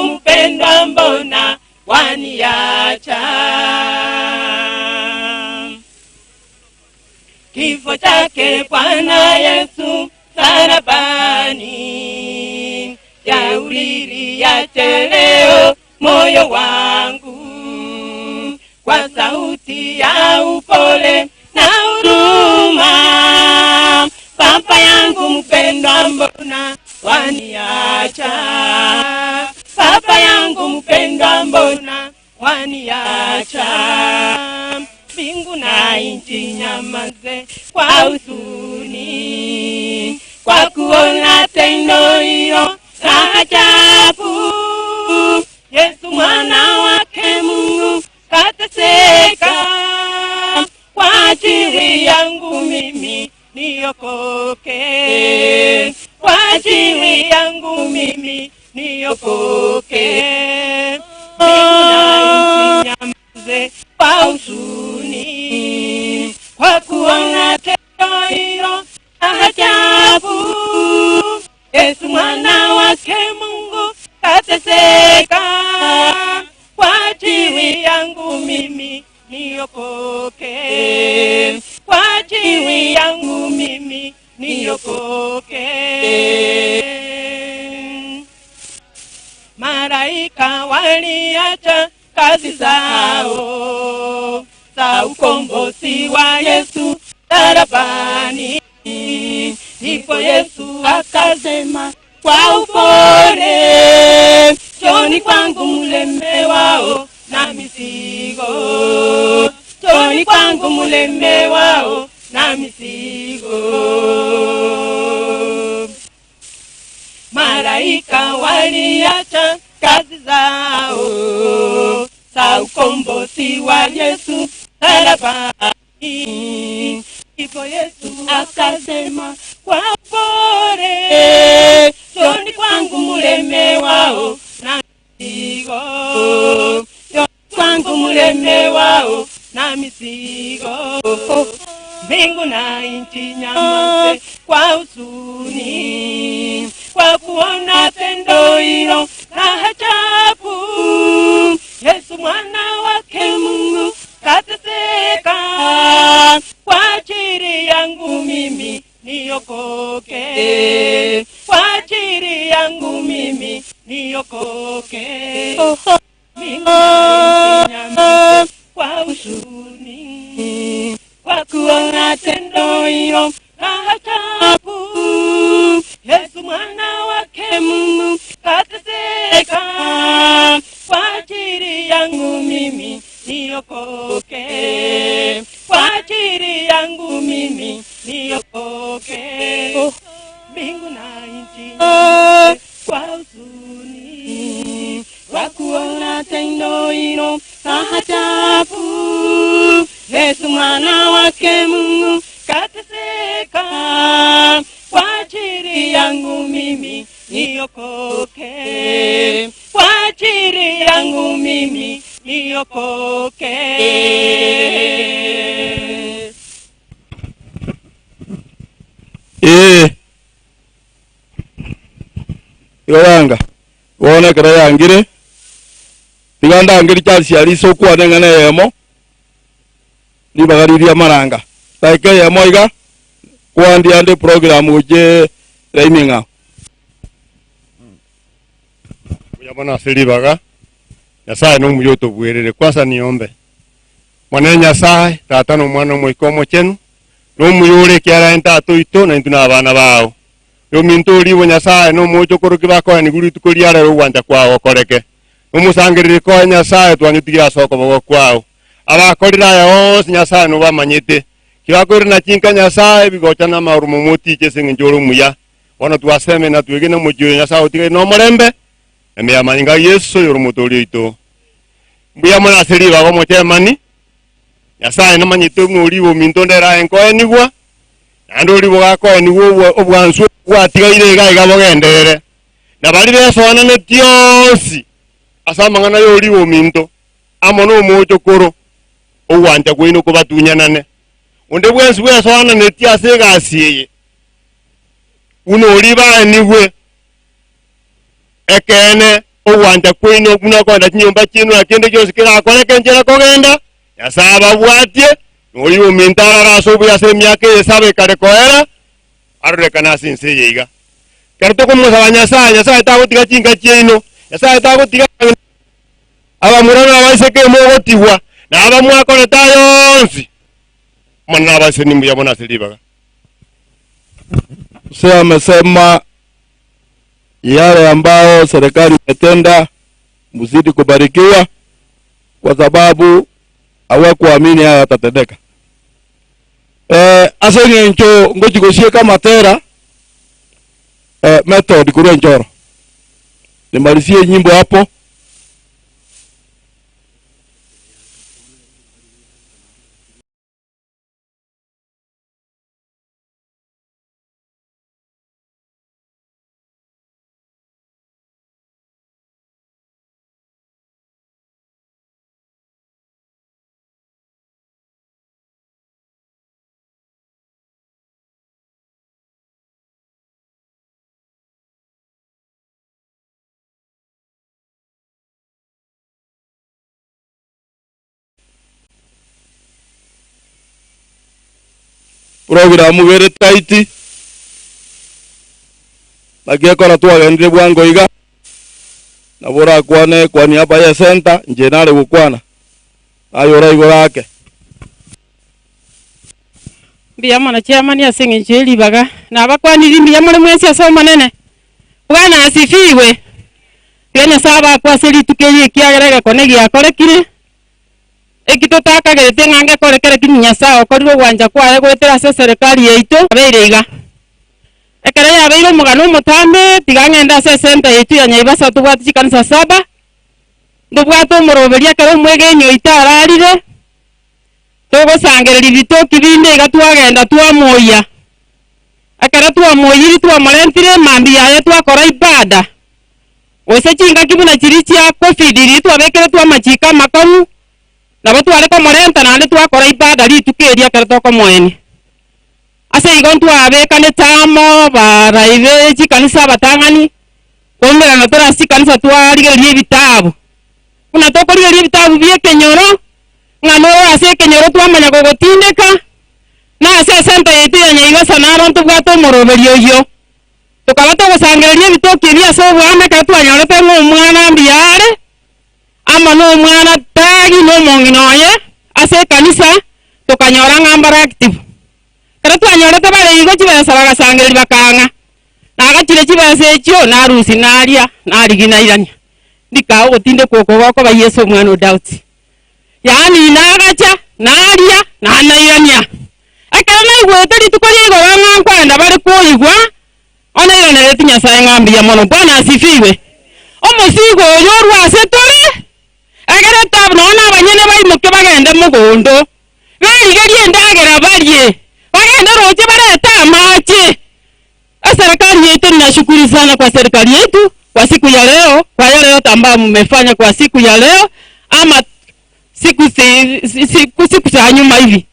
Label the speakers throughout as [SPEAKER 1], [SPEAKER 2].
[SPEAKER 1] mpendwa, mbona waniacha? Kifo chake Bwana Yesu msalabani, yaulilia leo moyo wangu kwa sauti ya upole na huruma. Baba yangu mpendwa, mbona waniacha? Baba yangu mpendwa, mbona waniacha? Mbingu na nchi nyamaze kwa huzuni, kwa kuona tendo hilo la ajabu. Yesu mwana wake Mungu kateseka kwa ajili yangu mimi niokoke, kwa ajili yangu mimi niokoke. Mbingu na nchi nyamaze kwa huzuni, kwa kuona tendo hilo la ajabu. Yesu mwana wake Mungu kateseka kwa ajili yangu mimi niokoke, kwa ajili yangu mimi niokoke. Malaika waliacha kazi zao za ukombozi wa Yesu msalabani. Ndipo Yesu akasema kwa upole, njoni kwangu mlemewao na mizigo, njoni kwangu mlemewao na mizigo. Malaika waliacha kazi zao za ukombozi wa Yesu msalabani. Ndipo Yesu akasema kwa upole, njoni kwangu mlemewao na mizigo, njoni kwangu mlemewao na mizigo. Mbingu na nchi nyamaze kwa huzuni, kwa kuona tendo hilo la ajabu. Yesu mwana wake Mungu kateseka kwa ajili yangu mimi niokoke, kwa ajili yangu mimi niokoke. Mbingu na nchi nyamaze kwa huzuni, kwa kuona tendo hilo la ajabu. Yesu mwana wake Mungu kateseka kwa ajili yangu mimi niokoke, kwa ajili yangu mimi niokoke. Mbingu na nchi kwa huzuni, kwa kuona tendo hilo la ajabu. Yesu mwana wake Mungu kateseka kwa ajili yangu mimi niokoke, kwa ajili yangu mimi niokoke.
[SPEAKER 2] Ee, igo yanga bono ekero yangire, tiga ndangeri Charles Arisa okwane eng'ana eyemo, ribaga riria amaranga. Dakika eyemo iga, kwandia ande eprogram gochia line eng'ao.
[SPEAKER 3] Mbuya mono ase ribaga, Nyasae nomuya otobuerere. Kwanza niombe. Monene Nyasae, Tata na Omwana na Omoika Omochenu, nomuya ore ekiagera aye Tata oito, na intwe nabana bao. Ominto oribo Nyasae na omochokoro ki bakoenigwe rituko ria rero ogwancha kwao gokoreke. Nomosangerereko oye Nyasae twanyotigire ase okoboko kwao. Abakorire aya onsi Nyasae nobamanyete. Ki bakoirana chinka Nyasae bigocha na amarumo motiche ase engencho ore omuya. Bono twaseme na twegene omochie oyo Nyasae otigaire nomorembe, ime y'amanyinga a Yeso oyore Omotoori oito. Mbuya mono ase ribaga omochemani, Nyasae namanyete buna oribo ominto onde ere aye nkoenigwa, naende oribo gakoenigwa obwa obwansu bwatigaire iga iga bogenderere. Na baria besoananetie onsi ase amang'ana y'oribo ominto, amo nomochokoro, ogwancha kwaino kobatunyanane. Onde bwensi bwesoananetie ase egasi eye, buna oria baenigwe, ekeene. Ogwancha kwaino buna okogenda chinyomba chiaino na kende gionsi kerakoreke enchera kogenda, Nyasae ababwatie, na oyio ominto arare ase obuya ase emiaka eye saba ekare koera, arorekane ase ense eye iga. Ekero tokomosaba Nyasae, Nyasae tagotiga chinka chiaino, Nyasae tagotiga abamura na abaiseke mogotigwa, na aba mwakorete aya onsi, Omonene abasesenie mbuya mono ase ribaga.
[SPEAKER 2] Mzee amesema yale ambao serikali imetenda, mzidi kubarikiwa kwa sababu hawakuamini haya yatatendeka. Eh, ase eng'encho ngochi gosieka amatera eh, method korwa enchoro nimalizie enyimbo hapo. Programu bere tight, naki ekora twagendire bwango iga, nabo orakwane kwa niaba ye center, inche nare gokwana, naye oraigore ake.
[SPEAKER 1] Mbuya mono chairman ase eng'encho ye ribaga, nabakwanirie mbuya more mwensi ase Omonene. Bwana asifiwe! Tiga Nyasae abakwe ase rituko eri ekiagera egekone giakorekire, eki totakagerete ng'a ngekore lakini Nyasae okorire ogwancha kwaye goetera ase eserekari yaito, abeire iga. Ekero yabeire omogano omotambe, tiga ng'ende ase esenta yaito ya Nyaibasa tobwate chikanisa saba, ntobwate omoroberio ekero omwegeni oito ararire, togosangereria bitoki binde iga twagenda twamoyia. Ekero twamoyirie twamorentire mambia yaye twakora ibada, gose chingaki buna chiria chia Covid riria twabekeretwe amachiko amakong'u, nabo tware komorenta naende twakora ibada rituko erio ekero tokomoenia. Ase igo ntwabekanete amo barai be chikanisa abatang'ani, koumerana tore ase chikanisa twarigereria ebitabu. Buna tokorigereria ebitabu bi'ekenyoro, ng'a noro ase ekenyoro twamanya gogotindeka, na ase esenta yaito ya Nyaibasa naro ntobwate omoroberio oyio. Tokaba togosangereria ebitoki ebi ase oboamo ekero twanyorete ng'a omwana mbuya are, amo nomwana tari nomong'ina oye ase ekanisa, tokanyora ng'a mbare active. Ekero twanyorete bare igo chibesa bagasangereria bakaang'a, nagachire chibesa echio narusia naria, narigia nairania. Ndika ogotindekwa oko gokoba Yeso omwana o Daudi. Yaani nagacha, naria, na nairania. Ekero naigwete rituko ria igoro ng'a nkwenda bare koigwa, onairanereti Nyasae ng'a mbuya mono. Bwana asifiwe. Omosigo oyo orwe ase tore, egere tab nonya na abanyene baimoke bagende mogondo, berigerie endagera barie, bagende roche barete amache. Eserekari yaito ninashukuru sana kwa serikali yetu kwa siku ya leo kwa yale yote ambayo mmefanya kwa siku ya leo ama siku, si, si, siku, siku za nyuma hivi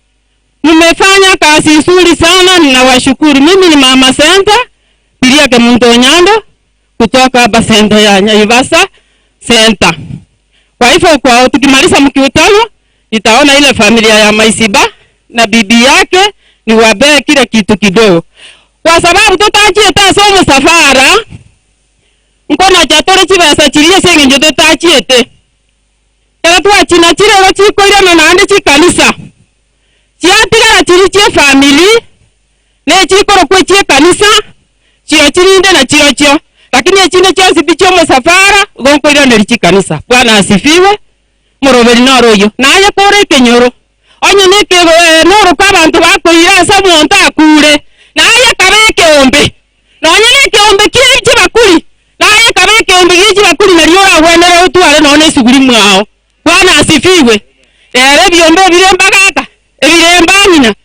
[SPEAKER 1] mmefanya kazi nzuri sana, ninawashukuru. Mimi ni Mama Senta Biria Kemunto Onyando kutoka hapa senta ya Naivasha Center. Kwa hivyo kwa tukimaliza mkutano nitaona ile familia ya Maisiba na bibi yake niwapee kile kitu kidogo, kwa sababu tutachiete ase omosafara nkonacha tore chibesa chiria ase eng'encho totachiete. Ekero twachinachire igo chikoirana naende chikanisa chiatigara chiria chia efamiri ne chikorokwa echi'ekanisa, chio chirinde na chirochio, lakini echinde chionsi pi chi'omosafara, igo nkoiraneria chikanisa. Bwana asifiwe. Moroberi noro oyio. Naye kore ekenyoro, onye nekego noroka abanto bakoira ase omonto akure, naye kabe ekeombe, nonye nekeombe kie chibakuri, naye kabe ekeombe gie chibakuri nario oragwenere otware nonye na esuguri mwao. Bwana asifiwe. Rero ebiombe ebire mbagaka, ebire mbang'ina,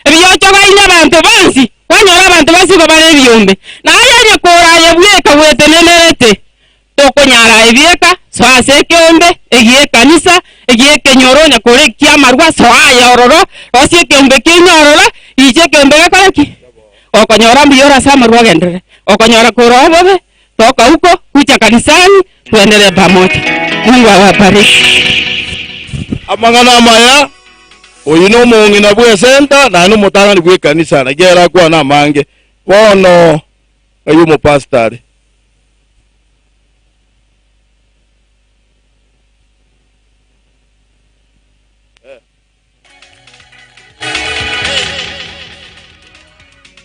[SPEAKER 1] ebiochogaine abanto bonsi, kwanyora abanto bonsi igo bare ebiombe. Naye onye koraye bweka bwetenenerete, tokonyara aye bieka, soa ase ekeombe, egi'ekanisa, egi'ekenyoro, onye kore eki'amarwa, soa aye ororo, rosia ekeombe kiaino ororo, richa ekeombe gekore ki? Gokonyora mbuya ore ase amarwa ogenderere, gokonyora kore obobe, toka uko, kucha kanisani. Tuendelee pamoja. Mungu awabariki.
[SPEAKER 2] Amang'ana amaya, oyio nomong'ina bw'esenta, naende omotang'ani bw'ekanisa, naki ere akwane amange. Bono ng'ai omopastor are?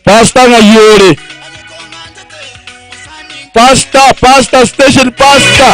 [SPEAKER 2] Pastor ng'ai ore? Pastor, pastor, station pastor.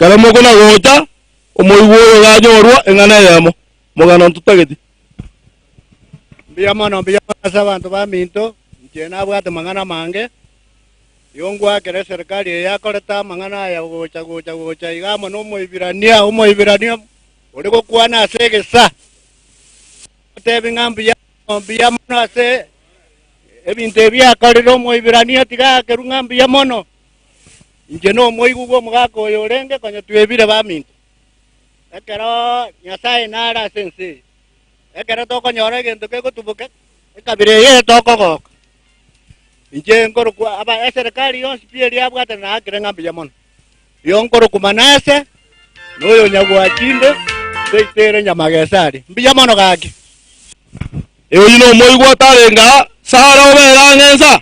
[SPEAKER 2] Ekero mokona gocha, omoigwa oyo ganyorwa eng'ana eyemo, mogano ntotageti.
[SPEAKER 4] Mbuya mono, mbuya mono ase abanto baminto, inche nabwate amang'ana amange, igo ngwakera eserikari eye yakorete amang'ana aya gocha gocha gocha iga amo na omoibirania, omoibirania ore gokwana ase egesa, otebi ng'a mbuya mono, mbuya mono ase ebinto ebi akorire omoibirania tiga akerwe ng'a mbuya mono. Inche nomoigwa bw'omogaka oyo orenge konya twebire baminto, ekero Nyasae nare ase ense eye. Ekero tokonyora egento kegotuboka, ekabira eye tokogoka. Inche nkorokwa aba eserekari yonsi pi eria yabwatana naakire ng'a mbuya mono. Iyo nkorokwa Manase, na oyo Nyagwachinde, ntoitere Nyamagesa aria. Mbuya mono gaki.
[SPEAKER 2] Oyio nomoigwa otarenge aa, Sara obere ang'e insa,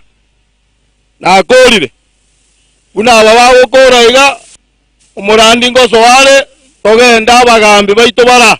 [SPEAKER 2] nakoorire. Buna aba bagokoora iga, omorandi ngosoa are, togende abagambi baito bara.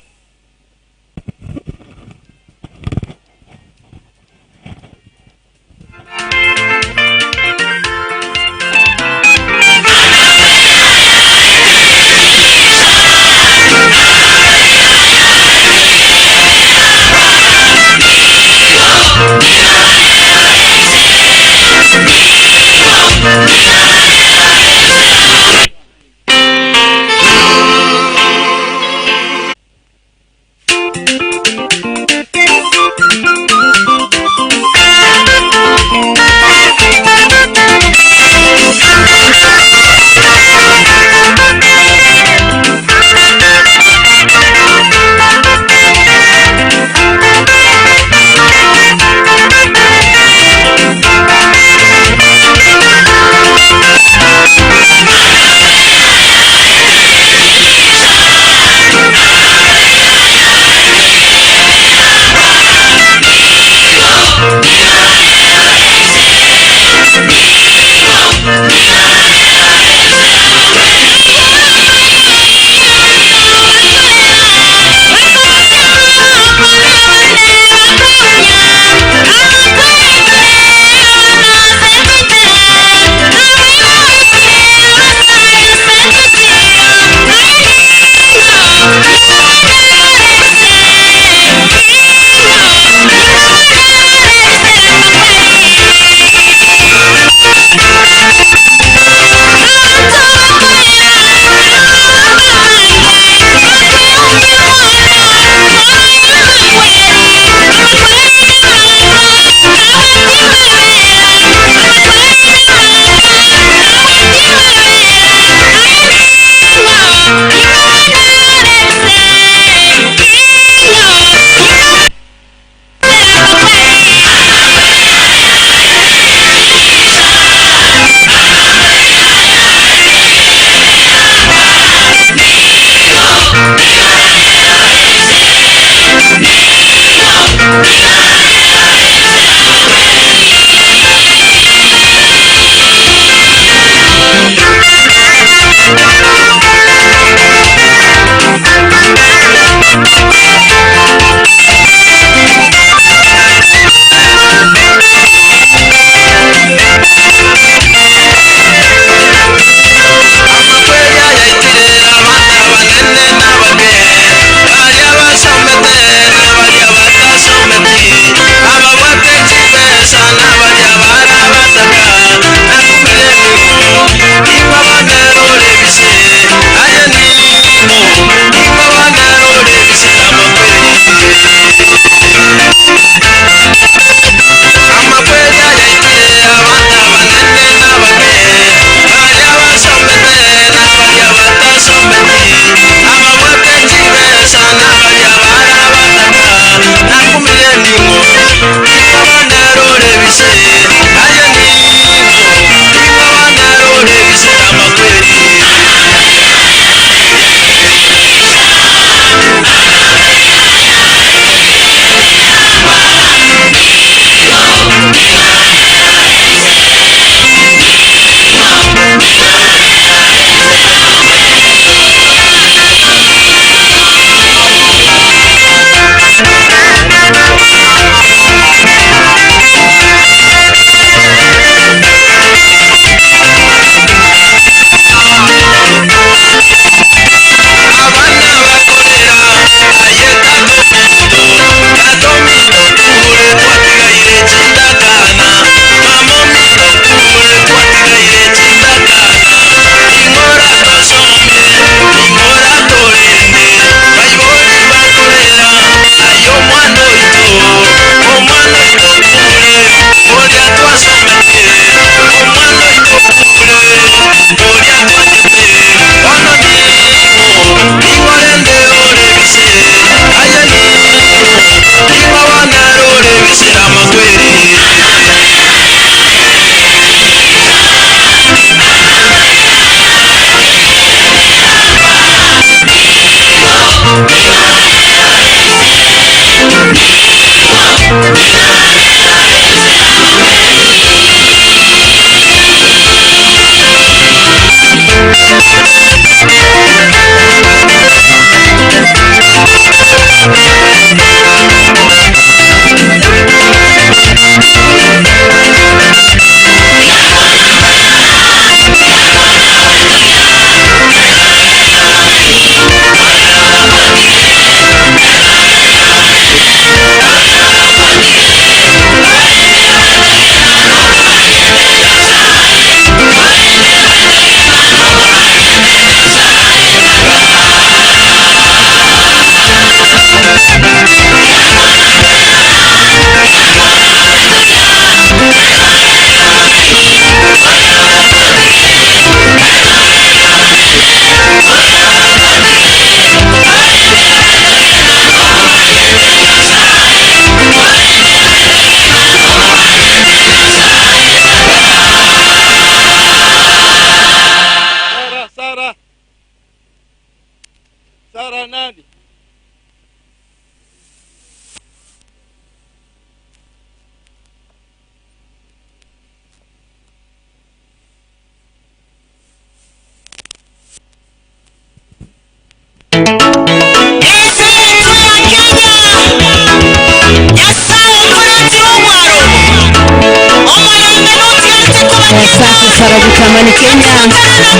[SPEAKER 5] Asante sana Butamani Kenya,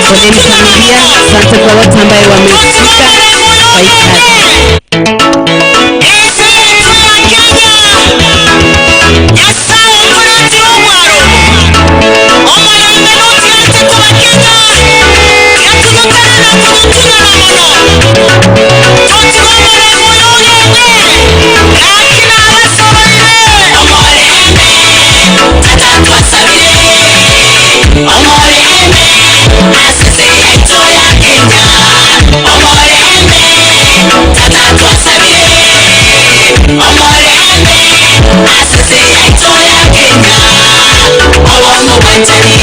[SPEAKER 5] poleni familia, asante kwa wote ambaye wamehusika kwa hii kazi. Obomo bwanchani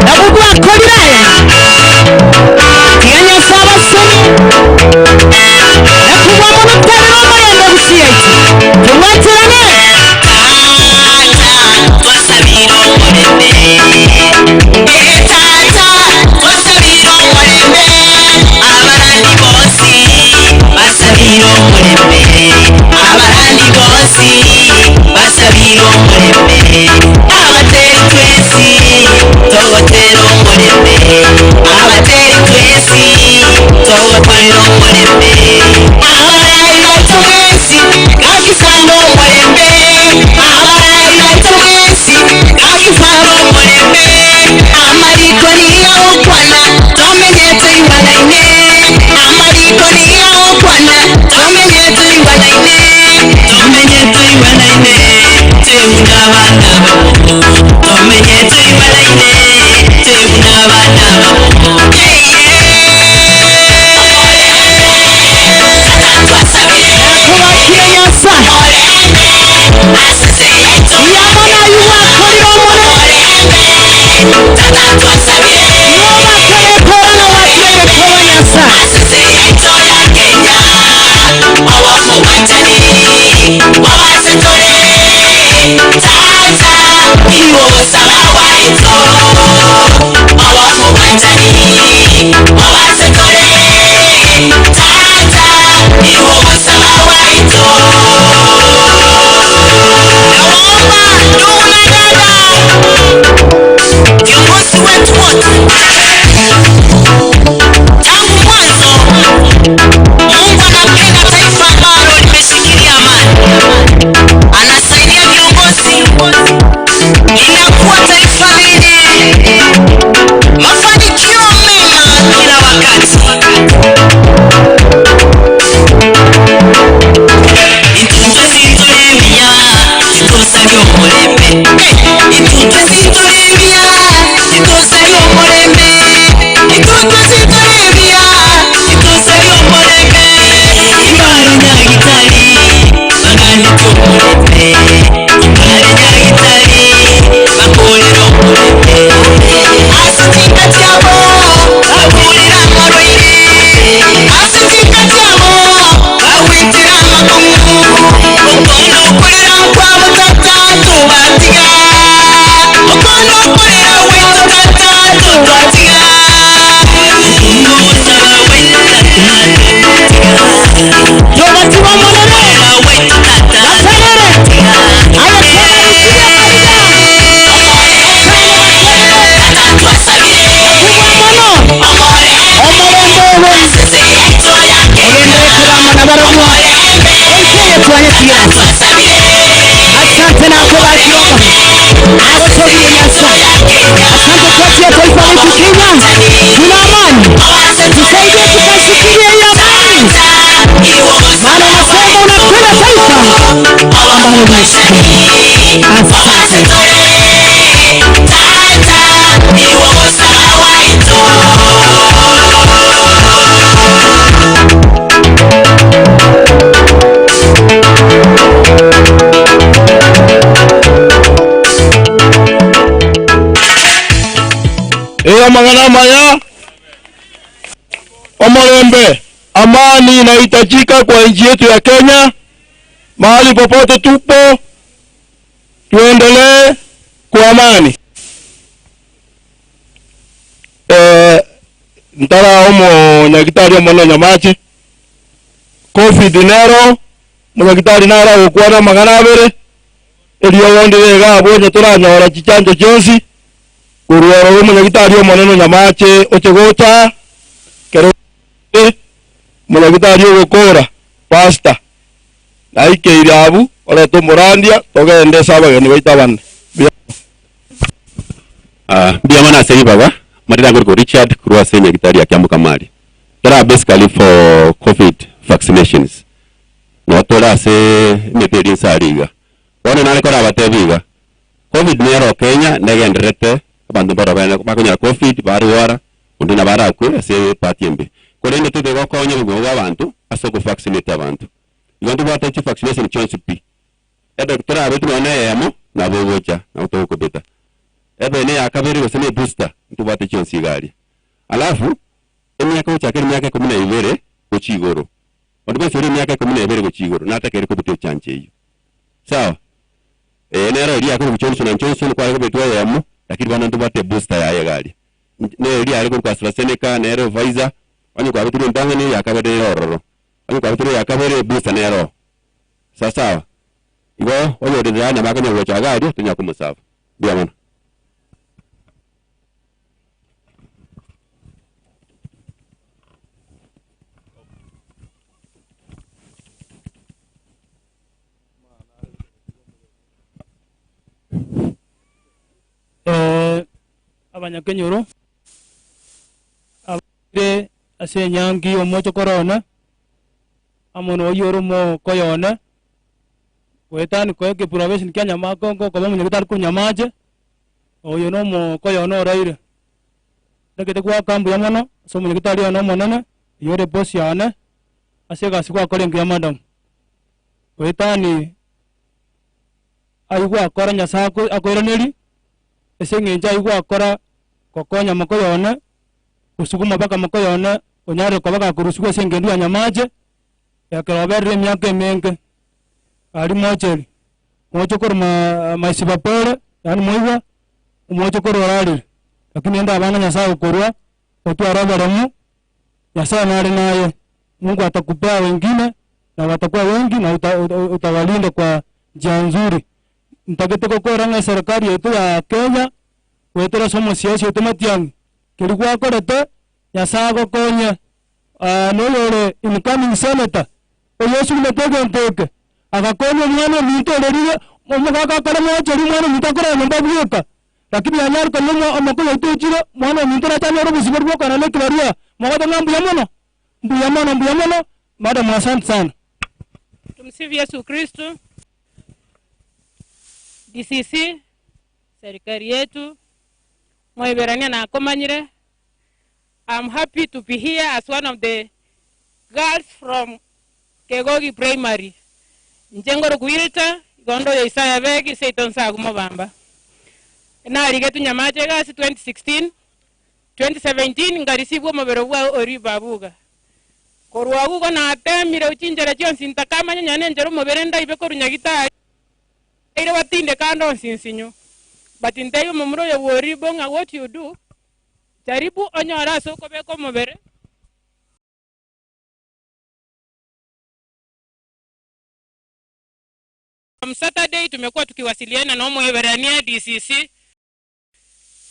[SPEAKER 5] nabwo bwakorire tiga Nyasae abasemi na kobua mono tarera omorembe gusii yaito tobwaterane. Nakobakire Nyasae, iyamo nayio gwakorire Omonene. Nigo bakarekora na gwatiga koba Nyasae. Tobatiwa Omonene, baterere aye kobarusirie mariga, okane baterere, nakobua mono omorembe obe, ogenderere korama nabarobwo, oikeye twanye tiga. Asante nakobakire agotogirie Nyasaye. Asante kwa ajili ya taifa letu Kenya, tuna amani, tusaidie tukashikilie hii amani, maana unasema unapenda taifa ambalo limeshikilia. Asante.
[SPEAKER 2] Ee amang'ana amaya, omorembe, amani inahitajika kwa nchi yetu ya Kenya. Mahali popote tupo, tuendelee kwa amani. Eh, ntara omonyagitari omonene Nyamache, Covid nero, omonyagitari naro agokwana amang'ana abere, eriogo ndire iga abwo onye toranyora chichanjo chionsi, korwa ororo omonyagitari omonene Nyamache oche gocha, kero omonyagitari ogokora, pastor. Naikeire abwo, orete omorandia, togende ase abageni baito abanene. Mbuya mono.
[SPEAKER 6] Ah, mbuya mono ase ribaga, amarira angorokwa Richard korwa ase enyagitari ya Kiambu Kamari. Tore basically for covid vaccinations. Noo tore ase emete eria inse aria iga. Bono nare korabatebi iga, covid nero Kenya negendererete, abanto mbaro bene bakonyora covid barwara, onde nabo arakwe ase ebahati embe. Korende tobe gokonya obogima bwa abanto ase okofaccinate abanto. Igo ntobwate chivaccination chionsi pi. Ebe torabetwe nonya na eyemo, nabo ogocha, nabo togokobeta. Ebe ne ya kabere gose ne ebooster, ntobwate chionsi iga aria. Alafu, emiaka gochakera emiaka ikomi na ibere gochia igoro, onde bwensi ore emiaka ikomi na ibere gochia igoro natakeire kobeta echanjo eyio. Sawa? Ee nero eria yakorokwa Johnson and Johnson kware kobetwa eyemo, lakini bono ntobwate ebooster yaye iga aria. Nere eria yare korokwa AstraZeneca, nere Pfizer, onye kwabetirwe entang'ani eya kabere nere ororo, onye kwabetirwe eya kabere ebooster nere oo. Sawasawa? Igo oyorire yaani bakonyara gocha iga aria tonyara komosaba. Mbuya mono.
[SPEAKER 7] Eh, abanyakenyoro abare ase enyangi y'omochokoro one, amo noyio ore omokoyo one, goetani koa ekeprobation kia nyama koba omonyagitari korwa Nyamache, oyo na omokoyo one oraire. Ntagete goaka mbuya mono ase omonyagitari one omonene, oyio ore boss yane, ase egasi gwakora engiya madam. Goetani aywo gwakora Nyasaye akoiranerie, ase eng'encho aywo gwakora gokonya mokoyo one, gosuguma mpaka mokoyo one onyarire koba gakorusigwa ase engendu ya Nyamache, ekero oberire emiaka emenge, aria mocheri, moche korwa maisiba pore, yaani moigwa, omoche korwa orarire, lakini rende abana Nyasaye okorwa, otware oboremu, Nyasaye nare naye, Mungu atakupea wengine na watakuwa wengi na utawalinda kwa njia nzuri. Ntagete gokora ng'a eserikari yaito ya Kenya, goetera ase omosiasi oito Matiang'i, keria gwakorete, Nyasaye agokonye, noyore incoming senator, oyosugumete egento eke, agakonya omwana ominto orerire, omogaka akare mocheri omwana ominto akorara nyomba bweka, lakini yanyare korora omoko oyo otochire, mwana ominto orache anyore obosibore bwa okoenana ekebarua, mogote ng'a mbuya mono, mbuya mono, mbuya mono, madam asante sana.
[SPEAKER 1] Tumsifu Yesu Kristo. DCC, serikali yetu, Moiberania nakomanyire. I'm happy to be here as one of the girls from Kegogi Primary. Inche ngoro Wilta, igondo ya Isaya Begi, seito nsagu mobamba. Narigetwe Nyamache egasi 2016, 2017 ngarisibwa omobere bwa ori babuga. Korwa agwo igo natemire chinchera chionsi ntakamanya nonya na enchera omobere ndaibe korwa Nyagitari, aire batinde kando onsi nsinyo. But ntebie omomura oyo bwa Oribo ng'a what you do, jaribu onyore ase okobeka omobere. From Saturday tumekuwa tukiwasiliana na omoeberania DCC,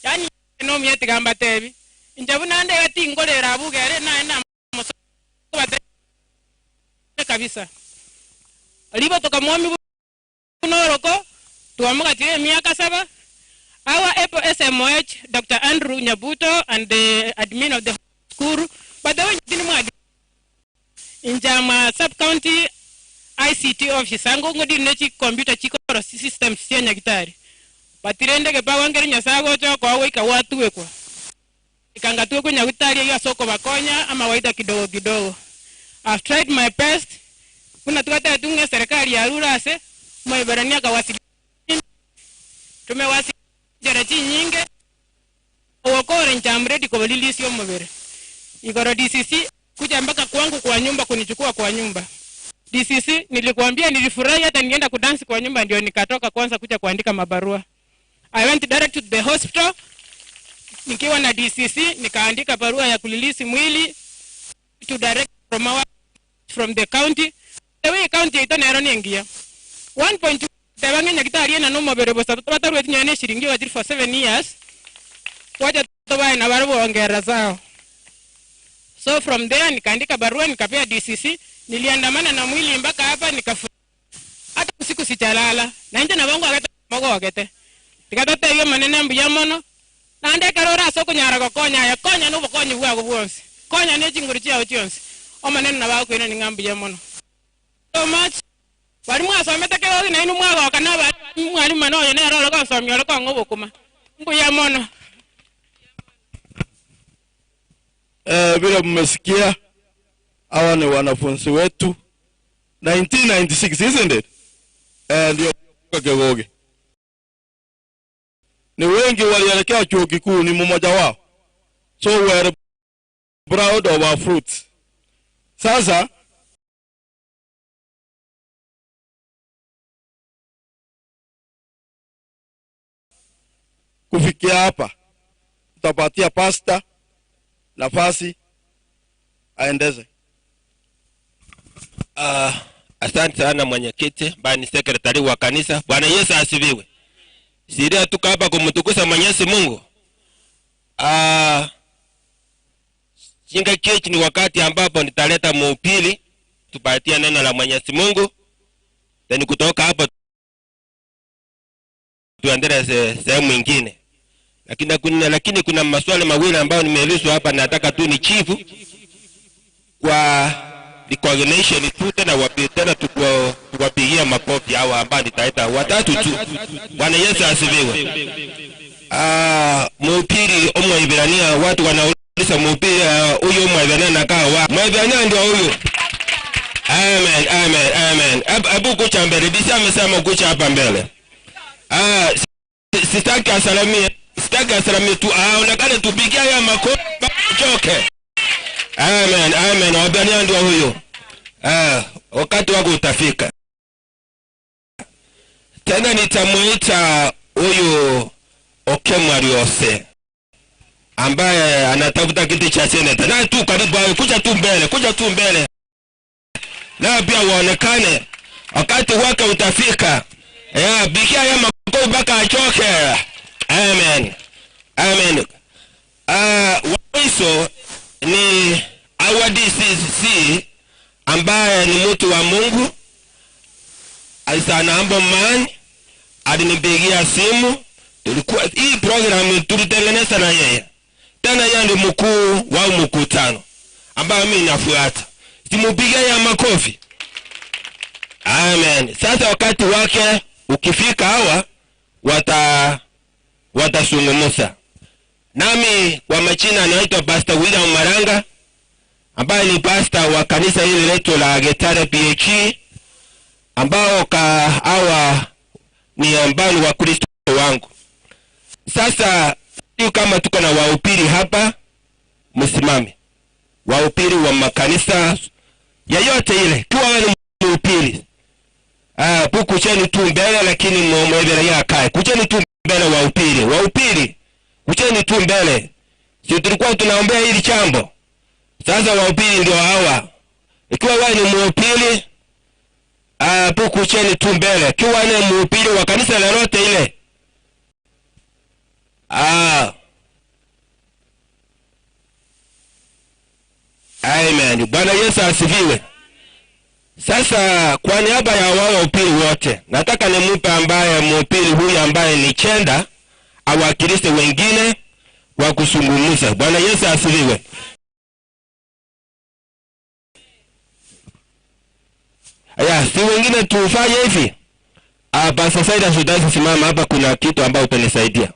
[SPEAKER 1] yaani nomuya tiga mbatebi, inche buna nde iga tingorera abwo iga ere naye namosoa kabisa. Ribo tokamwomigwa buna oroko, twamogatire emiaka saba, our able SMOH Doctor Andrew Nyabuto and the admin of the school, by the way tindi mwa inche am a sub county ICT officer ngo ngodiri ne chicomputer chikoro systems chia Nyagitari, but rende gepawa nkere Nyasaye agocha okoa goika gwatuekwa. Goika ngatuekwa Nyagitari eyio ase okobakonya amawaida kidogo kidogo. I've tried my best, buna twatebetu ng'a eserikali yarure ase, omoiberania akawasili tumewasili chinchera chinyinge, ogokora inche am ready kobalilisia omobere. Igoro DCC kuja mpaka kwangu kwa nyumba kunichukua kwa nyumba. DCC, nilikuambia nilifurahi hata nienda kudansi kwa nyumba ndio nikatoka kwanza kuja kuandika mabarua. I went direct to the hospital nikiwa na DCC nikaandika barua ya kulilisi mwili to direct from our from the county. The way county ito nero ni engiya. 1.2 tebange nyagitari ena no mobere bosa batarweti nyane shiringi wajiri for 7 years. Wacha tobae na barua ongera zao. So from there nikaandika barua nikapea DCC, niliandamana na mwili mpaka hapa nikafu hata usiku sichalala. Na nje na bangu agete mogo agete. Tikatete iyo manene mbuya mono. Na ande karora soko nyara gokonya ya konya no bokonyi bwago bwonsi. Konya ne chinguru chiao chionsi. O manene na bago kwina ni mbuya mono. So much. Bari mwasomete kegogi na inu mwagoka na ba mwalimu manoyo nero oro oro kongo bokuma. Mbuya mono.
[SPEAKER 2] Vile mmesikia hawa ni wanafunzi wetu 1996 isn't it? Ndio Kegogi. Ni wengi walielekea chuo kikuu, ni mmoja wao. So we are proud of our fruits. Sasa kufikia hapa tutapatia pasta nafasi aendeze.
[SPEAKER 8] Asante sana mwenyekiti, ambaye ni sekretari wa kanisa. Bwana Yesu asifiwe. Siria tuko hapa kumtukuza Mwenyezi Mungu. Chinga kechi ni wakati ambapo nitaleta mhubiri tupatie neno la Mwenyezi Mungu. Then kutoka hapo tuendelee sehemu nyingine. Lakini kuna maswali mawili ambayo nimeulizwa hapa, nataka tu nijibu kwa recognition tu, tena wapi tena tuwapigie makofi hawa ambao nitaita watatu tu. Bwana Yesu asifiwe. Mhubiri Omwibrania, watu wanauliza mhubiri huyu Omwibrania anakaa wapi? Mwibrania ndio huyu. Amen, amen, amen. Hebu kucha mbele. Bisi amesema kucha hapa mbele. Sitaki asalamie. Sitaki asalamie tu. Onekane tupigie haya makofi. Choke. Amen, amen. Wabrania ndio huyu. Wakati wako utafika. Tena nitamuita huyu Okemwariose ambaye anatafuta kiti cha seneta. Na tu karibu hapo, kuja tu mbele, kuja tu mbele. Na pia uonekane wakati wake utafika. Bikia ya makofi mpaka achoke. Amen. Amen. Waiso ni our DCC ambaye ni mtu wa Mungu. Is an humble man. Alinipigia simu. Tulikuwa hii program tulitengeneza na yeye. Tena yeye ndiye mkuu wa mkutano ambaye mimi nafuata. Simupigie ya makofi. Amen. Sasa wakati wake ukifika hawa watazungumza. Nami kwa majina naitwa Pastor William Maranga ambaye ni pastor wa kanisa hili letu la Getare PH, ambao hawa ni ambao ni Wakristo wangu. Sasa sio kama tuko na wahubiri hapa, msimame. Wahubiri wa makanisa yeyote ile, kiwa wewe ni mhubiri. Kucheni tu mbele, lakini mwebele ya kae. Kucheni tu mbele wahubiri, wahubiri. Kucheni tu mbele. Si tulikuwa tunaombea hili jambo. Sasa wahubiri ndio hawa. Ikiwa wewe ni mhubiri, kucheni tu mbele. Ikiwa wewe ni mhubiri wa kanisa lolote ile. Amen. Bwana Yesu asifiwe. Sasa kwa niaba ya wao wahubiri wote, nataka nimpe ambaye mhubiri huyu ambaye ni Chenda awakilishe wengine wa kuzungumza. Bwana Yesu asifiwe. Aya, si wengine tufanye hivi. Pastor Saida Sudasi, simama hapa, kuna kitu ambao utanisaidia.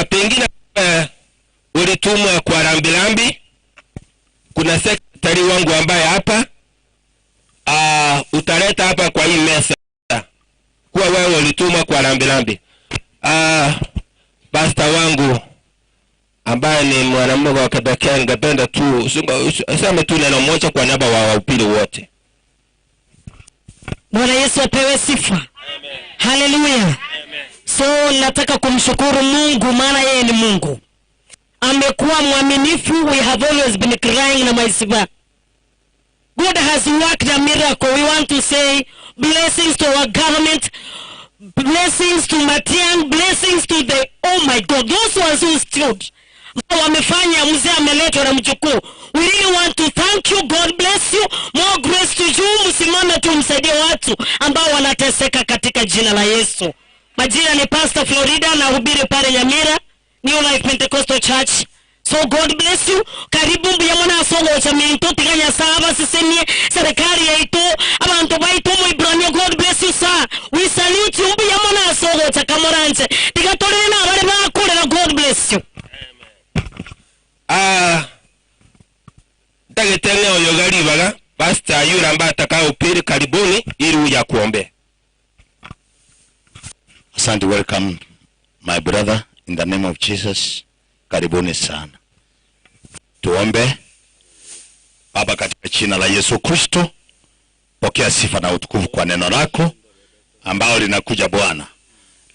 [SPEAKER 8] Pengine ulitumwa kwa rambirambi. Kuna sekretari wangu ambaye hapa. Utaleta hapa kwa hii mesa. Kuwa wewe ulitumwa kwa rambirambi. Pastor wangu ambaye ni mwanamume wa kipekee, ningependa tu useme tu neno moja kwa niaba wa wahubiri wote.
[SPEAKER 5] Bwana Yesu apewe sifa. Haleluya. So nataka kumshukuru Mungu maana yeye ni Mungu. Amekuwa mwaminifu. We have always been crying na maisiba. God has worked a miracle. We want to say blessings to our government, blessings to Matiang, blessings to the oh my God, those ones who stood. Wamefanya mzee ameletwa na mjukuu. We really want to thank you. God bless you. More grace to you. Msimame tu msaidie watu ambao wanateseka katika jina la Yesu. Majina ni Pastor Florida na hubiri pale Nyamira, New Life Pentecostal Church. So God bless you. Karibu mbuya mwana asongo cha minto tiganya saba sisemie serikali yaitu abantu baitu muibrania God bless you sir. We salute you mbuya mwana asongo cha kamoranje. Tigatorere na abare bakorera God bless you.
[SPEAKER 8] Ah, ndagitenge oyo galibaga Pastor yule ambaye atakayehubiri karibuni ili uja kuombe.
[SPEAKER 9] Asante, welcome my brother in the name of Jesus. Karibuni sana. Tuombe. Baba, katika jina la Yesu Kristo, pokea sifa na utukufu kwa neno lako ambao linakuja Bwana.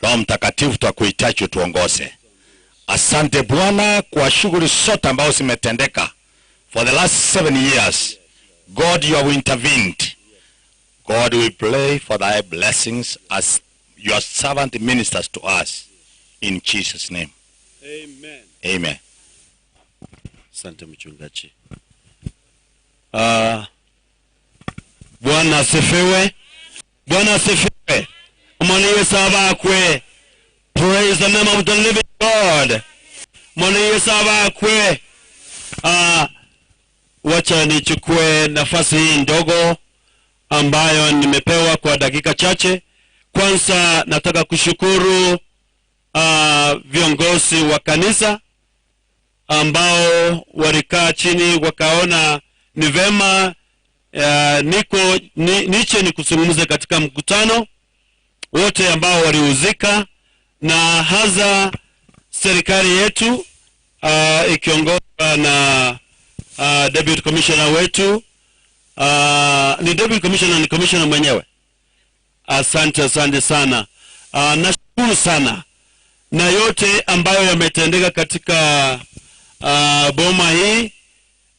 [SPEAKER 9] Roho Mtakatifu, twakuhitaji utuongoze. Asante Bwana kwa shughuli zote ambazo zimetendeka for the last 7 years. God, you have intervened. God, we pray for thy blessings as your servant ministers to us. In Jesus' name.
[SPEAKER 4] Amen.
[SPEAKER 9] Amen.
[SPEAKER 10] Asante mchungaji. Bwana asifiwe. Bwana asifiwe. Mwana Yesu abakwe. Praise the name of the living God. Mwana Yesu abakwe. Wacha nichukue nafasi hii ndogo ambayo nimepewa kwa dakika chache. Kwanza nataka kushukuru viongozi wa kanisa ambao walikaa chini wakaona ni vema niche ni kuzungumza katika mkutano, wote ambao walihusika na hasa serikali yetu ikiongozwa na deputy commissioner wetu. Ni deputy commissioner, ni commissioner mwenyewe. Asante, asante sana. Nashukuru sana na yote ambayo yametendeka katika boma hii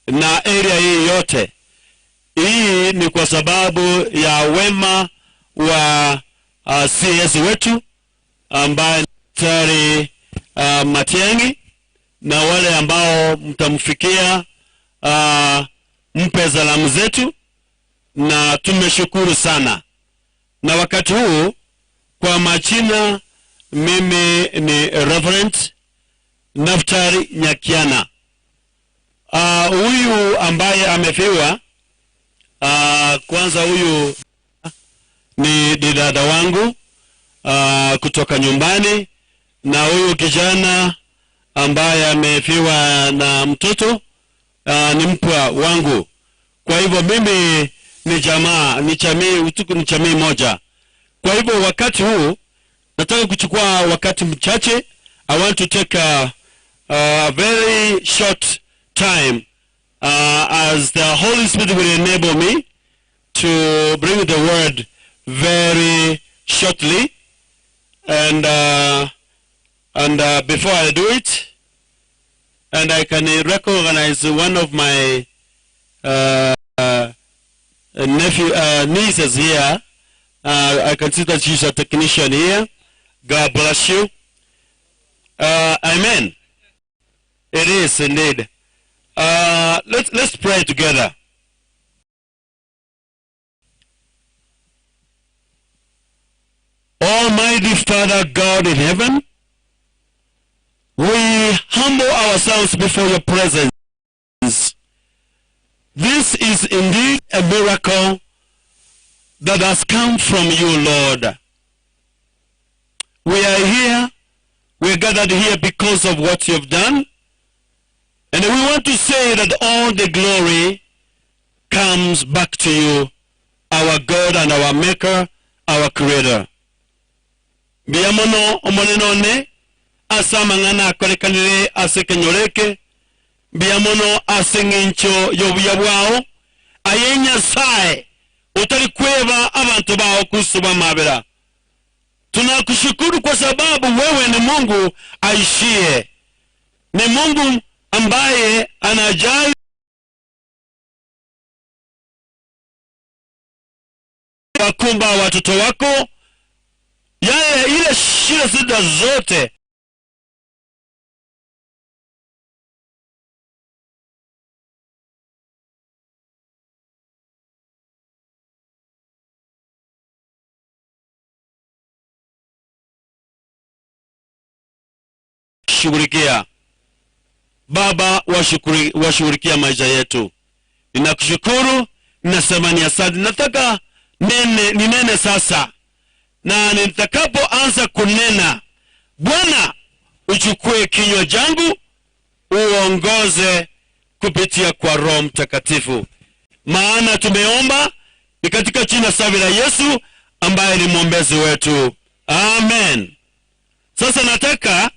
[SPEAKER 10] na area hii yote. Hii ni kwa sababu ya wema wa CS wetu ambaye ni Daktari Matiang'i, na wale ambao mtamfikia mpe salamu zetu, na tumeshukuru sana. Na wakati huu kwa majina, mimi ni Reverend Naftali Nyakiana. Huyu ambaye amefiwa, kwanza huyu ni dada wangu kutoka nyumbani, na huyu kijana ambaye amefiwa na mtoto ni mpwa wangu. Kwa hivyo mimi ni jamaa, ni jamii, utuku ni jamii moja. Kwa hivyo wakati huu nataka kuchukua wakati mchache. I want to take a very short time as the Holy Spirit will enable me to bring the word very shortly. And before I do it, and I can recognize one of my nephew, nieces here. I can see that she's a technician here. God bless you. Amen. It is indeed. Let's pray together. Almighty Father God in heaven, we humble ourselves before your presence. This is indeed a miracle that has come from you, Lord. We are here, we are gathered here because of what you have done. And we want to say that all the glory comes back to you, our God and our Maker, our Creator. Mbuya mono omonene one, ase amang'ana akorekanire ase ekenyoro eke, mbuya mono ase engencho y'obuya bwao, aye Nyasae, otari kweba abanto bao Kristo bw'amabera. Tunakushukuru kwa sababu wewe ni Mungu aishiye, ni Mungu ambaye anajali wakumba watoto wako yale ile shida shida zote shughulikia Baba, washughulikia maisha yetu. Ninakushukuru, ninasema ni asante. Nataka nene, ninene sasa, na nitakapoanza kunena, Bwana uchukue kinywa changu uongoze kupitia kwa Roho Mtakatifu, maana tumeomba ni katika jina safi la Yesu ambaye ni mwombezi wetu, amen. Sasa nataka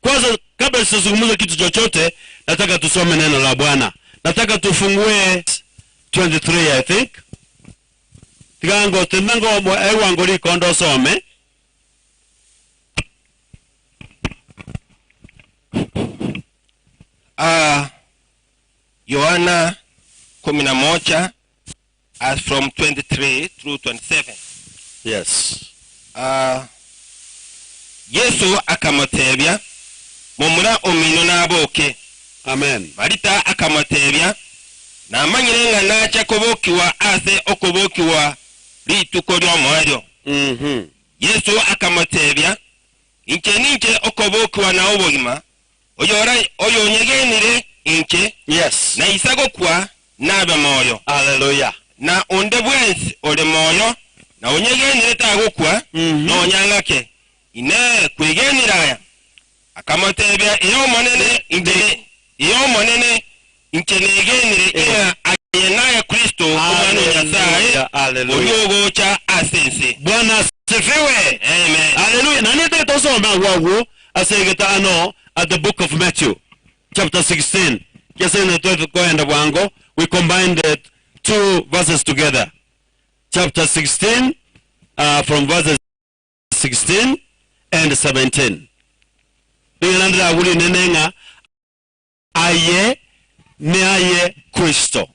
[SPEAKER 10] kwanza kabla sijazungumza kitu chochote, nataka tusome neno la Bwana. Nataka tufungue 23 I think. Tigango tenango ewango likondo some.
[SPEAKER 8] Yohana 11 as from 23 through 27.
[SPEAKER 10] Yes.
[SPEAKER 8] Yesu akamutebia mumura omino naboke.
[SPEAKER 10] Amen.
[SPEAKER 8] Marita akamutebia namanyire ng'a nacha kobokiwa ase okobokiwa rituko ry'omwoyo. Yesu akamutebia inche ninche okobokiwa na obogima oyora oyonyegenire inche.
[SPEAKER 10] Yes.
[SPEAKER 8] Na isagokwa nabe moyo.
[SPEAKER 10] Hallelujah.
[SPEAKER 8] Na onde bwensi ore moyo na onyegenire tagokwa nonyang'ake ine kwegenera aya. Akamutebia iyo monene inche iyo monene inche negenire ina aye naye Kristo omwana wa Nyasaye oriogocha ase ense.
[SPEAKER 10] Bwana asifiwe.
[SPEAKER 8] Amen.
[SPEAKER 10] Hallelujah. Na nite tosoma wawo asegeta ano at the book of Matthew chapter 16. Kiasene twekwenda bwango we combined the two verses together. Chapter 16 from verses 16 and 17. Ninganandira wuli nenenga aye ne aye Kristo.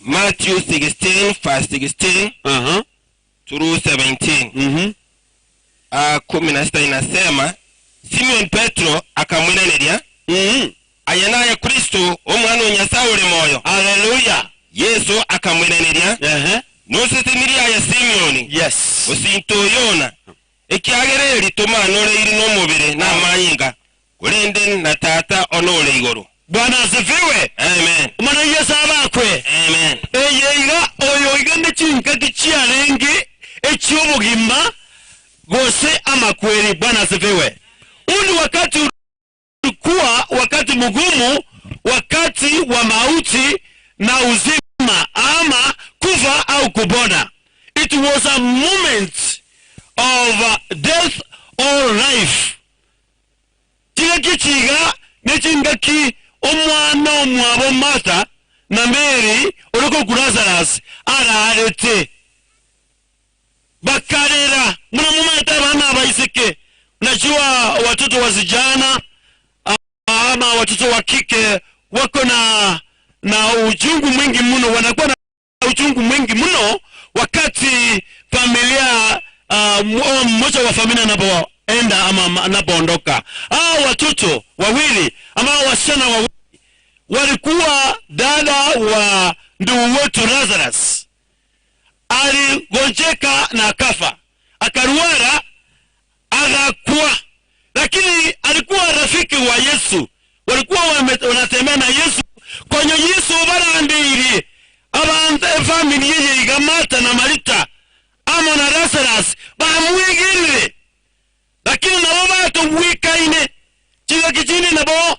[SPEAKER 8] Matthew 16 verse 16 through 17. 16 inasema Simon Petro akamwinaniria aye naye Kristo omwana wa Nyasaye ore moyo.
[SPEAKER 10] Hallelujah.
[SPEAKER 8] Yesu akamwinaniria nosesenirie aye Simeoni.
[SPEAKER 10] Yes.
[SPEAKER 8] Osinto yona ekiagera tumanoreiri n'omubiri n'amanyinga kulinde na tata onore iguru.
[SPEAKER 10] Bwana asifiwe.
[SPEAKER 8] Amen.
[SPEAKER 10] Omwana Yesu abakwe.
[SPEAKER 8] Amen.
[SPEAKER 10] Eyeiga oyo iga nechinka chiarenge echiobogima gose amakweri. Bwana asifiwe. Huu ni wakati ulikuwa wakati mgumu, wakati wa mauti na uzima, ama kufa au kupona. It was a moment of death or life. Chingaki chiga nechingaki omwana omwabo Martha na Mary oriko ku Lazarus ararete bakarera muna mumata abana abaiseke. Unajua watoto wasijana ama watoto wa kike wako na uchungu mwingi mno, wanakuwa na uchungu mwingi mno wakati familia mmoja wa familia anapoenda ama anapoondoka. Hao watoto wawili ama wasichana wawili walikuwa dada wa ndugu wetu Lazarus. Aligonjeka na akafa, akaruara akakua, lakini alikuwa rafiki wa Yesu, walikuwa wanatembea na Yesu. Kwenye Yesu barandiri abantu familia ye Martha na Marita ama na Lazarus bamwigirire, lakini nabo batowikaine chiga kichini nabo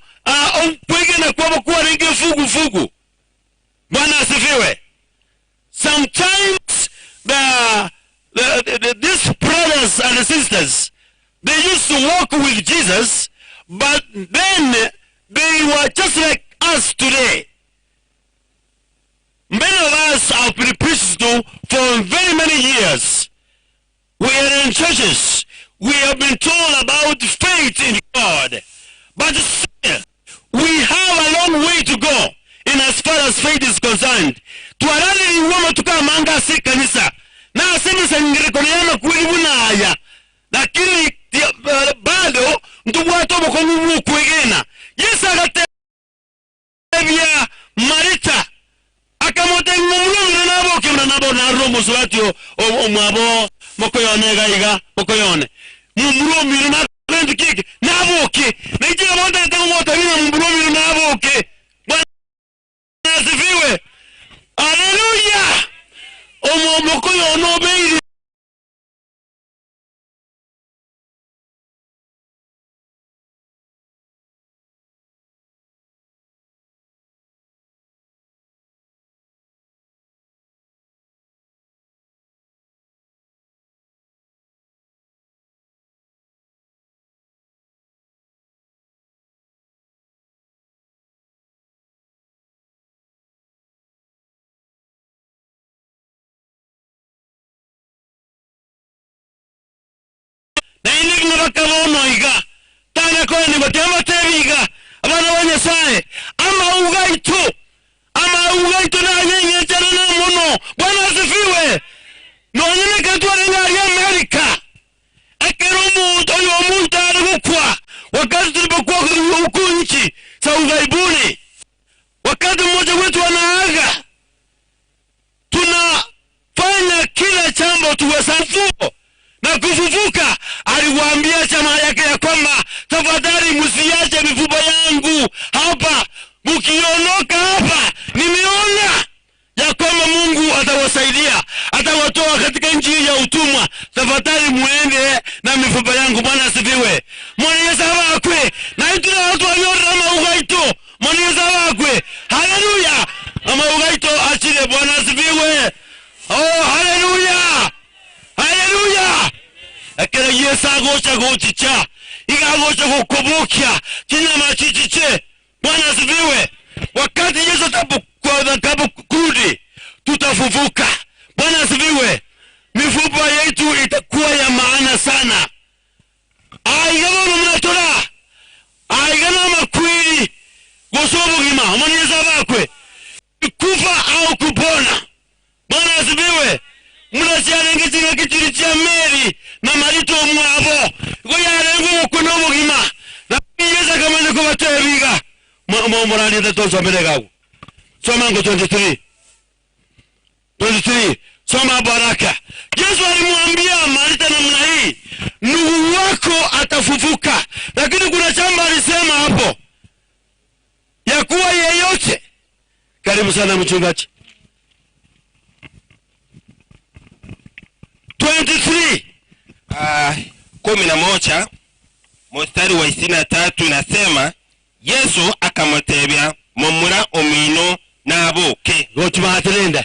[SPEAKER 10] okwegena kwabo kwaringe fugu fugu. Bwana asifiwe. Sometimes the The, the, these brothers and sisters, they used to walk with Jesus, but then they were just like us today. Many of us have been preached to for very many years. We are in churches. We have been told about faith in God. But still, we have a long way to go in as far as faith is concerned. Twaraririwe amatuko amange ase ekanisa, na ase emesangererekano y'amakweri buna aya, lakini bado ntobwate obokong'u bw'okwegena. Yeso agatebia Marita, akamotebia ng'a omwana omino naboke buna nabo narure omosubati omwabo mokoyone iga iga mokoyone. Momura omino nakore ki eke? Naboke. Na inche nabo ntagete gogotebia ng'a momura omino naboke. Bwana asifiwe. Haleluya! Omo mokoyone obeire. Naende ng'a bakaba omoiga, tana koenigwa, tiga mbatebi iga, abana ba Nyasae, amauga aito, amauga aito nayeng'encherane mono. Bwana asifiwe! Nonye nekero twarenge aria America, ekero omonto oyomo oito are gokwa, wakati tulipokuwa huku nchi za ughaibuni, wakati mmoja wetu anaaga, tunafanya kila jambo tuwezavyo na kufufuka. Aliwaambia jamaa yake ya kwamba tafadhali msiache mifupa yangu hapa, mkiondoka hapa, nimeona ya kwamba Mungu atawasaidia, atawatoa katika nchi hii ya utumwa. Tafadhali muende na mifupa yangu. Bwana asifiwe. Mwana Yesu abakwe na ituna watu wanyorera amauga Mwana Yesu abakwe. Haleluya. Amauga aito achire. Bwana asifiwe. Oh, haleluya. Haleluya. Ekero Yesu agocha gochicha, iga agocha gokobokia chinyama chichiche. Bwana asifiwe. Wakati Yesu atakaporudi tutafufuka. Bwana asifiwe. Mifupa yetu itakuwa ya maana sana. Aiga bono mnatora. Aiga na makwiri gose obogima. Omwana Yesu abakwe. Kufa au kupona. Bwana asifiwe. Muna chiarenge ching'aki chiri chia Mary na Marita omwabo. Igo yarenge ogokwa na obogima. Lakini Yesu akamanya kobatebiga. Moraniete tosomere gago. Soma ngo 23. 23. Soma baraka. Yesu alimwambia Marita namna hii, ndugu wako atafufuka. Lakini kuna jambo alisema hapo ya kuwa yeyote. Karibu sana mchungaji. 23.
[SPEAKER 8] 11 mstari wa 23 nasema, Yesu akamutebia mumura omino naboke.
[SPEAKER 10] Gochibaterenda.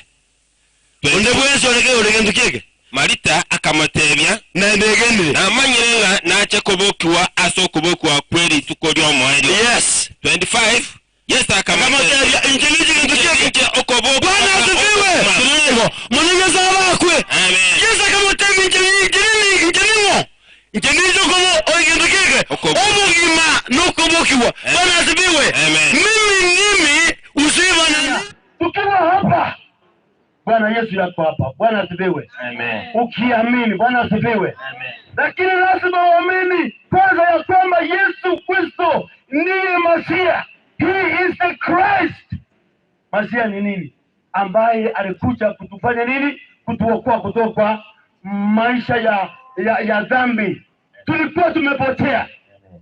[SPEAKER 10] Onde bwensi oreke oreke ntukeke.
[SPEAKER 8] Marita akamutebia
[SPEAKER 10] Nendegenire.
[SPEAKER 8] namanyire ng'a nache kobokiwa ase okobokiwa kwe rituko ry'omoerio.
[SPEAKER 10] Yes.
[SPEAKER 8] 25 Yesu
[SPEAKER 10] akamutebia inche nichi kintu kieke.
[SPEAKER 8] Inche okobokiwa
[SPEAKER 10] Bwana asifiwe. Tunego. Mwana Yesu abakwe.
[SPEAKER 8] Amen.
[SPEAKER 10] Yesu akamutebia inche inche nini inche ningo. Inche nicho kobo okintu kieke. Obogima nokobokiwa. Bwana asifiwe.
[SPEAKER 8] Amen.
[SPEAKER 10] Mimi ndimi uzima na
[SPEAKER 2] Tukiwa hapa Bwana Yesu yako hapa. Bwana asifiwe.
[SPEAKER 8] Amen.
[SPEAKER 2] Ukiamini, Bwana asifiwe.
[SPEAKER 8] Amen.
[SPEAKER 2] Lakini lazima uamini kwanza ya kwamba Yesu Kristo ndiye Masia. He is the Christ. Masia ni nini? Ambaye alikuja kutufanya nini? Kutuokoa kutoka kwa maisha ya, ya, ya dhambi. Tulikuwa tumepotea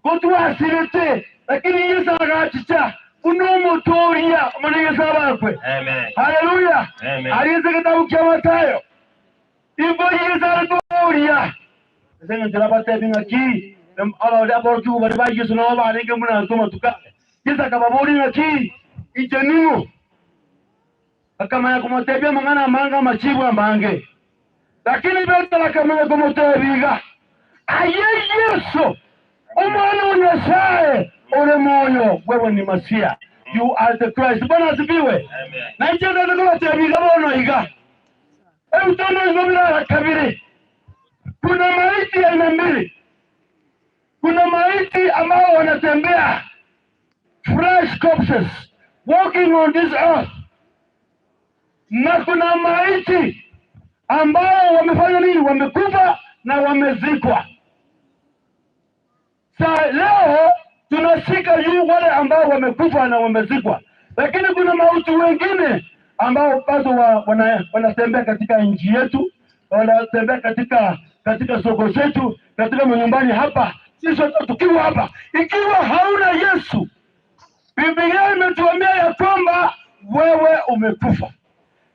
[SPEAKER 2] kutwasirite, lakini Yesu akachicha unomutoria omwana Yesu abakwe.
[SPEAKER 8] Amen.
[SPEAKER 2] Haleluya.
[SPEAKER 8] Amen.
[SPEAKER 2] Alize kitabu cha Mathayo. Ibo Yesu alituoria. Senga njira batebi ng'aki abaorokiwa bari ba Yesu nabo barenge muna ntuma tuka. Yesu akababori ng'aki inche ning'o. Akamanya kumutebia amang'ana amange amachibu amange. Lakini Petero akamanya komotebia iga, Aye Yeso, Omwana o Nyasae ore moyo, wewe ni Masia, you are the Christ. Bwana asifiwe. Na inche ndende kobatebia iga bono iga, ebitondo nigo birara kabere, kuna maiti ya aina mbili, kuna maiti ambao wanatembea fresh corpses walking on this earth, na kuna maiti ambao wamefanya nini? Wamekufa na wamezikwa. Sa leo tunashika yu wale ambao wamekufa na wamezikwa, lakini kuna mauti wengine ambao bado wa, wana, wanatembea katika nchi yetu, wanatembea katika katika soko zetu, katika manyumbani hapa, sisi wote tukiwa hapa. Ikiwa hauna Yesu, Biblia imetuambia ya kwamba wewe umekufa,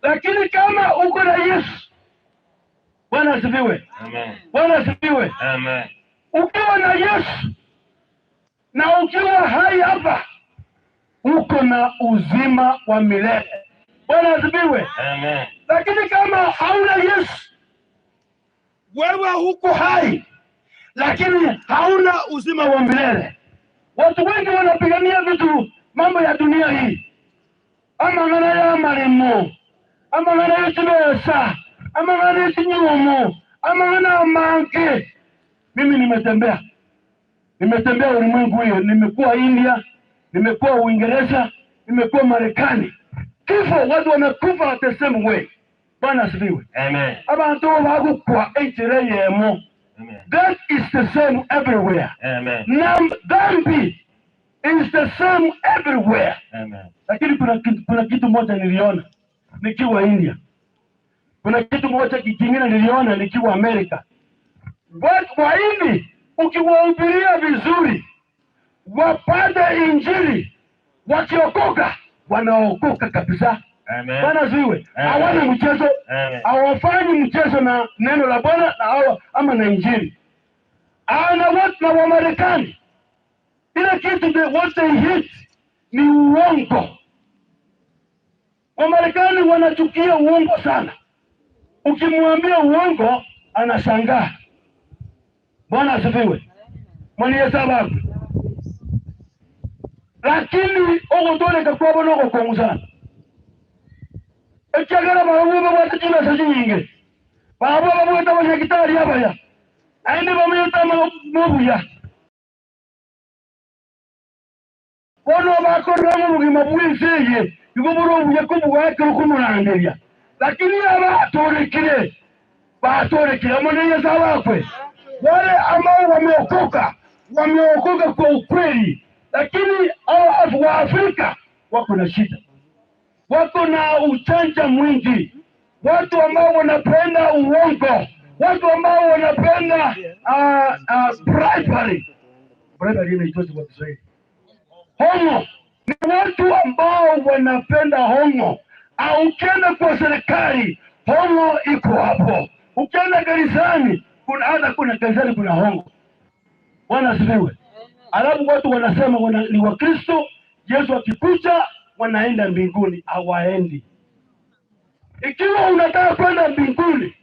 [SPEAKER 2] lakini kama uko na Yesu, Bwana asifiwe, Bwana asifiwe.
[SPEAKER 8] Amen.
[SPEAKER 2] Ukiwa na Yesu na ukiwa hai hapa, uko na uzima wa milele. Bwana asifiwe.
[SPEAKER 8] Amen.
[SPEAKER 2] Lakini kama hauna Yesu, wewe huko hai, lakini hauna uzima wa milele. Watu wengi wanapigania vitu, mambo ya dunia hii, amang'ana ya malimo, amang'ana y'echibesa, amang'ana y'echinyumu, amang'ana amange. Mimi nimetembea, nimetembea ulimwengu hiyo, nimekuwa India, nimekuwa Uingereza, nimekuwa Marekani. Kifo, watu wamekufa the same way. Bwana asifiwe.
[SPEAKER 8] Amen.
[SPEAKER 2] Abantu bagukwa enchera yemo. That is the same everywhere.
[SPEAKER 8] Amen.
[SPEAKER 2] Nam, dhambi is the same everywhere.
[SPEAKER 8] Amen.
[SPEAKER 2] Lakini kuna kitu, kuna kitu moja niliona nikiwa India, kuna kitu moja kingine niliona nikiwa Amerika. Watu Wahindi ukiwahubiria vizuri, wapate Injili, wakiokoka wanaokoka kabisa.
[SPEAKER 8] Amen.
[SPEAKER 2] Bwana asifiwe.
[SPEAKER 8] Amen.
[SPEAKER 2] Hawana mchezo,
[SPEAKER 8] Amen.
[SPEAKER 2] hawafanyi mchezo na neno la Bwana na hawa ama na Injili. Ana watu na Wamarekani, ile kitu they, what they hate ni uongo. Wamarekani wanachukia uongo sana. Ukimwambia uongo anashangaa. Bwana asifiwe. Mwana Yesu abakwe. Lakini ogotoleka kwabo nogokongu sana ekiagera barabwo babwate chibesa chinyinge babwo babwete abanyagitari abaya ainde bamuyeta mobuya bono bakorera obogima bwa ensi eye igo bore obuya kobwakero komorangeria lakini abatorekire batorekire amo na Yesu abakwe wale ambao wameokoka wameokoka kwa ukweli, lakini hao wa Afrika wako na shida wako na uchanja mwingi, watu ambao wanapenda uongo, watu ambao wanapenda bribery. Bribery inaitwaje kwa Kiswahili? Hongo. Ni watu ambao wanapenda hongo. Au ukienda kwa serikali, hongo iko hapo. Ukienda kanisani, kuna hata kuna kanisani kuna hongo. Bwana asifiwe. Alafu watu wanasema wana, ni Wakristo, Yesu akikuja wanaenda mbinguni, hawaendi. Ikiwa unataka kwenda mbinguni,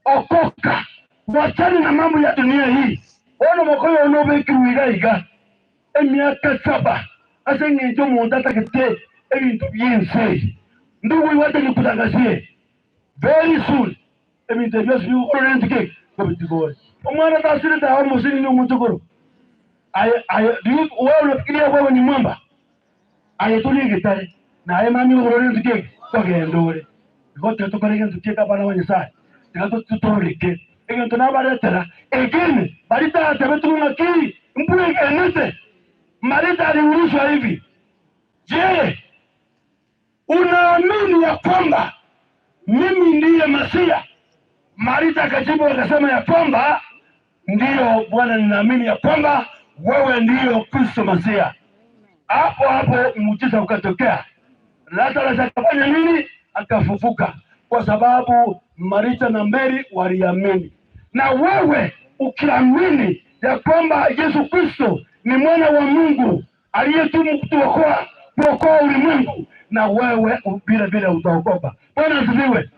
[SPEAKER 2] okoka, wachane na mambo ya dunia hii. Ono mokoyo onobekiwiga iga emiaka saba ase eng'encho omonto atagete ebinto byense ndugu iwate nikutangazie very soon ebinto ebyosi bigukorora entike gobitigore omwana tasirete awo musini ni omuchukuru aye aye wewe unafikiria wewe ni mwamba aye tuli gitare naye mami ugorore entike togenda ore igo tiga tukore egento kieka abana ba Nyasaye tiga tutoreke egento nabaretera egene baritatebe tung'aki mbwegenete Marita aliulizwa hivi, je, unaamini ya kwamba mimi ndiye Masia? Marita akajibu akasema ya kwamba ndiyo Bwana, ninaamini ya kwamba wewe ndiyo Kristo Masia. Hapo hapo muujiza ukatokea. Lazarus akafanya nini? Akafufuka, kwa sababu Marita na Mary waliamini. Na wewe ukiamini ya kwamba Yesu Kristo ni mwana wa Mungu aliyetumwa kutuokoa kuokoa ulimwengu, na wewe vile vile utaokoka. Bwana asifiwe.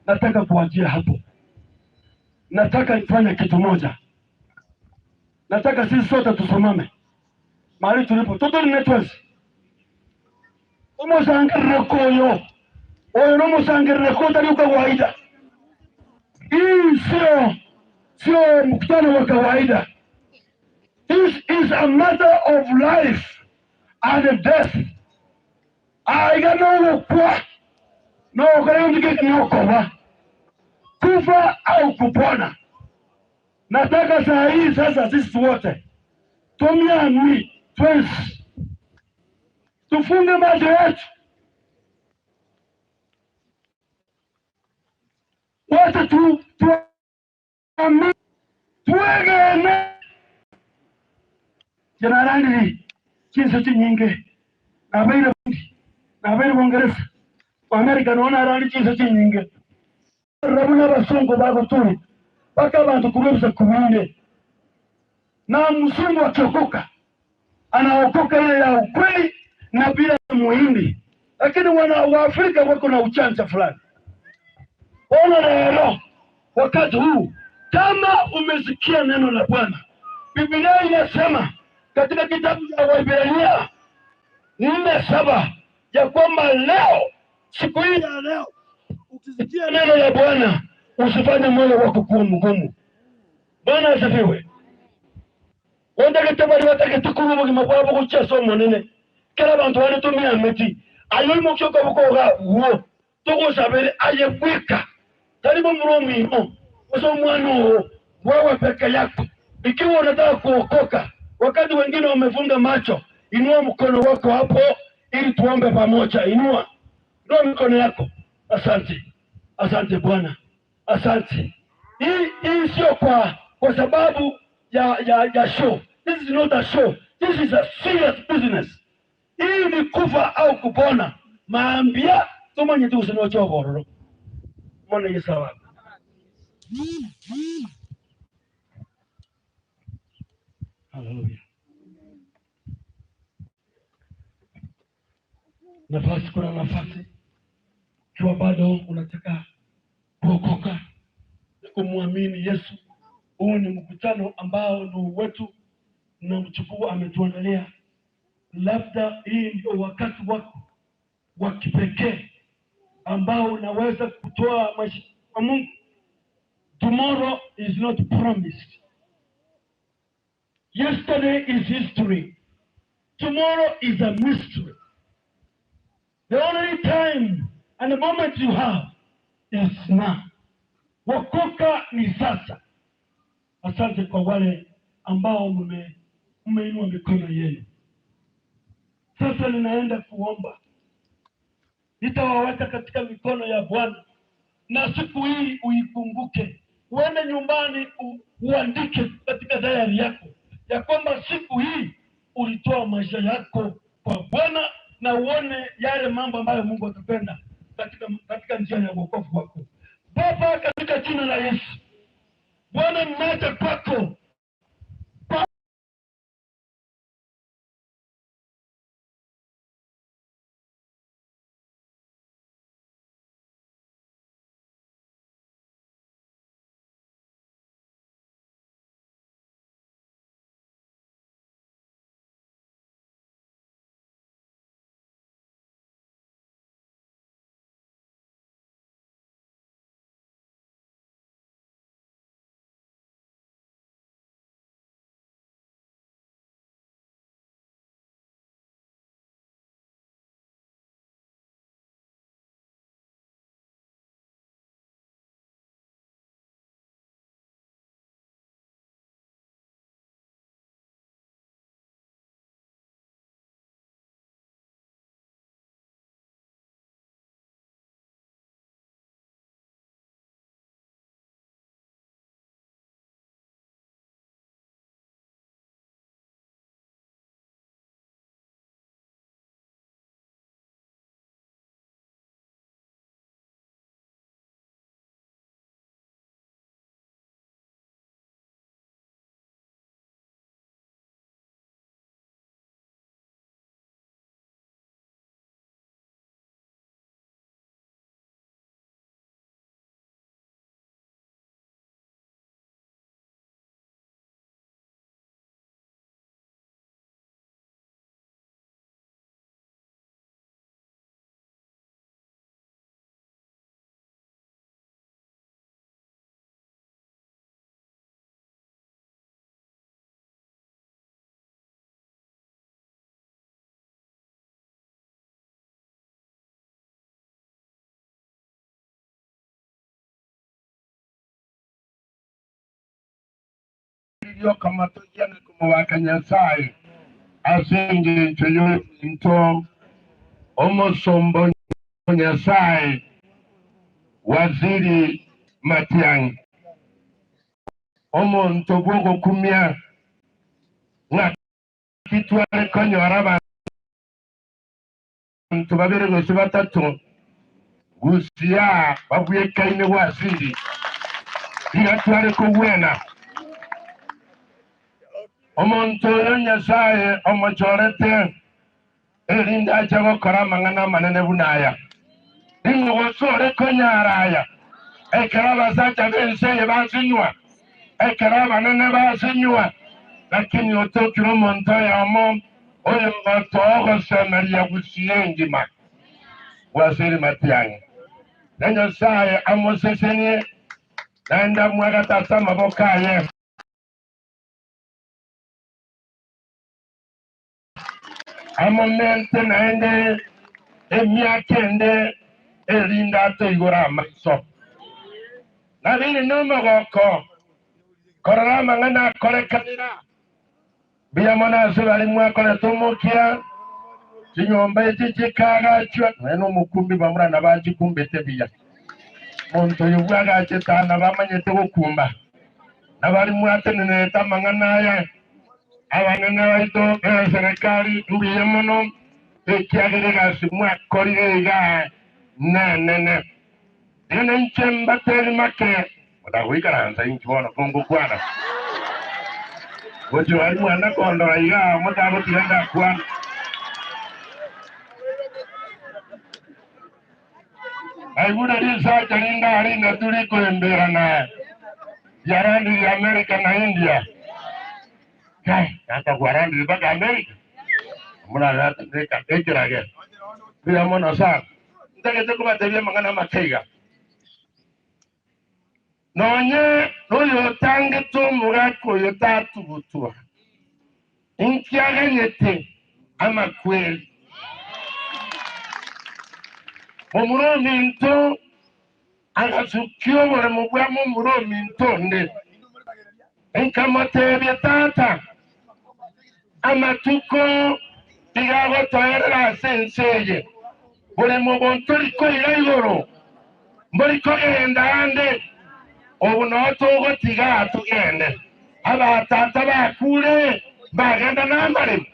[SPEAKER 2] Nataka kuanzia hapo. Nataka nifanye kitu moja, nataka sisi sote tusimame mahali tulipo, tutuli networks umusangirireko oyo oyo nomusangirireko utali kawaida. Hii sio mkutano wa kawaida. This is a matter of life and death. Aiga nogokwa nogokora niokoba kufa au kupona. Nataka saa hii sasa sisi wote tumiami twens tufunge macho yetu wote tu tuami twegene jenarandiri chinso chinyinge nabaire bundi nabaire Bongereza Amerika noona arandi chinso chinyinge rabuna abasungu baguturi mpaka abantu kubebisa kubinde na msungu akiokoka anaokoka ile ya ukweli na bila muhindi, lakini wana Waafrika wako na uchanja fulani. Ona leo wakati huu, kama umesikia neno la Bwana, Biblia inasema katika kitabu cha Waebrania 4:7 ya kwamba leo, siku hii ya leo, ukisikia neno la Bwana usifanye moyo wako kuwa mgumu. Bwana asifiwe. Wendagete bari batagete kuba obogima bwabo gochia ase omonene kera abanto bare meti ayo imokia okoboka wuo togosabere aye bweka tari bomura omwimo ose omwana oo wewe peke yako. Ikiwa unataka kuokoka, wakati wengine wamefunga macho, inua mkono wako hapo ili tuombe pamoja. Inua, inua mikono yako. Asante, asante Bwana, asante. Hii sio kwa sababu ya show. This is not a show. This is a serious business. Hii ni kufa au kupona. Maambia tumanye tu usinocho bororo. Mwana Yesu wangu. Haleluya. Nafasi, kuna nafasi ikiwa bado unataka kuokoka na kumwamini Yesu. Huu ni mkutano ambao ni wetu na mchukuu ametuandalia. Labda hii ndio wakati wako wa kipekee ambao unaweza kutoa maisha kwa Mungu. Tomorrow is not promised. Yesterday is history. Tomorrow is a mystery. The only time and the moment you have is now. Wokoka ni sasa. Asante kwa wale ambao mmeinua mikono yenu. Sasa ninaenda kuomba. Nitawaweka katika mikono ya Bwana, na siku hii uikumbuke. Uende nyumbani uandike katika diary yako ya kwamba siku hii ulitoa maisha yako kwa Bwana, na uone yale mambo ambayo Mungu atapenda katika njia ya wokovu wako. Baba, katika jina la Yesu, Bwana, ninaja kwako.
[SPEAKER 11] riokomotogia na komobaka Nyasae ase engencho y'omonto omosomba o Nyasae, Waziri Matiang'i, omonto bw'ogokumia, ng'aki tware konyora abanto babere gose batato Gusia babwekaine Waziri, tiga tware kogwena. Omonto oyo Nyasae omochorete erinde ache gokora amang'ana amanene buna aya. Ning'o gose ore konyara aya, ekero abasacha b'ense eye basinywa, ekero abanene basinywa? Lakini otokire omonto oyomo oyogotoa ogosemeria Gusia engima. Waziri Matiang'i, na Nyasae amosesenie, naende amwagate ase amaboko aye. Amomente naende emiaka ende, erinde atoigore amaiso. Nabeire nomogoko korora amang'ana akorekanera. Mbuya mono ase baria mwakorete omokia, chinyomba echi chikaagachwa, nonya nomokumbi bamura nabachikumbete buya. Omonto oyo bw'agachete aa nabamanyete gokumba, na baria mwatenenerete amang'ana aya, abanene baito b'eserekari, mbuya mono, ekiagera egasi mwakorire iga nenene. Riria nainche mbatebi make, motagoikaransa inki bono kongokwana? Gochia aria mwana kondora iga, motagotiga ndakwana. Naigure risacha rinde aria inatu rikoemberana riarandirie America na India. Kai, tata kwarandirie mpaka America? Muna ekerage. Mbuya mono sana. Ntagete kobatebia amang'ana amake iga. Nonye noyotangete omogaka oyo tatugutwa, inki aganyete amakweri? Momura ominto agasukia oboremo bwa momura ominto onde, nkamotebia, Tata, amatuko iga agotoerera ase ense eye, boremo obo ntori koira igoro, mbori kogenda ande, obo noo togotiga togende. Abatata bakure mbagenda namaremo,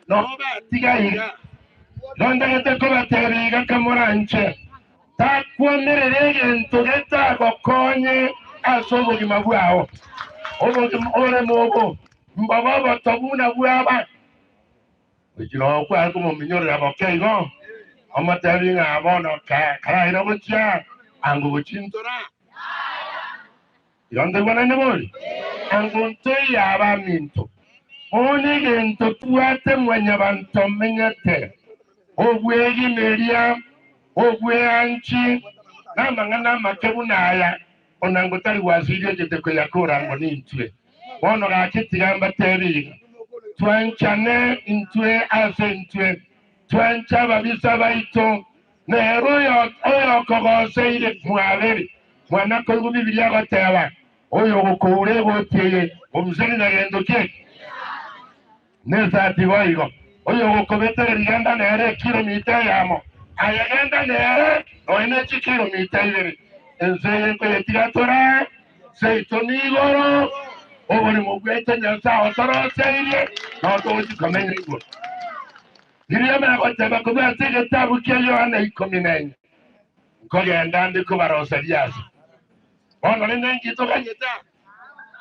[SPEAKER 11] noo batiga iga. Igo ntagete kobatebia iga kamoranche, Takwomerera egento getagokonye ase obogima bwao. Obogima oremo obo mbobe oboto buna bw'aba. Gochia noo kware komominyorera boke igo, omotebi ng'a bono karaire gochia ango gochintora. Igo ntoigwanaine bori? Ango ntoi abaminto, bono egento tobwate mwanyabanto menyete, obwegimeria, obweanchi, na amang'ana amake buna aya, onango tari gwasiria ochete koyakora ango nintwe. Bono gaki tiga mbatebi iga, twanchane intwe ase intwe, twanche ababisa baito, Nere oyokogoseire mwabere. Mwana koigwa Bibilia agoteba, Oyogokoura egoti eye, omuseri na gento ki eke? Nesati boigo. Oyogokobetera rigenda nere ekilomita eyemo, aye genda nere nonya ne chikilomita ibere. Ense eye nkoyetiga tore, seito nigoro, oborimo bwaito Nyasae otoroseirie, nao togochia komenya igoro. Riria nagoteba korwa ase egetabu kia Yohana 14, Nkogenda nde kobaroseria ase. Bono rende inki toganyete aa?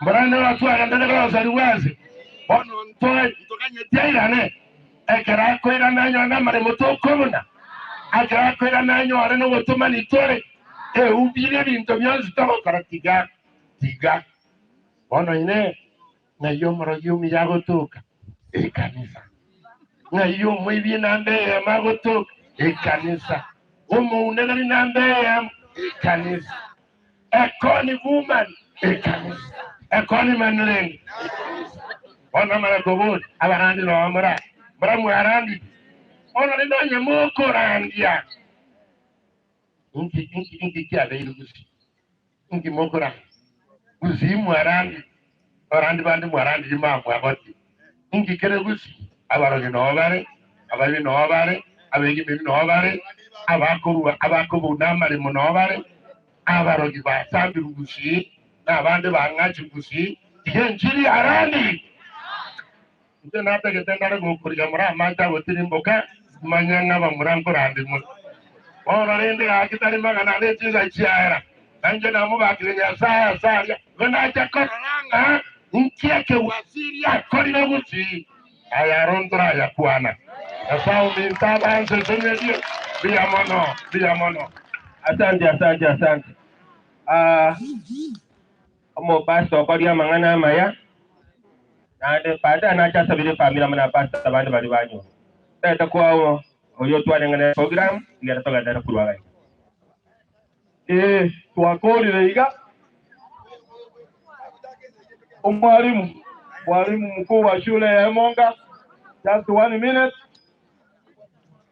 [SPEAKER 11] Mbora nero twagendete koroserigwa ase. Bono ntoe ntoganyeti airane. Ekero akoirana anyore namaremo tokobuna. Ekero akoirana anyore nogotomani tore. Eubire ebinto bionsi togokora tiga tiga. Bono inee, ng'ai omorogi omuya agotoka? Ekanisa. Ng'ai omoibi enamba eyemo agotoka? Ekanisa. Omouneneri namba eyemo? Ekanisa. Ekoni woman? Ekanisa. Ekoni man rende? Ekanisa. Bono amara koboria, abarandi noo mora, mbora mwarandire? Bono rende onye mokorandia, inki, inki, inki kiabeire gusii? Inki mokoranda? Gusii mwarandire. Abarandi bande mwarandirie mamwaboti, Inki kere gusii? Abarogi noo bare, abaibi noo bare, abegimeri noo bare, abakorua abakobuna amaremo noo bare, abarogi basambirwe gusii, na abande bang'achirwe gusii, tiga enchiri yarandire. Inche natagete ndare gokorigia more amache agotirimboka, manye ng'a bamura nkorandi more. Bono rende gaki tari magana ane chinsa chiaera, na inche namobakire Nyasae ase aria, igo nacha korora ng'a inki ekegwasiria akorire gusii. Aya aro ntorayakwana. Nyasae ominto abansesenerie mbuya mono, mbuya mono.
[SPEAKER 8] Asante, asante, asante. Ah, omopastor okoria amang'ana amaya, naende baadaye nacha asabire efamiri amo na abapastor abande baria banywa. Tagete kwao oyo otwareng'ana eprogram, igere togenderere korwa iga iga.
[SPEAKER 2] Ee, twakorire iga. Omwalimu, mwalimu mkuu wa shule ya Emonga, just one minute,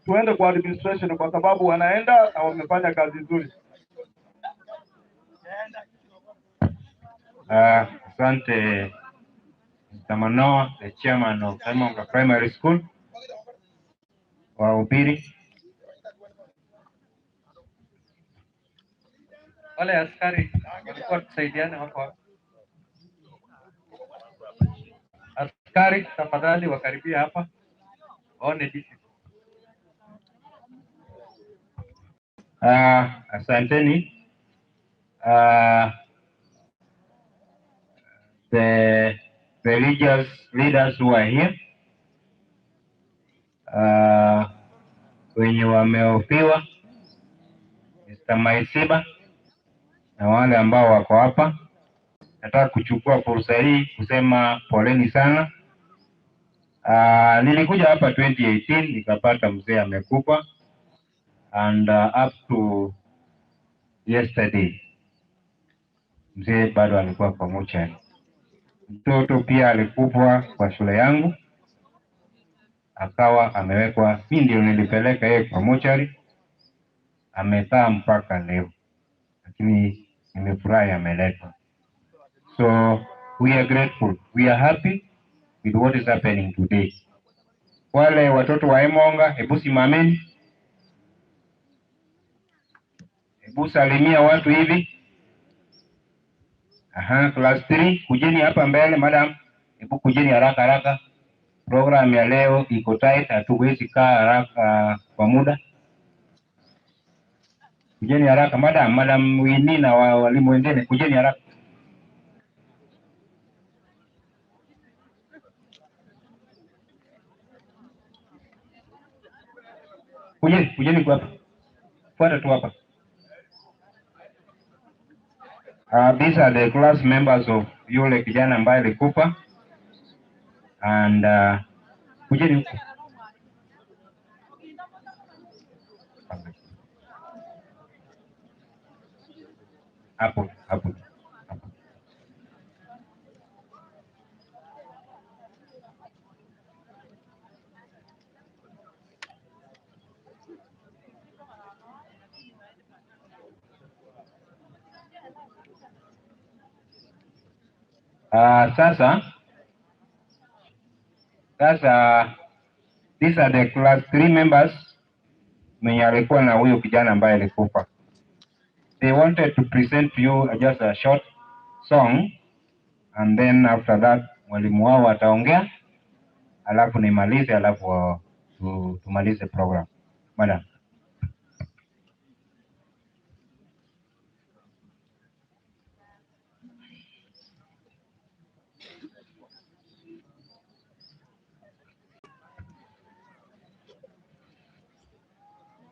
[SPEAKER 2] tuende kwa administration kwa sababu wanaenda na wamefanya kazi nzuri.
[SPEAKER 12] Asante Mr. Manoa, the chairman of Emonga Primary School, wahubiri.
[SPEAKER 13] Wale askari walikuwa tusaidiane hapo. Askari tafadhali wakaribia hapa waone jinsi.
[SPEAKER 12] Asanteni. The religious leaders who are here, wenye wameofiwa, Mr. Maisiba na wale ambao wako hapa, nataka kuchukua fursa hii kusema poleni sana. Nilikuja hapa 2018 nikapata mzee amekufa, and up to yesterday mzee bado alikuwa kwa mochari. Mtoto pia alikufa kwa shule yangu, akawa amewekwa, mi ndio nilipeleka yeye kwa mochari, amekaa mpaka leo, lakini nimefurahi ameletwa. So we are grateful, we are happy with what is happening today. Wale watoto wa Emonga, hebu simameni, hebu salimia watu hivi. Aha, class 3 kujeni hapa mbele madam, hebu kujeni haraka haraka. Program ya leo iko tight, hatuwezi kaa haraka kwa muda. Kujeni haraka madam, madam Winnie na walimu wengine, kujeni haraka. Kujeni, kujeni kwa hapa. Fuata tu hapa. These are the class members of yule kijana ambaye alikufa, and kujeni huku. Hapo, hapo, hapo. Sasa these are the class 3 members mwenye alikuwa na huyo kijana ambaye alikufa. They wanted to present to you just a short song, and then after that mwalimu wao ataongea, alafu nimalize, alafu tumalize program. Madam.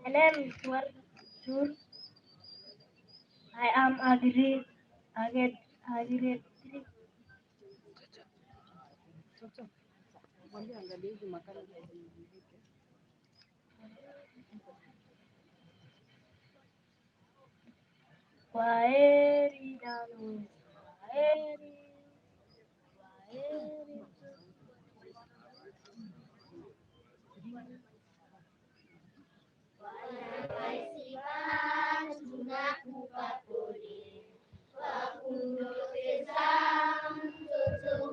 [SPEAKER 14] My name is Wardur. I am a grade, a grade, a grade 3. Kwaheri Dalu, kwaheri, kwaheri.
[SPEAKER 15] Tunakupa pole kwa kumpoteza mtoto.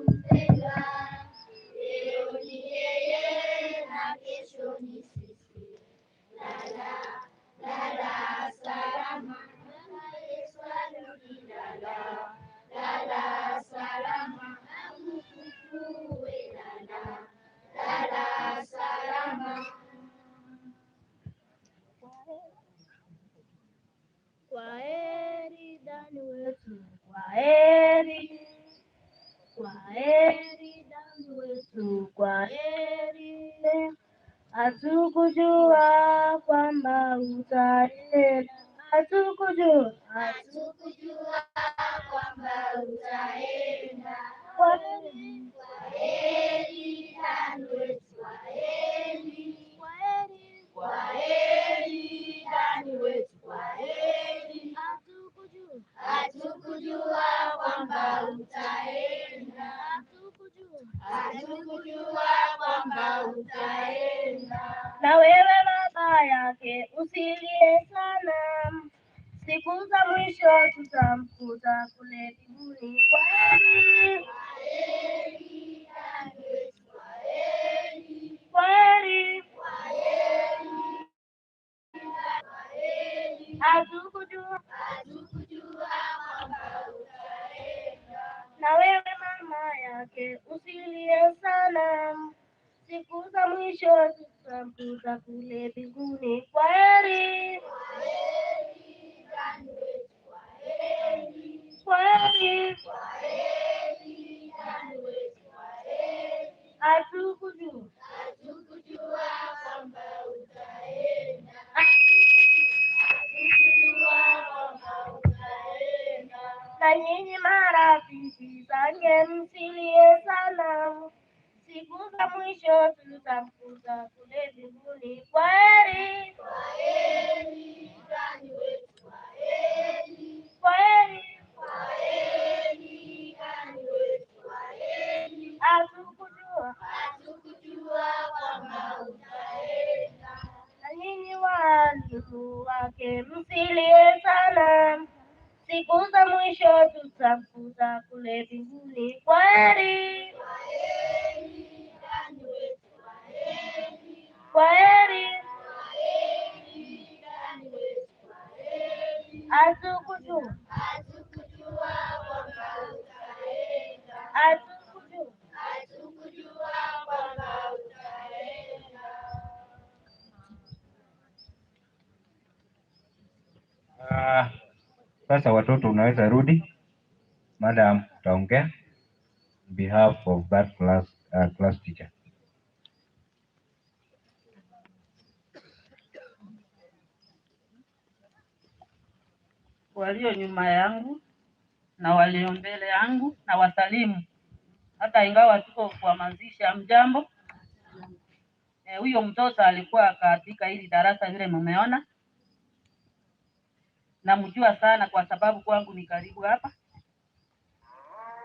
[SPEAKER 14] Kwaheri Dani wetu, kwaheri. Kwaheri Dani wetu, kwaheri. Hatukujua kwamba utaenda, hatukujua,
[SPEAKER 15] Hatukujua kwamba utaenda.
[SPEAKER 14] Kwaheri,
[SPEAKER 15] Kwaheri Dani wetu, kwaheri.
[SPEAKER 14] Kwaheri,
[SPEAKER 15] Kwaheri Dani wetu, kwaheri.
[SPEAKER 14] Hatukujua,
[SPEAKER 15] Hatukujua kwamba utaenda.
[SPEAKER 14] Hatukujua,
[SPEAKER 15] Hatukujua kwamba utaenda.
[SPEAKER 14] Na wewe baba yake usilie sana, siku za mwisho tutamkuta kule mbinguni. Kwaheri,
[SPEAKER 15] Kwaheri Dani wetu, kwaheri.
[SPEAKER 14] kwaheri,
[SPEAKER 15] Kwaheri, kwaheri.
[SPEAKER 14] Hatukujua,
[SPEAKER 15] Hatukujua kwamba utaenda.
[SPEAKER 14] na wewe mama yake usilie sana, siku za mwisho tutamkuta kule mbinguni. Kwaheri,
[SPEAKER 15] Kwaheri Dani wetu, kwaheri.
[SPEAKER 14] kwaheri,
[SPEAKER 15] Kwaheri Dani wetu, kwaheri.
[SPEAKER 14] Hatukujua,
[SPEAKER 15] Hatukujua kwamba utaenda. Hatukujua kwamba utaenda.
[SPEAKER 14] na nyinyi marafiki zange msilie sana, siku za mwisho tutamkuta kule mbinguni. Kwaheri,
[SPEAKER 15] Kwaheri Dani wetu, kwaheri.
[SPEAKER 14] kwaheri,
[SPEAKER 15] Kwaheri Dani wetu, kwaheri.
[SPEAKER 14] Hatukujua,
[SPEAKER 15] Hatukujua kwamba utaenda.
[SPEAKER 14] na nyinyi walimu wake msilie sana, siku za mwisho tutamkuta kule mbinguni. Kwaheri,
[SPEAKER 15] Kwaheri Dani wetu, kwaheri.
[SPEAKER 14] kwaheri,
[SPEAKER 15] Kwaheri Dani wetu, kwaheri.
[SPEAKER 14] Hatukujua,
[SPEAKER 15] Hatukujua kwamba utaenda.
[SPEAKER 14] hatukujua.
[SPEAKER 15] Hatukujua kwamba utaenda.
[SPEAKER 12] Ah, sasa watoto unaweza rudi. Madam utaongea on behalf of that class, class teacher.
[SPEAKER 16] Walio nyuma yangu na walio mbele yangu na wasalimu, hata ingawa tuko kwa mazishi. Hamjambo. Huyo mtoto alikuwa katika hili darasa vile mumeona, namjua sana kwa sababu kwangu ni karibu hapa.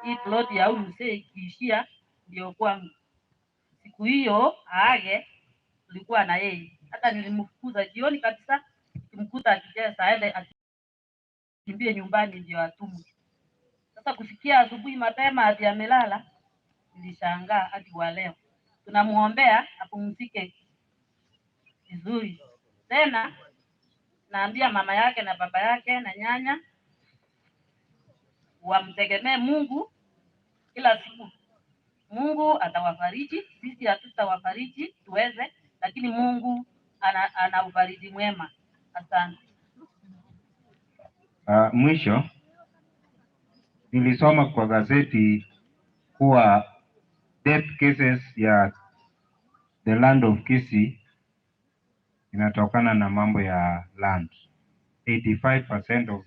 [SPEAKER 16] Hii plot ya huyu mzee ikiishia ndio kwangu. Siku hiyo aage tulikuwa na yeye, hata nilimfukuza jioni kabisa, nikimkuta akicheza aende akimbie nyumbani ndio atumwe. Sasa kufikia asubuhi mapema ati amelala, nilishangaa hadi wa leo. Tunamuombea apumzike vizuri. Tena naambia mama yake na baba yake na nyanya wamtegemee Mungu kila siku. Mungu atawafariji, sisi hatutawafariji tuweze, lakini Mungu ana ufariji mwema. Asante.
[SPEAKER 12] Mwisho nilisoma kwa gazeti kuwa death cases ya the land of Kisii inatokana na mambo ya land. 85% of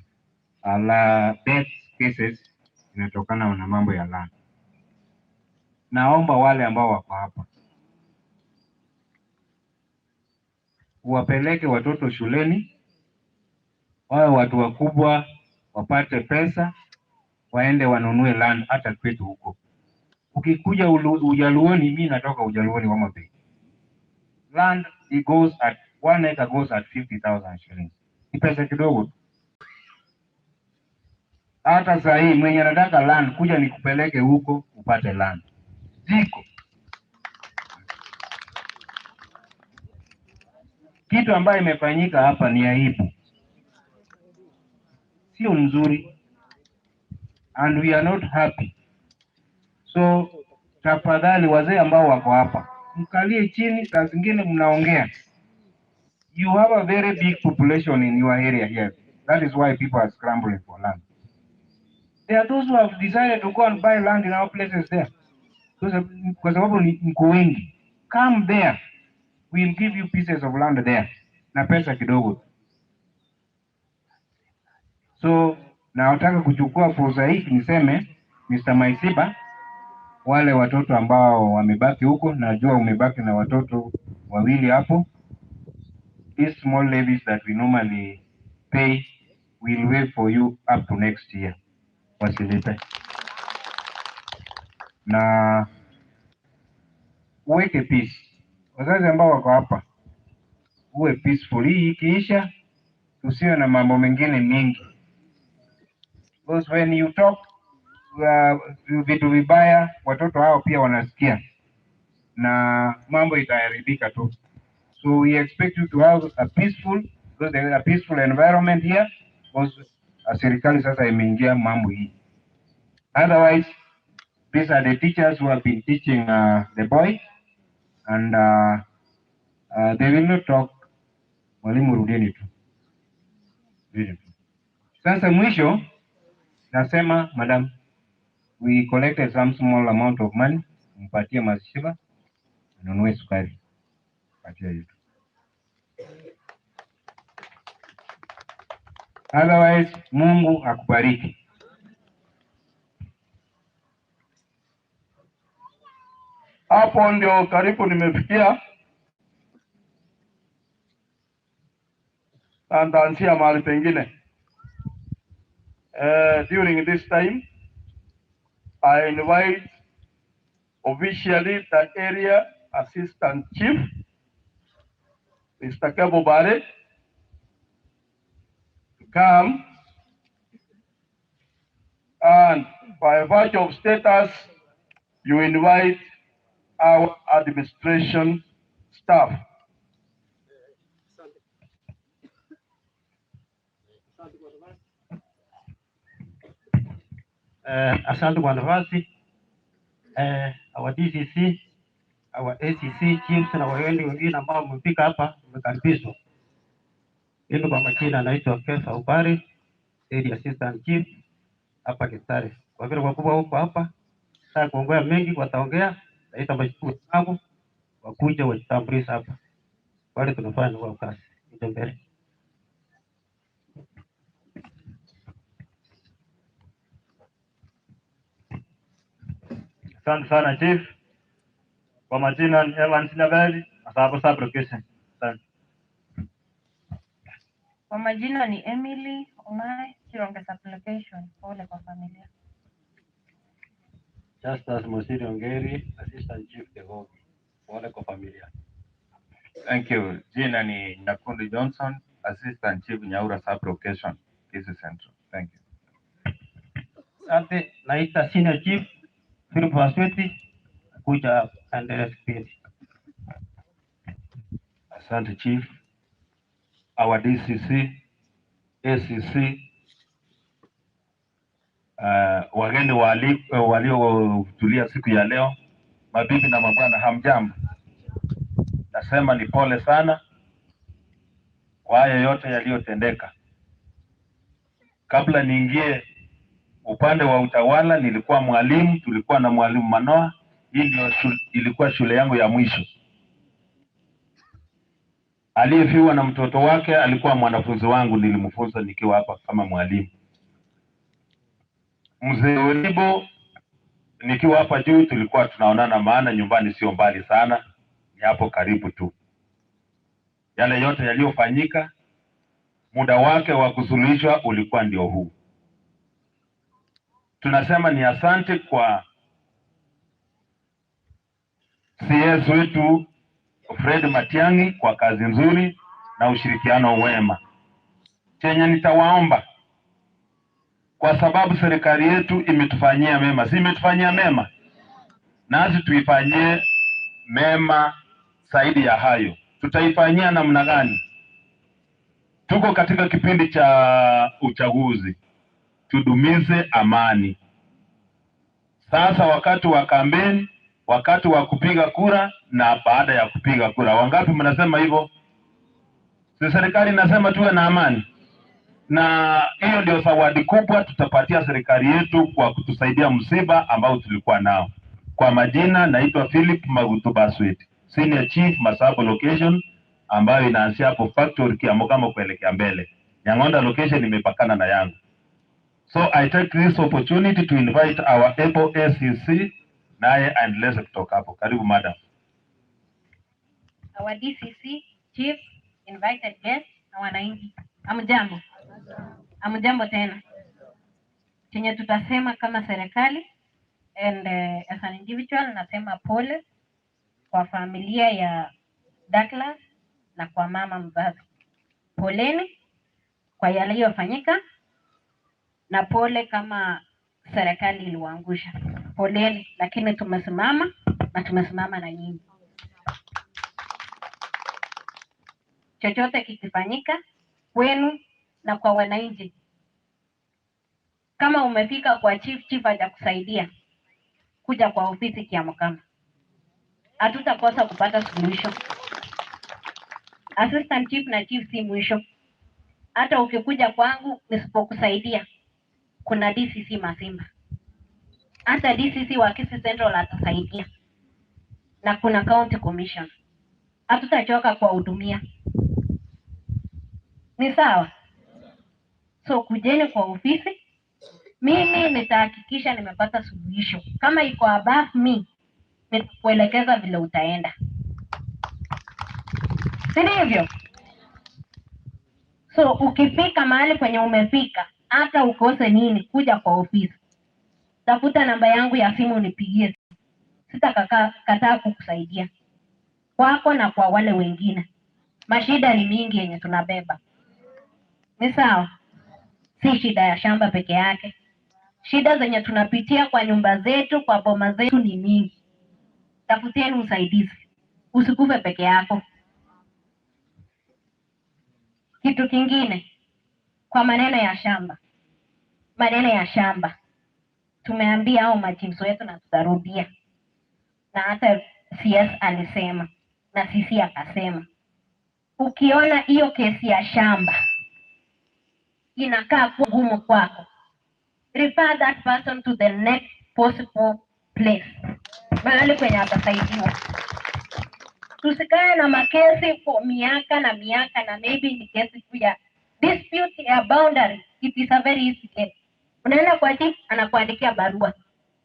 [SPEAKER 12] death cases inatokana na mambo ya land. Naomba wale ambao wako hapa wapeleke watoto shuleni, wawe watu wakubwa, wapate pesa, waende wanunue land hata kwetu huko. Ukikuja Ujaluoni, mi natoka Ujaluoni Homa Bay. Land it goes at 1 acre goes at 50,000 shillings. Ni pesa kidogo tu. Hata saa hii mwenye anataka land, kuja nikupeleke huko upate land. Ziko kitu ambayo imefanyika hapa ni aibu, sio nzuri, and we are not happy. So tafadhali wazee ambao wako hapa, mkalie chini, saa zingine mnaongea. You have a very big population in your area here. That is why people are scrambling for land. There are those who have decided to go and buy land in our places there. Kwa sababu ni mko wengi. Come there. We'll give you pieces of land there. Na pesa kidogo tu. So nataka kuchukua fursa hii niseme Mr. Maisiba, wale watoto ambao wamebaki huko, najua umebaki na watoto wawili hapo. These small levies that we normally pay will wait for you up to next year. Wasilipe na uweke peace. Wazazi ambao wako hapa, uwe peaceful. Hii ikiisha, tusiwe na mambo mengine mengi, because when you talk vitu vibaya, watoto hao pia wanasikia na mambo itaharibika tu. So we expect you to have a peaceful, because there is a peaceful environment here, because serikali sasa imeingia mambo hii. Otherwise, these are the teachers who have been teaching the boy and they will not talk. Mwalimu, rudieni tu. Rudieni tu. Sasa mwisho nasema madam, we collected some small amount of money, mpatie Mashiba anunue sukari, patia hiyo. Otherwise, Mungu akubariki.
[SPEAKER 2] Hapo ndio karibu nimefikia, na nitaanzia mahali pengine. During this time I invite officially the area assistant chief Mr. Kebo Bare to come and by virtue of status you invite our administration staff.
[SPEAKER 13] Asante kwa nafasi. Our DCC, our ACC chiefs na wageni wengine ambao mmefika hapa, mmekaribishwa. Mimi kwa majina naitwa Kefa Ubari, Area Assistant Chief hapa Kitale. Kwa vile wakubwa huko hapa, sasa kuongea mengi wataongea, naita majukumu yangu wakuja wajitambulishe hapa. Wale tunafanya kwa kazi. Ndio mbele.
[SPEAKER 17] Asante sana chief. Kwa majina ni Evans Nyabeli, Asabo sub location. Asante.
[SPEAKER 18] Kwa majina ni Emily Ongae, Chironge Supplication. Pole kwa familia.
[SPEAKER 19] Justus Mosiri Ongeri, Assistant Chief Kegogi. Pole kwa familia.
[SPEAKER 20] Thank you. Jina ni Nyakundi Johnson, Assistant Chief Nyaura Sub Location, Kisii Central. Thank you.
[SPEAKER 13] Asante, naita Senior Chief Philip Wasweti kuja aendelee kipindi.
[SPEAKER 21] Asante Chief, our DCC, ACC, wageni waliohudhuria siku ya leo, mabibi na mabwana, hamjambo. Nasema ni pole sana kwa haya yote yaliyotendeka. Kabla niingie upande wa utawala, nilikuwa mwalimu, tulikuwa na mwalimu Manoa. Hii ndio ilikuwa shule yangu ya mwisho. Aliyefiwa na mtoto wake alikuwa mwanafunzi wangu, nilimfunza nikiwa hapa kama mwalimu. Mzee Olibo nikiwa hapa juu tulikuwa tunaonana, maana nyumbani sio mbali sana, ni hapo karibu tu. Yale yote yaliyofanyika, muda wake wa kusuluhishwa ulikuwa ndio huu. Tunasema ni asante kwa CS wetu Fred Matiang'i kwa kazi nzuri na ushirikiano wema. Chenye nitawaomba, kwa sababu serikali yetu imetufanyia mema, si imetufanyia mema, nasi tuifanyie mema zaidi ya hayo. Tutaifanyia namna gani? Tuko katika kipindi cha uchaguzi, tudumize amani. Sasa wakati wa kampeni, wakati wa kupiga kura na baada ya kupiga kura. Wangapi mnasema hivyo? Si serikali inasema tuwe na amani? na hiyo ndio zawadi kubwa tutapatia serikali yetu kwa kutusaidia msiba ambao tulikuwa nao. Kwa majina naitwa Philip Magutu Baswet, Senior Chief Masabo Location ambayo inaanzia hapo factory Kiamokamo kuelekea mbele. Nyang'onda location imepakana na yangu. So I take this opportunity to invite our able ACC naye aendeleze kutoka hapo. Karibu madam.
[SPEAKER 3] Our DCC, chiefs, invited guests na wananchi. Hamjambo? Hamjambo tena. Chenye tutasema kama serikali and as an individual nasema pole kwa familia ya Douglas na kwa mama mzazi. Poleni kwa yaliyofanyika na pole kama serikali iliwaangusha. Poleni, lakini tumesimama na tumesimama na nyinyi. Chochote kikifanyika kwenu na kwa wananchi, kama umefika kwa chief, chief hajakusaidia, kuja kwa ofisi Kiamokama, hatutakosa kupata suluhisho. Assistant chief na chief si mwisho. Hata ukikuja kwangu nisipokusaidia, kuna DCC Masimba, hata DCC wa Kisii Central atasaidia, na kuna county commission. Hatutachoka kuwahudumia, ni sawa? So kujeni kwa ofisi, mimi nitahakikisha nimepata suluhisho. Kama iko above me, nitakuelekeza vile utaenda, si ndivyo? So ukifika mahali kwenye umefika, hata ukose nini, kuja kwa ofisi, tafuta namba yangu ya simu unipigie, sitakataa kukusaidia kwako na kwa wale wengine. Mashida ni mingi yenye tunabeba, ni sawa? Si shida ya shamba peke yake, shida zenye tunapitia kwa nyumba zetu, kwa boma zetu ni mingi. Tafuteni usaidizi, usikufe peke yako. Kitu kingine kwa maneno ya shamba, maneno ya shamba tumeambia hao machiefs wetu na tutarudia, na hata CS alisema na sisi akasema, ukiona hiyo kesi ya shamba inakaa kuwa ngumu kwako, refer that person to the next possible place, mahali kwenye atasaidiwa. Tusikae na makesi kwa miaka na miaka, na maybe ni kesi tu ya dispute ya boundary. It is a very easy case. Unaenda kwa chief anakuandikia barua,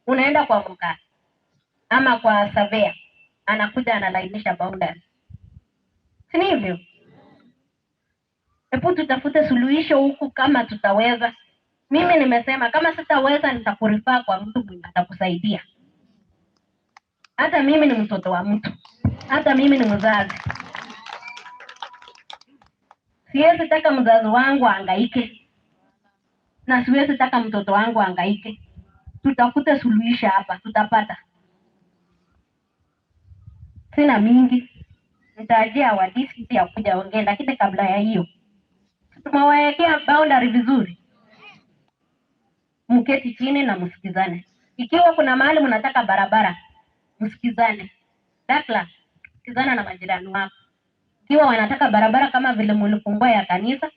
[SPEAKER 3] unaenda kwa mkaa ama kwa surveyor, anakuja analainisha boundary, si ni hivyo? Hebu tutafute suluhisho huku kama tutaweza. Mimi nimesema kama sitaweza nitakurifaa kwa mtu mwenye atakusaidia. Hata mimi ni mtoto wa mtu, hata mimi ni mzazi. Siwezi taka mzazi wangu ahangaike na siwezi taka mtoto wangu ahangaike. Tutafute suluhisho hapa, tutapata. Sina mingi, nitarajia wadisi ya kuja ongee, lakini kabla ya hiyo tumewawekea boundary vizuri, mketi chini na msikizane. Ikiwa kuna mahali mnataka barabara, msikizane. Dakla, sikizana na majirani wako. Ikiwa wanataka barabara kama vile mlifungua ya kanisa,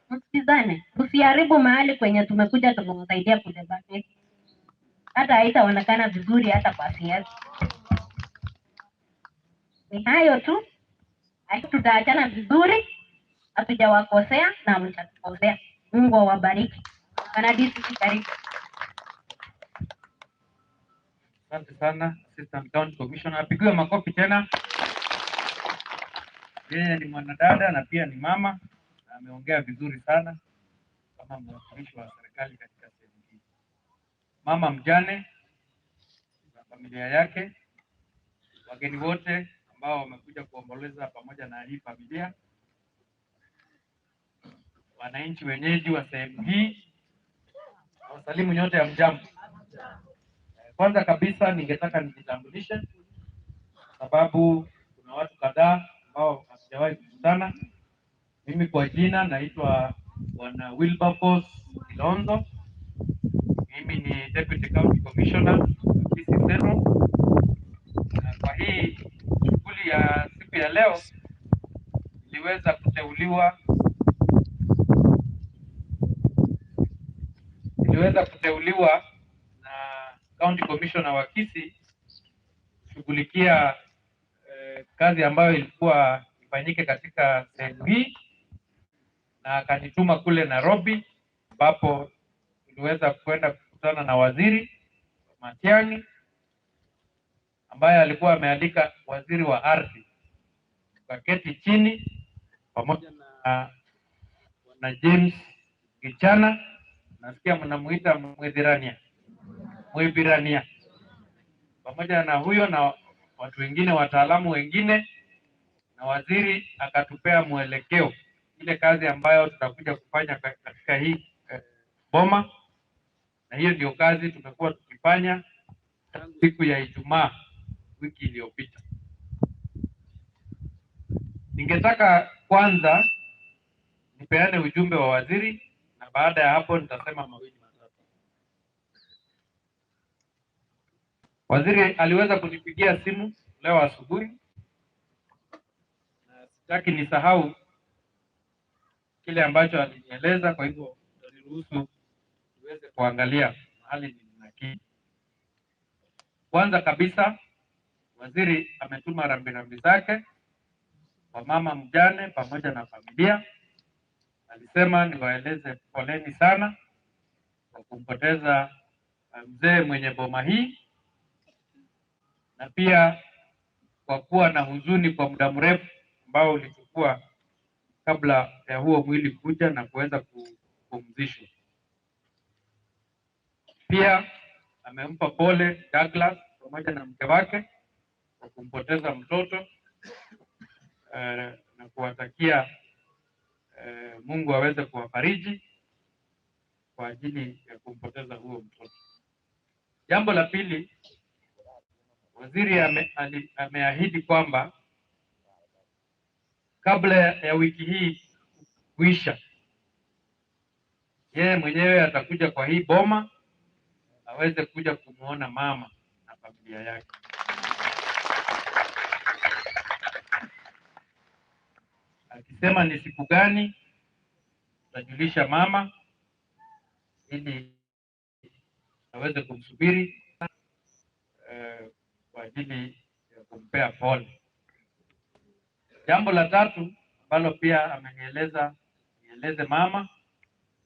[SPEAKER 3] msikizane. Usiharibu mahali kwenye tumekuja tumewasaidia kudebate, hata haitaonekana vizuri hata kwa siasa. Ni hayo tu, tutaachana vizuri, hatujawakosea na hamjatukosea. Mungu awabariki. Bwana DCC, karibu.
[SPEAKER 22] Asante sana Assistant County Commissioner, apigiwe makofi tena. Yeye ni mwanadada na pia ni mama na ameongea vizuri sana kama mwakilishi wa serikali katika sehemu hii. Mama mjane na familia yake, wageni wote ambao wamekuja kuomboleza pamoja na hii familia, wananchi wenyeji wa sehemu hii, nawasalimu nyote, hamjambo. Kwanza kabisa ningetaka nijitambulishe, sababu kuna watu kadhaa ambao hatujawahi kukutana. Mimi kwa jina naitwa Bwana Wilberforce Kilonzo. Mimi ni Deputy County Commissioner wa Kisii Central, na kwa hii shughuli ya siku ya leo niliweza kuteuliwa Niliweza kuteuliwa na County Commissioner wa Kisii kushughulikia kazi ambayo ilikuwa ifanyike katika sehemu hii, na akanituma kule Nairobi ambapo tuliweza kwenda kukutana na waziri Matiang'i ambaye alikuwa amealika waziri wa ardhi. Tukaketi chini pamoja na bwana James Gichana, nasikia mnamuita Mwithirania, Mwibirania, pamoja na huyo na watu wengine, wataalamu wengine, na waziri akatupea mwelekeo ile kazi ambayo tutakuja kufanya katika hii boma, na hiyo ndio kazi tumekuwa tukifanya tangu siku ya Ijumaa wiki iliyopita. Ningetaka kwanza nipeane ujumbe wa waziri na baada ya hapo nitasema mawili matatu. Waziri aliweza kunipigia simu leo asubuhi, na sitaki nisahau kile ambacho alinieleza, kwa hivyo utaniruhusu niweze kuangalia mahali nilinakili. Kwanza kabisa, waziri ametuma rambirambi zake kwa mama mjane pamoja na familia. Alisema niwaeleze poleni sana kwa kumpoteza mzee mwenye boma hii, na pia kwa kuwa na huzuni kwa muda mrefu ambao ulichukua kabla ya huo mwili kuja na kuweza kupumzishwa. Pia amempa pole Douglas pamoja na mke wake kwa kumpoteza mtoto na kuwatakia Mungu aweze kuwafariji kwa ajili ya kumpoteza huo mtoto. Jambo la pili, waziri ameahidi kwamba kabla ya wiki hii kuisha, yeye mwenyewe atakuja kwa hii boma aweze kuja kumwona mama na familia yake. Akisema ni siku gani, tutajulisha mama ili aweze kumsubiri kwa ajili ya kumpea pole. Jambo la tatu ambalo pia amenieleza nieleze mama,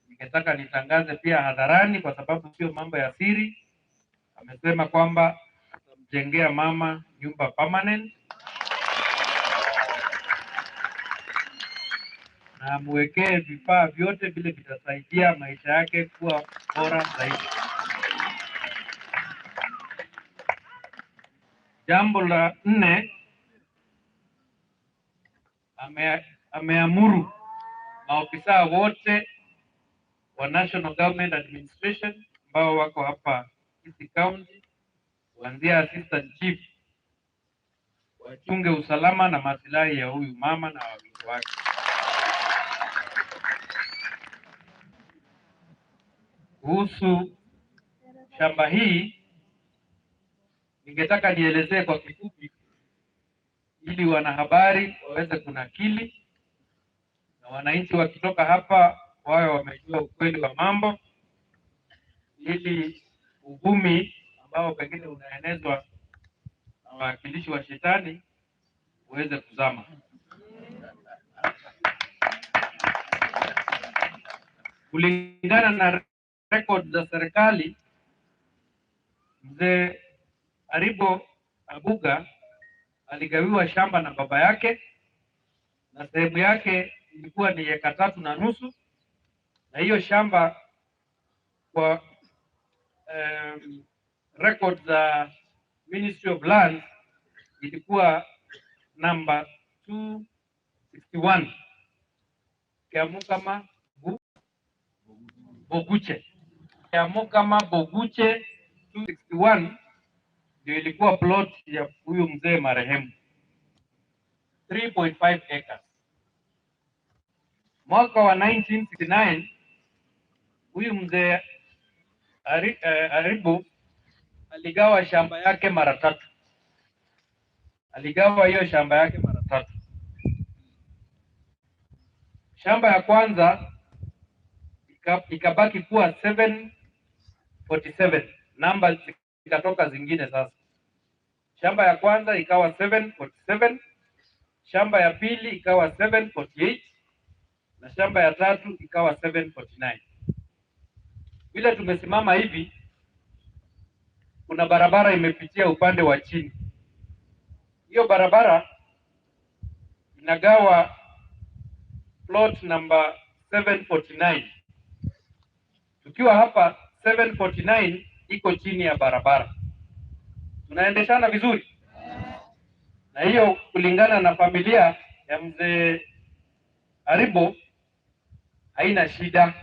[SPEAKER 22] ningetaka nitangaze pia hadharani kwa sababu sio mambo ya siri. Amesema kwamba atamjengea mama nyumba permanent na amwekee vifaa vyote vile vitasaidia maisha yake kuwa bora zaidi. Jambo la nne, ameamuru maofisa wote wa National Government Administration ambao wako hapa Kisii County, kuanzia assistant chief, wachunge usalama na masilahi ya huyu mama na watoto wake. Kuhusu shamba hii, ningetaka nielezee kwa kifupi ili wanahabari waweze kunakili na wananchi wakitoka hapa wawe wamejua ukweli wa mambo, ili uvumi ambao pengine unaenezwa na wawakilishi wa shetani uweze kuzama. Kulingana na record za serikali, mzee Aribo Abuga aligawiwa shamba na baba yake, na sehemu yake ilikuwa ni eka 3.5, na hiyo shamba kwa record za Ministry of Lands ilikuwa namba 261 Kiamukama Boguche. Kiamukama Boguche 261 ndio ilikuwa plot ya huyu mzee marehemu, 3.5 acres. Mwaka wa 1969 huyu mzee Aribo aligawa shamba yake mara tatu. Aligawa hiyo shamba yake mara tatu. Shamba ya kwanza ikabaki kuwa 7 747 namba zikatoka zingine sasa. Shamba ya kwanza ikawa 747, shamba ya pili ikawa 748 na shamba ya tatu ikawa 749. Vile tumesimama hivi, kuna barabara imepitia upande wa chini. Hiyo barabara inagawa plot number 749. Tukiwa hapa 749 iko chini ya barabara. Tunaendeshana vizuri, na hiyo kulingana na familia ya mzee Aribo haina shida,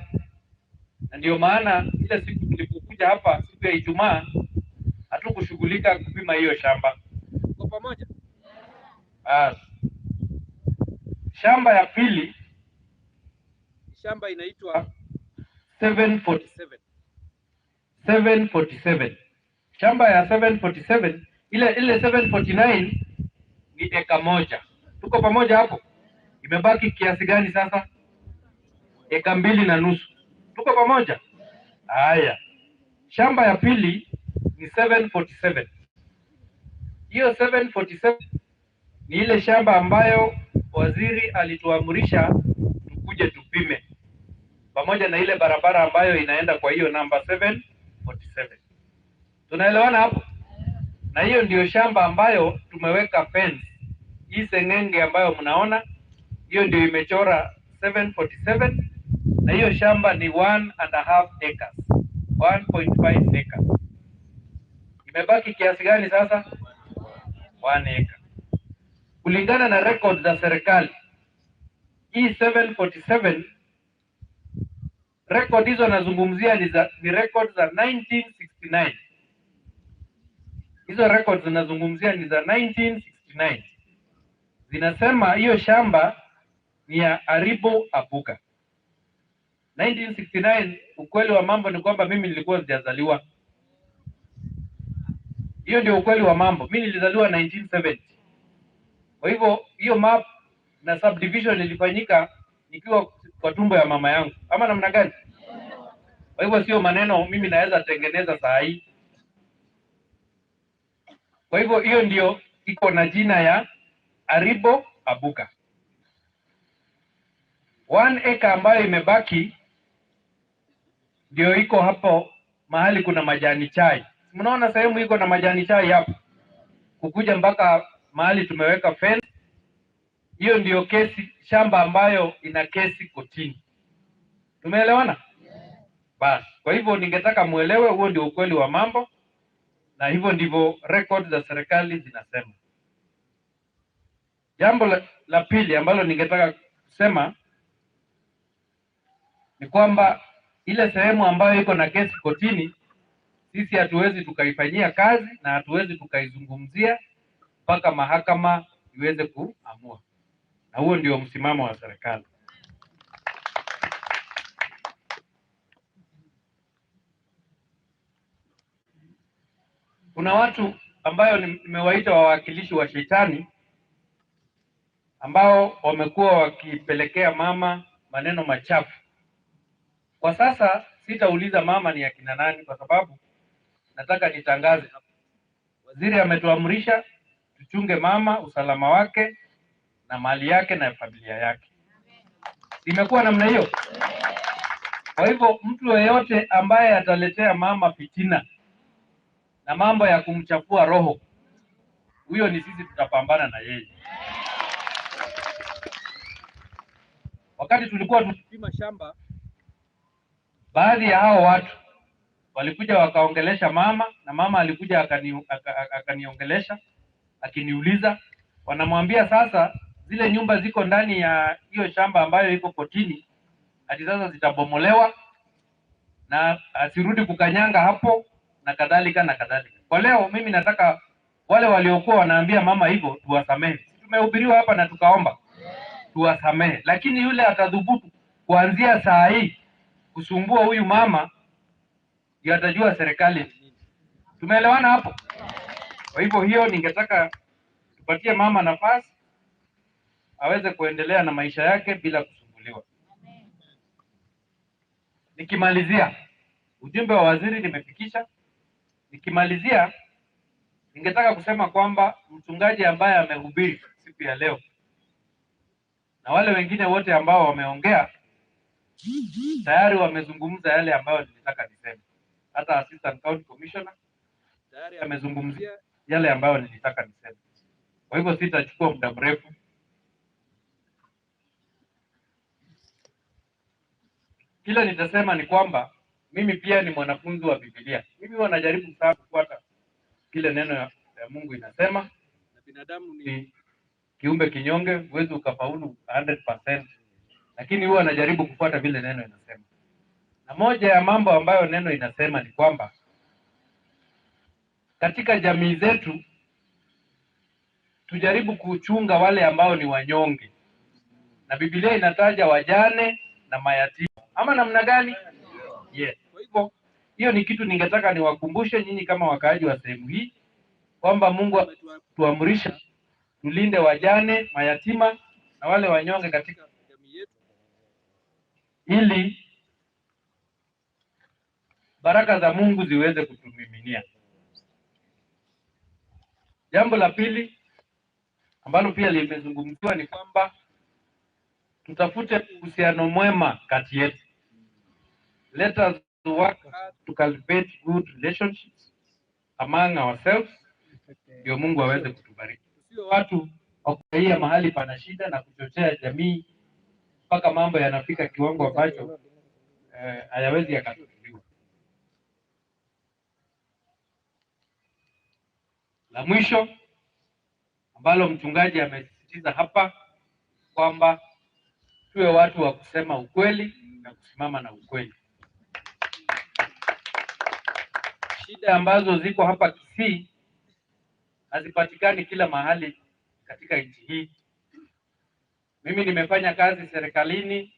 [SPEAKER 22] na ndio maana ile siku tulipokuja hapa siku ya Ijumaa hatukushughulika kupima hiyo shamba. Tuko pamoja? Basi. Shamba ya pili shamba inaitwa 747. 747. Shamba ya 747 ile ile 749 ni eka moja. Tuko pamoja hapo? Imebaki kiasi gani sasa? Eka mbili na nusu. Tuko pamoja? Haya, shamba ya pili ni 747. Hiyo 747 ni ile shamba ambayo waziri alituamrisha tukuje tupime, pamoja na ile barabara ambayo inaenda kwa hiyo namba 747. Tunaelewana hapo? Na hiyo ndiyo shamba ambayo tumeweka fence. Hii seng'enge ambayo mnaona hiyo ndio imechora 747 na hiyo shamba ni 1.5 acres, 1.5 acres. Imebaki kiasi gani sasa? 1 acre. Kulingana na record za serikali, hii 747 record hizo nazungumzia ni, za, ni record za 1969. Hizo record zinazungumzia ni za 1969, zinasema hiyo shamba ni ya Aribo Abuga. 1969, ukweli wa mambo ni kwamba mimi nilikuwa sijazaliwa. Hiyo ndio ukweli wa mambo. Mimi nilizaliwa 1970. Kwa hivyo hiyo map na subdivision ilifanyika nikiwa kwa tumbo ya mama yangu, ama namna gani? Kwa hivyo sio maneno mimi naweza tengeneza saa hii. Kwa hivyo hiyo ndio iko na jina ya Aribo Abuga. One acre ambayo imebaki ndio iko hapo mahali kuna majani chai. Mnaona sehemu iko na majani chai hapo, kukuja mpaka mahali tumeweka fence. Hiyo ndiyo kesi, shamba ambayo ina kesi kotini. Tumeelewana? Basi, kwa hivyo ningetaka muelewe, huo ndio ukweli wa mambo, na hivyo ndivyo record za serikali zinasema. Jambo la pili ambalo ningetaka kusema ni kwamba ile sehemu ambayo iko na kesi kotini, sisi hatuwezi tukaifanyia kazi na hatuwezi tukaizungumzia mpaka mahakama iweze kuamua, na huo ndio msimamo wa serikali. Kuna watu ambayo nimewaita wawakilishi wa shetani ambao wamekuwa wakipelekea mama maneno machafu. Kwa sasa sitauliza mama ni akina nani, kwa sababu nataka nitangaze hapa. Waziri ametuamrisha tuchunge mama, usalama wake na mali yake na familia yake. Imekuwa namna hiyo. Kwa hivyo mtu yeyote ambaye ataletea mama fitina na mambo ya kumchafua roho, huyo ni sisi tutapambana na yeye. Wakati tulikuwa tukipima shamba, baadhi ya hao watu walikuja wakaongelesha mama, na mama alikuja akaniongelesha akiniuliza, wanamwambia sasa zile nyumba ziko ndani ya hiyo shamba ambayo iko kotini, ati sasa zitabomolewa na asirudi kukanyanga hapo na kadhalika na kadhalika. Kwa leo mimi nataka wale waliokuwa wanaambia mama hivyo tuwasamehe. Tumehubiriwa hapa na tukaomba tuwasamehe, lakini yule atadhubutu kuanzia saa hii kusumbua huyu mama, ndio atajua serikali ni nini. Tumeelewana hapo? Kwa hivyo hiyo, ningetaka tupatie mama nafasi aweze kuendelea na maisha yake bila kusumbuliwa. Nikimalizia, Ujumbe wa waziri nimefikisha. Nikimalizia, ningetaka kusema kwamba mchungaji ambaye amehubiri siku ya leo na wale wengine wote ambao wameongea tayari wamezungumza yale ambayo nilitaka niseme. Hata Assistant County Commissioner tayari amezungumzia yale ambayo nilitaka niseme. Kwa hivyo sitachukua muda mrefu. Kile nitasema ni kwamba mimi pia ni mwanafunzi wa Biblia. Mimi huwa najaribu sana kufuata kile neno ya Mungu inasema, na binadamu ni kiumbe kinyonge, huwezi ukafaulu 100%, lakini huwa najaribu kufuata vile neno inasema. Na moja ya mambo ambayo neno inasema ni kwamba katika jamii zetu tujaribu kuchunga wale ambao ni wanyonge, na Biblia inataja wajane na mayatima, ama namna gani? Yes. Kwa hivyo hiyo ni kitu ningetaka niwakumbushe nyinyi kama wakaaji wa sehemu hii kwamba Mungu ametuamrisha tulinde wajane, mayatima na wale wanyonge katika jamii yetu, ili baraka za Mungu ziweze kutumiminia. Jambo la pili ambalo pia limezungumziwa ni kwamba tutafute uhusiano mwema kati yetu. Let us work hard to cultivate good relationships among ourselves, ndio Mungu aweze kutubariki. Tusiwe watu wa kufurahia mahali pana shida na kuchochea jamii mpaka mambo yanafika kiwango ambacho hayawezi yakatatuliwa. La mwisho ambalo mchungaji amesisitiza hapa kwamba tuwe watu wa kusema ukweli na kusimama na ukweli. Shida ambazo ziko hapa Kisii hazipatikani kila mahali katika nchi hii. Mimi nimefanya kazi serikalini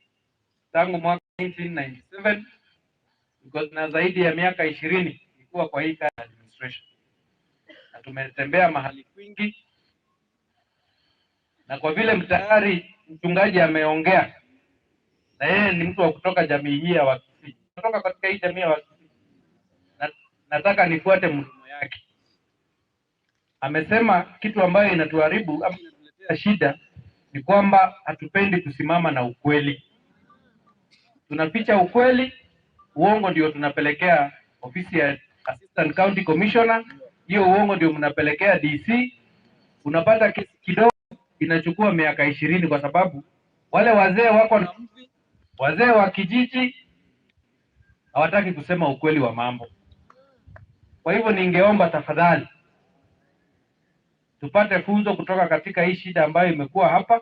[SPEAKER 22] tangu mwaka 1997 niko na zaidi ya miaka 20 nikuwa kwa hii kazi administration, na tumetembea mahali kwingi, na kwa vile tayari mchungaji ameongea, na yeye ni mtu wa kutoka jamii hii ya Wakisii, kutoka katika hii jamii ya Wakisii, na nataka nifuate mfumo yake. Amesema kitu ambayo inatuharibu ama inatuletea shida ni kwamba hatupendi kusimama na ukweli. Tunaficha ukweli, uongo ndio tunapelekea ofisi ya Assistant County Commissioner, hiyo uongo ndio mnapelekea DC. Unapata kesi kidogo inachukua miaka 20 kwa sababu wale wazee wako na mvi, wazee wa kijiji hawataki kusema ukweli wa mambo. Kwa hivyo ningeomba tafadhali tupate funzo kutoka katika hii shida ambayo imekuwa hapa,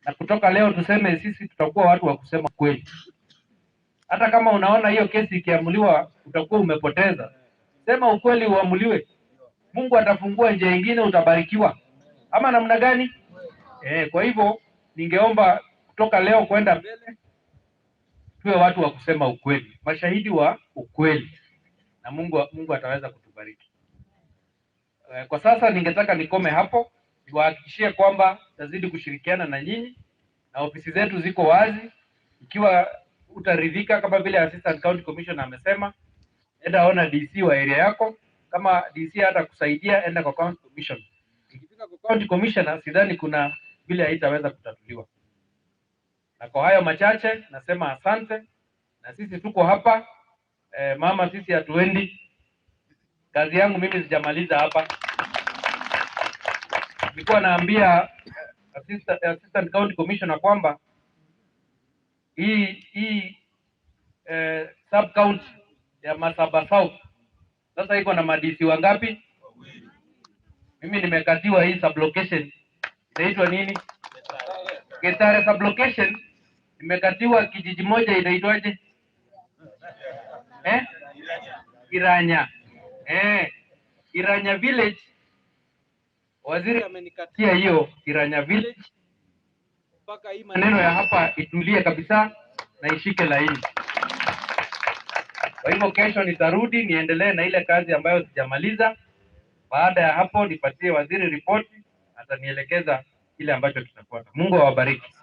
[SPEAKER 22] na kutoka leo tuseme sisi tutakuwa watu wa kusema kweli. Hata kama unaona hiyo kesi ikiamuliwa utakuwa umepoteza, sema ukweli uamuliwe. Mungu atafungua njia nyingine, utabarikiwa. Ama namna gani? Kwa hivyo ningeomba kutoka leo kwenda mbele tuwe watu wa kusema ukweli, mashahidi wa ukweli, na Mungu ataweza kutubariki. Kwa sasa ningetaka nikome hapo, niwahakikishie kwamba tazidi kushirikiana na nyinyi na ofisi zetu ziko wazi. Ikiwa utaridhika kama vile Assistant County Commissioner amesema, enda ona DC wa area yako. Kama DC hata kusaidia, enda kwa County Commission. Ikifika kwa County Commissioner, sidhani kuna vile haitaweza kutatuliwa. Na kwa hayo machache nasema asante, na sisi tuko hapa. Mama, sisi hatuendi. Kazi yangu mimi sijamaliza hapa. Nilikuwa naambia Assistant County Commissioner kwamba hii sub county ya Masaba South sasa iko na madisi wangapi? Mimi nimekatiwa hii sub location inaitwa nini? Getare sub location. Nimekatiwa kijiji moja inaitwaje? Iranya. Iranya village. Waziri amenikatia hiyo Iranya village mpaka hii maneno ya hapa itulie kabisa na ishike laini. Kwa hivyo kesho nitarudi niendelee na ile kazi ambayo sijamaliza. Baada ya hapo nipatie waziri ripoti, atanielekeza kile ambacho kitafuata. Mungu awabariki.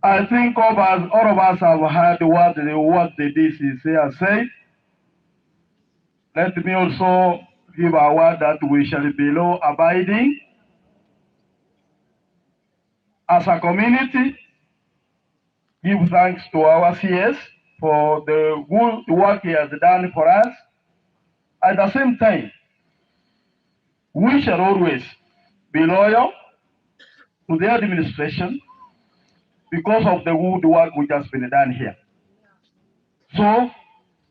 [SPEAKER 2] I think all of us, all of us have heard what the, what the DCC has said. Let me also give a word that we shall be law abiding. As a community, give thanks to our CS for the good work he has done for us. At the same time, we shall always be loyal to the administration because of the good work which has been done here. So,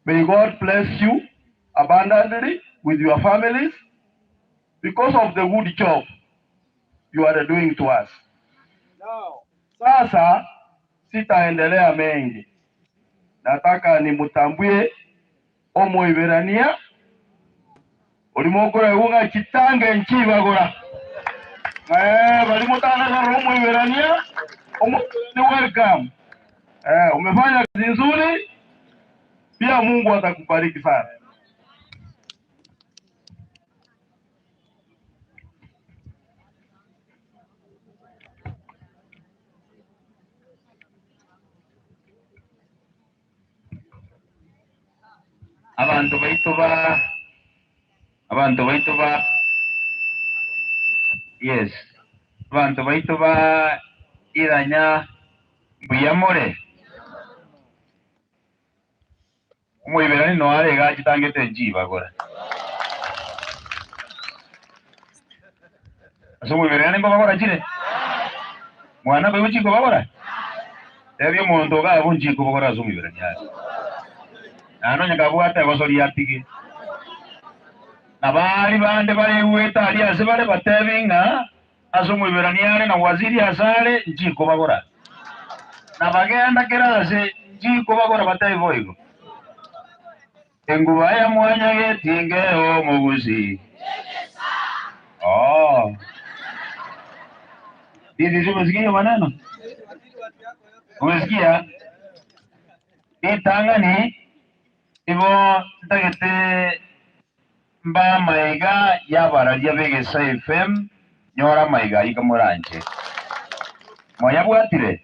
[SPEAKER 2] may God bless you abundantly with your families because of the good job you are doing to us. Sasa sitaendelea mengi, nataka nimutambue omoiberania orimokora ng'a chitange nchibagora eh, balimotangazara omoiberania omoiberania welcome. Eh, umefanya kazi nzuri, pia Mungu atakubariki sana.
[SPEAKER 12] Abantu baitu ba abantu baitu ba yes abantu baitu ba iranya mbuyamore omoiberani noare iga chitangete nchibagora ase omoiberani nkobagora chire mwana koigo chikobagora tebia omonto iga nchikobagora ase omoiberani are nano nyakabwate egosoria atige na bari bande baigwete aria ase bare batebi ng'a ase omoiberani are na waziri ase are nchikobagora na bagenda kera ase nchikobagora batebi boigo enguba ya mwanya getinge omogusi oh hizi si umesikia hiyo maneno umesikia itang'ani ibo ntagete mba maiga yabararia begesa FM nyora maiga iga moranche mwayabwatire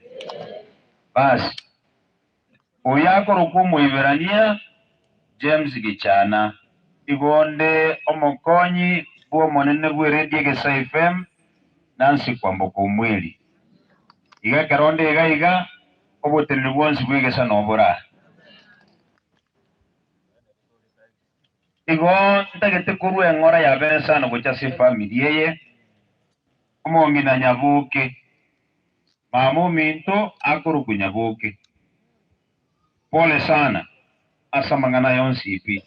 [SPEAKER 12] basi oyo akorokwa omoiberania James Gichana igonde omokonyi bwa omonene bwa eredio Egesa FM Nancy Kwamboka Omweri iga ekeronde iga iga oboteneri bwonsi bwa Egesa nobora igo ntagete korwa eng'ora ya bene sana gocha ase efamiri eye omong'ina Nyaboke mama ominto akorokwa Nyaboke pole sana ase amang'ana yonsi pi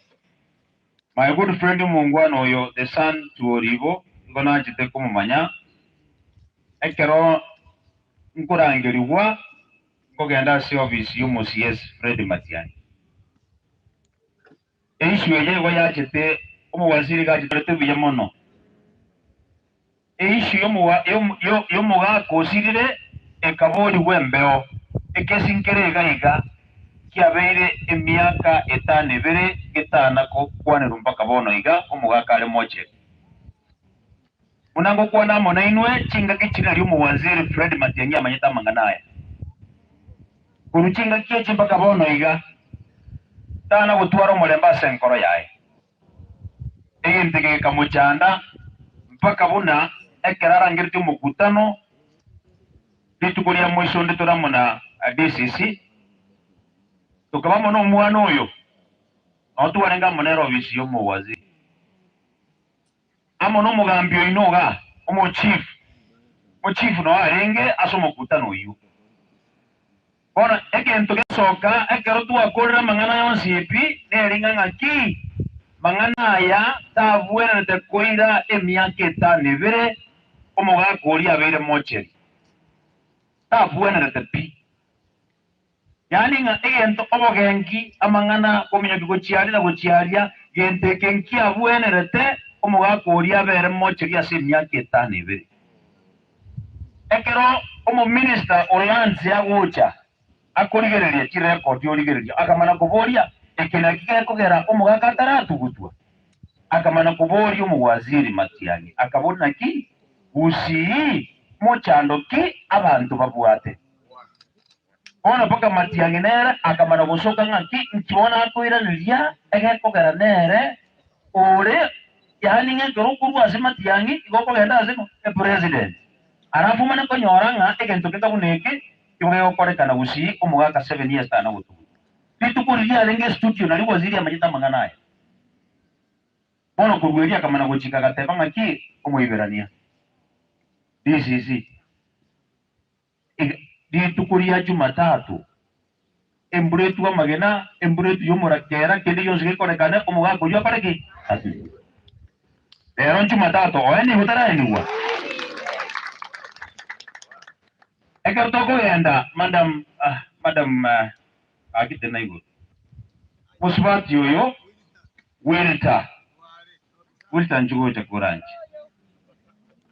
[SPEAKER 12] my good friend omongwana oyo the son to Oribo nigo nachete komomanya ekero nkorangerigwa nkogenda ase office ya omo CS Fred Matiang'i Eissue eye igo yachete omowaziri gachete buya mono. Eissue yomowa yo yomogaka osirire ekaborigwa embeo. Ekesi nkere iga iga kiabeire emiaka etano ebere getana gokwanerwa mpaka bono iga omogaka are mochenu. Buna ngokwana amo nainwe chingaki chire nario omowaziri Fred Matiang'i amanyete amang'ana aya. Korwa chingaki echi mpaka bono iga tana gotwara omorembe ase enkoro yaye. Egento eke gekamochanda mpaka buna ekero arangeretie omokutano rituko ria moiso onde tore amo na DCC, tokaba amo nomwana oyo, nao twarenge amo nere ofisi y'omowaziri, amo nomogambi oino iga, omochief, omochief nao arenge ase omokutano oyio. Bono egento gesoka ekero twakorire amang'ana yonsi pi, neri ng'a ng'aki mang'ana aya tabwenerete koira emiaka etano ebere omogaka oria abeire mocheri. Tabwenerete pi. Yaani ng'a egento obogenki amang'ana kominyoki gochia aria na gochia aria, gento eke nkiabwenerete omogaka oria abere mocheri ase emiaka etano ebere. Ekero omominista o Lands agocha akorigereria chirekodi origereria akamana koboria eke naki gekogera omogaka ataratugutwa? Akamana koboria omowaziri Matiang'i akaboria naki gusii mochando ki abanto babwate?
[SPEAKER 6] Bono mpaka Matiang'i nere akamana gosoka ng'aki nki bono akoiraneria egekogera nere ore yaani ng'a ekero okorwa ase Matiang'i igo okogenda ase ng'o? Epresident. Alafu omanye konyora ng'a egento keka buna eke igo gegokorekana gusii omogaka 7 years tana gotuguta. Rituko riria arenge estudio nario waziri amanyete amang'ana aya. Bono korwa erio akamana gochika agateba ng'aki omoiberania DCC. Rituko ria Jumatatu, embura etwe amagena, embura etwe y'omorakera, kende gionsi gekorekane, omogaka oyio akore ki? Atwe. Rero Jumatatu, oenigwe taraenigwa? Ekero tokogenda, madam, ah, madam, ah, gaki tena igoro. Mosubati oyo, Wilta, Wilta inchuo gocha koranche.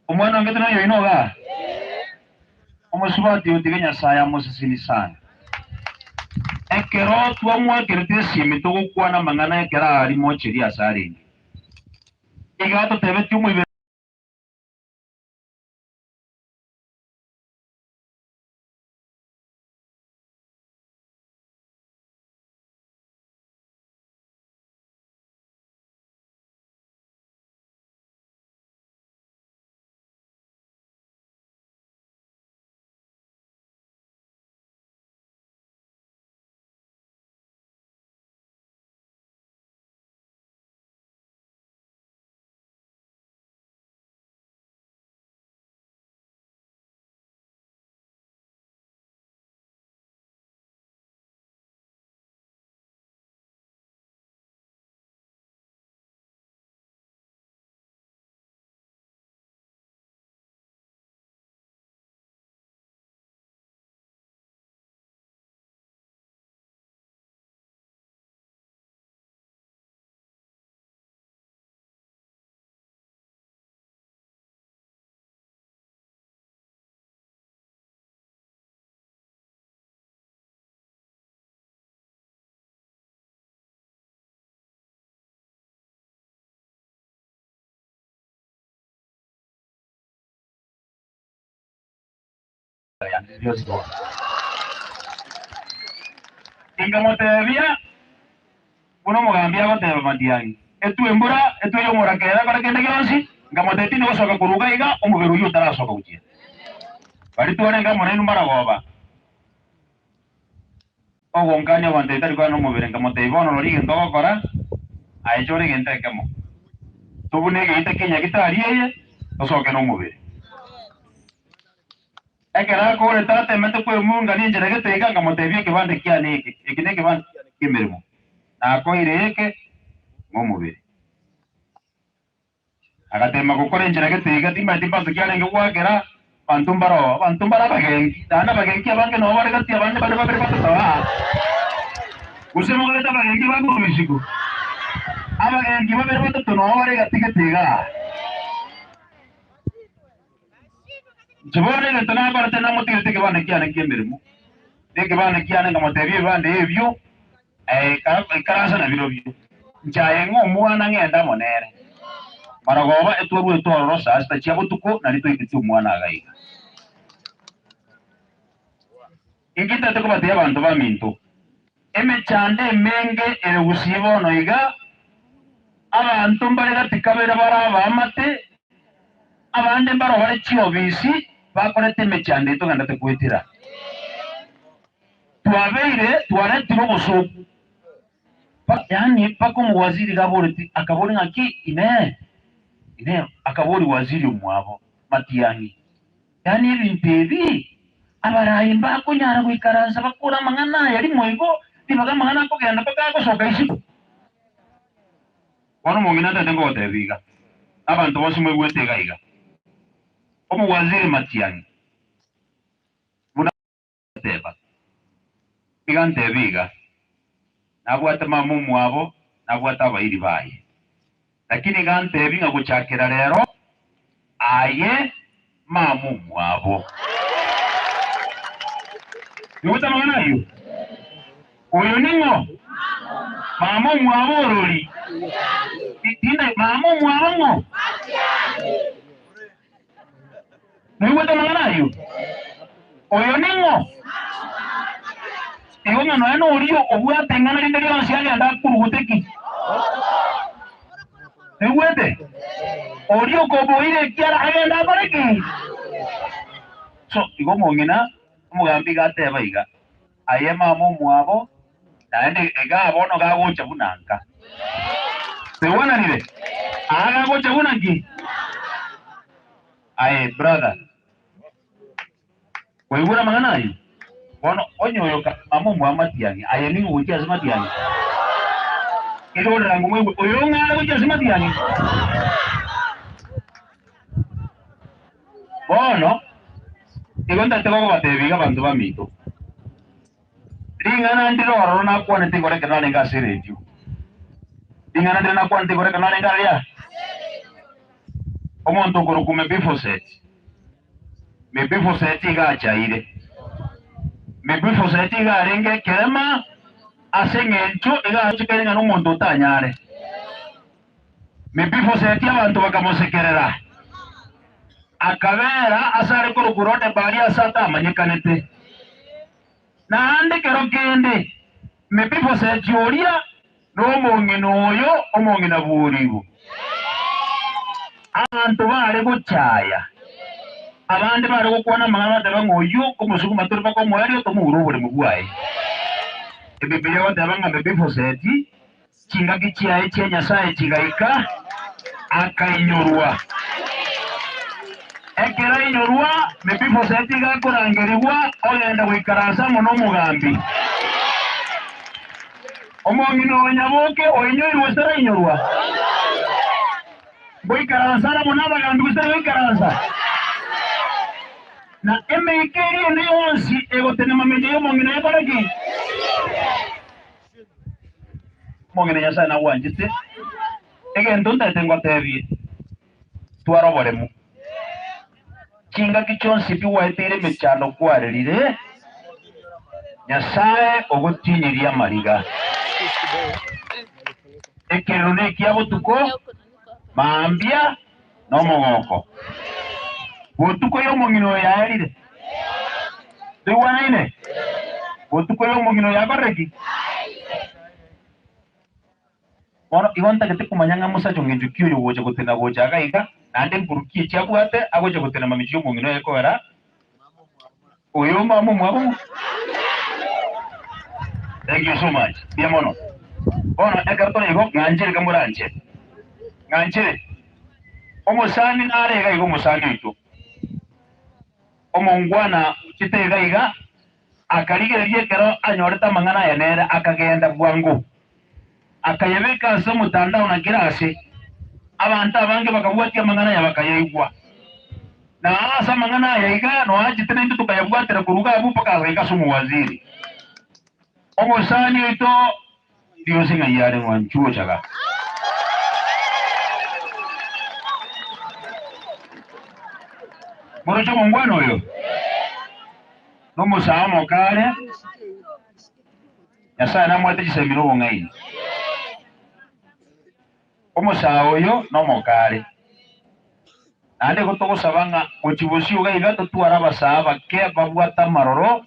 [SPEAKER 6] Omwana onge tari oyoino igaa? Omosubati oyo tiga Nyasae amosesenie sana. Ekero twamwakerete esimi togokwana amang'ana ekero aria mocheri ase arenge. Iga atotebetie omoibere. Inkamotebia, Buna omogambi agoteba Matiang'i, Etwe embura, etwe y'omorakera, ekore kende gionsi. Nkamotebia, Tindi gosoka korwa iga iga, omobere oyio otarasoka gochia. Baria twarenge amo nainwe maragoba, ogonkania ogontebia tari koena omobere. Nkamotebia, Bono rora egento ogokora, aye chora egento ekemo, tobune egeita kia nyagitari eye, tosoke nomobere. Ekero akoorete atemete kwemurungania enchera gete iga, nkamotebia, Ekebande kiane eke, eke nekebande kiane ki'emeremo, nakoeire eke ng'omobere. Agatema gokora enchera gete iga, timanyeti mbanto ki arenge goakera, abanto mbaroo, abanto mbare abagenki, naende abagenki abange nabo bare gati abande bare babere batato aa. Gose mokorete abagenki bakorwa isiko? Abagenki babere batato nabo bare gati gete igaa. Inche bono egento nakorete namotigerete ekebande kiane ki'emeremo, na ekebande kiane nkamotebia ebibande ebio, ikaransa nabirobio. Inche aye ng'a omwana ng'ende amo nere. Marogoba etwaruete ororo saa sita chia botuko, nario twaiketie omwana agaiga. Inki ntagete kobatebia abanto baminto? Emechando emenge ere gusii bono iga, abanto mbare gati kabere bare abaamate, abande mbaro bare chiobisi bakorete emechando eye togenderete goetera. Twabeire twaretire obosooku, yaani mpaka omowaziri iga aboreti, akaboria ng'aki inee, inee, akaboria waziri omwabo Matiang'i, Yaani ebinto ebi abarai mbakonyara goikaransa bakore amang'ana aya rimo igo, ribaga amang'ana akogenda mpaka agosoka isiko. Bono omong'ina ntagete ngogotebia iga, abanto bonsi moigwete iga iga, omowaziri Matiang'i buna agoteba, iga ntebe iga, nabwate mama omwabo, nabwate abairi baye, lakini iga ntebi ng'a gochakera rero aye mama omwabo. Nigwete amang'ana ayio? Oyo ning'o? Mama omwabo orori? Tinde mama omwabo ng'o? Noigwete amang'ana ayio? Oyo ning'o? Igo ng'a nonya noria obwate ing'ana rinde rionsi agende akurugute ki? Oigwete? Oria okoboire ekiara agende akore ki? So igo omong'ina omogambi iga ateba iga, Aye mama omwabo, naende igaa bono gagocha buna nka. Toigwananire? Aa gagocha buna nki? Aye brother, kwaigure amang'ana ayio? Bono onye oyo ka mama omwabo Matiang'i, aye ning'o gochia ase Matiang'i? Irorera ng'o mwaigwe, oyo ng'o are gochia ase Matiang'i? Bono igo ntagete kogobatebia iga abanto baminto, ring'ana ndire ororo nakwanete igoro ekero narenge ase eredio, ring'ana ndire nakwanete igoro ekero narenge aria, omonto okorokwa Mephibosheth, Mephibosheth iga achaire, Mephibosheth iga arenge ekerema ase eng'encho iga arochekaine ng'a nomonto otanyare. Mefiboseti abanto bakamosekerera, akabeera ase are korokwa Lodebari ase atamanyekanete. Naende kero kende Mefiboseti oria nomong'ina oyo omong'ina bw'oribo. Abanto baare gochaya, abande baare gokwana amang'ana bateba ng'a oyio komosuguma tore mpaka omoerio tomoure oboremo bwaye. Ebibilia egoteba ng'a Mefiboseti Chingaki chiaye chia Nyasae chigaika, akainyorwa. Ekero ainyorwa, Mefiboseti iga akorangerigwa ogenda goikaransa amo nomogambi. Omong'ina o nyaboke oinyoirwe gose tarainyorwa? Ngoikaransa are amo nabagambi gose tari goikaransa? Na emeika eria ende yonsi egotenena mamincha y'omong'ina ekore ki? Omong'ina Nyasae nagwanchete, egento ntaete ngotebie, twara oboremu. Chingaki chionsi pi gwaeteire emechando kwarerire, Nyasae ogotinyirie amariga. Ekerero nekia botuko, mambia nomogoko. Botuko y'omong'ina oyo yaerire. Toigwanaine? Botuko y'omong'ina oyo yakorire ki? Bono igo ntagete komanya ng'a mosacha ong'encho ki oyo ogocha gotena gocha iga iga, naende nkuru ki echi abwate agocha gotena mamicho y'omong'ina oyo ekogera oyo mama omwabo ng'o? Thank you so much. Mbuya mono. Bono ekero tore igo ng'anchere kamoranche. Ng'anchere. Omosani nare iga iga omosani oito. Omongwana ochete iga iga akarigereria ekero anyorete amang'ana aya nere akagenda bwango. Akayabeka ase omotandao na kera ase. Abanto abange bakabwatia amang'ana aya bakayaigwa. Na ase amang'ana aya iga noachete naintwe tokayabwatera korwa iga abwo mpaka agaika ase omowaziri. Omosani oito Diosi ng'ai are ng'wanchu ochaga. Moroche omongwana oyo? Nomosae omoke are. Nyasae namoete chisemi na obong'aini. Omosae oyo nomoke are. Naende igo togosaba ng'a gochia bosio iga iga totware abasae abake babwate amaroro,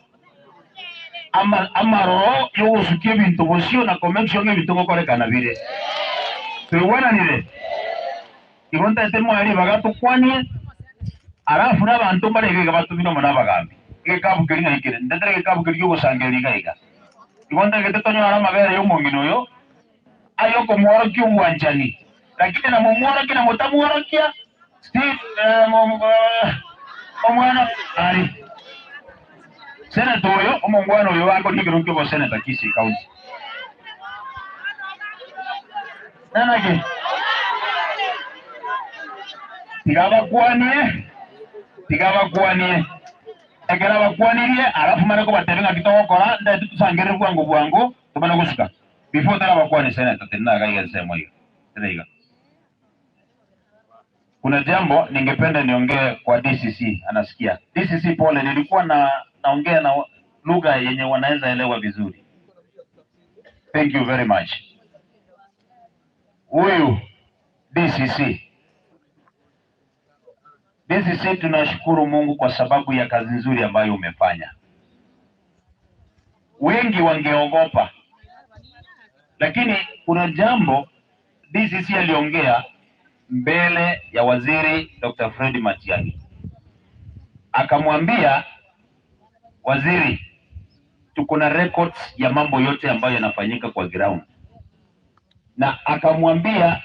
[SPEAKER 6] ama amaroro yogosukia ebinto bosio na ko make sure ng'a ebinto ngokorekana bire. Toigwananire? Igo ntaete moe ribaga tokwanie, alafu na abanto mbare iga iga batomire amo nabagambi. Egekabu keria ng'ai kere? Ndetere egekabu keria gi'ogosangereria iga iga. Igo ntagete tonyore amabere y'omong'ina oyo, aye okomworokia obwanchani, lakini namomworokia na motamworokia, still omwana are. Senator oyo, omongwana oyo akoria ekerogo ki'oboseneta Kisii County. Nana ki? Tiga abakwanie, tiga abakwanie. Ekero abakwanirie, alafu mare kobatebia ng'aki togokora, ntaete tosangerere bwango bwango, tomane gosuka. Before otarabakwania senator, tenena iga iga ensemo iga. Tenena iga. Kuna jambo ningependa niongee kwa DCC, anasikia. DCC pole, nilikuwa na naongea na lugha yenye wanaweza elewa vizuri. Thank you very much. Huyu DCC. DCC tunashukuru Mungu kwa sababu ya kazi nzuri ambayo umefanya. Wengi wangeogopa, lakini kuna jambo DCC aliongea mbele ya waziri Dr. Fred Matiang'i, akamwambia waziri, tuko na records ya mambo yote ambayo yanafanyika kwa ground, na akamwambia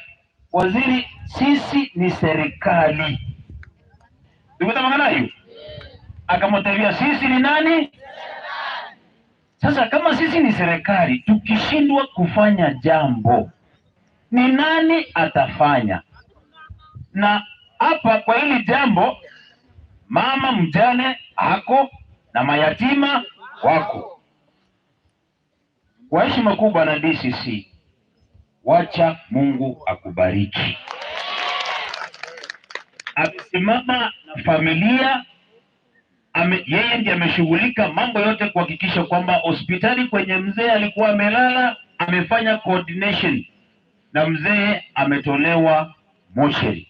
[SPEAKER 6] waziri, sisi ni serikali. Tukutamanganayo akamwambia sisi ni nani? Sasa kama sisi ni serikali, tukishindwa kufanya jambo, ni nani atafanya? Na hapa kwa hili jambo, mama mjane ako na mayatima wako. Kwa heshima kubwa na DCC, wacha Mungu akubariki. Amesimama na familia ame, yeye ndiye ameshughulika mambo yote kuhakikisha kwamba hospitali kwenye mzee alikuwa amelala, amefanya coordination na mzee ametolewa mosheri.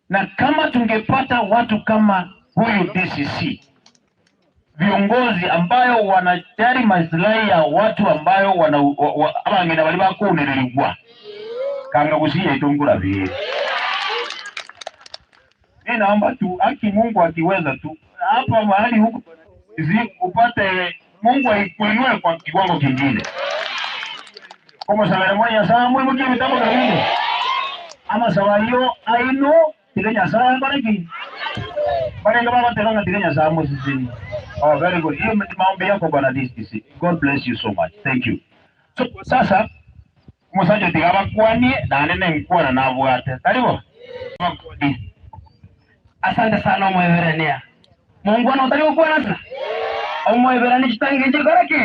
[SPEAKER 6] Na kama tungepata watu kama huyu DCC, viongozi ambayo wanajali maslahi ya watu ambayo wana wa, wa, abang'ina bali bakunereligwa kanga gusiya itungura bie. Mi naomba tu haki Mungu akiweza tu hapa mahali huku zi upate Mungu aikuinue kwa kiwango kingine. Como sabere Nyasaye mwe mukie bitabo kabinde ama sabayo aino tiga Nyasaye bariki barenga babatega tiga Nyasaye musisini. Oh, very good. Hiyo ni maombi yako bwana DCC. God bless you so much. Thank you. So sasa musajo tiga bakwanie na nene nkwana nabwate. Karibu. Bakwanie.
[SPEAKER 1] Asante sana omweberania mungwana utari gukwana sana omweberania chitange nchiri ki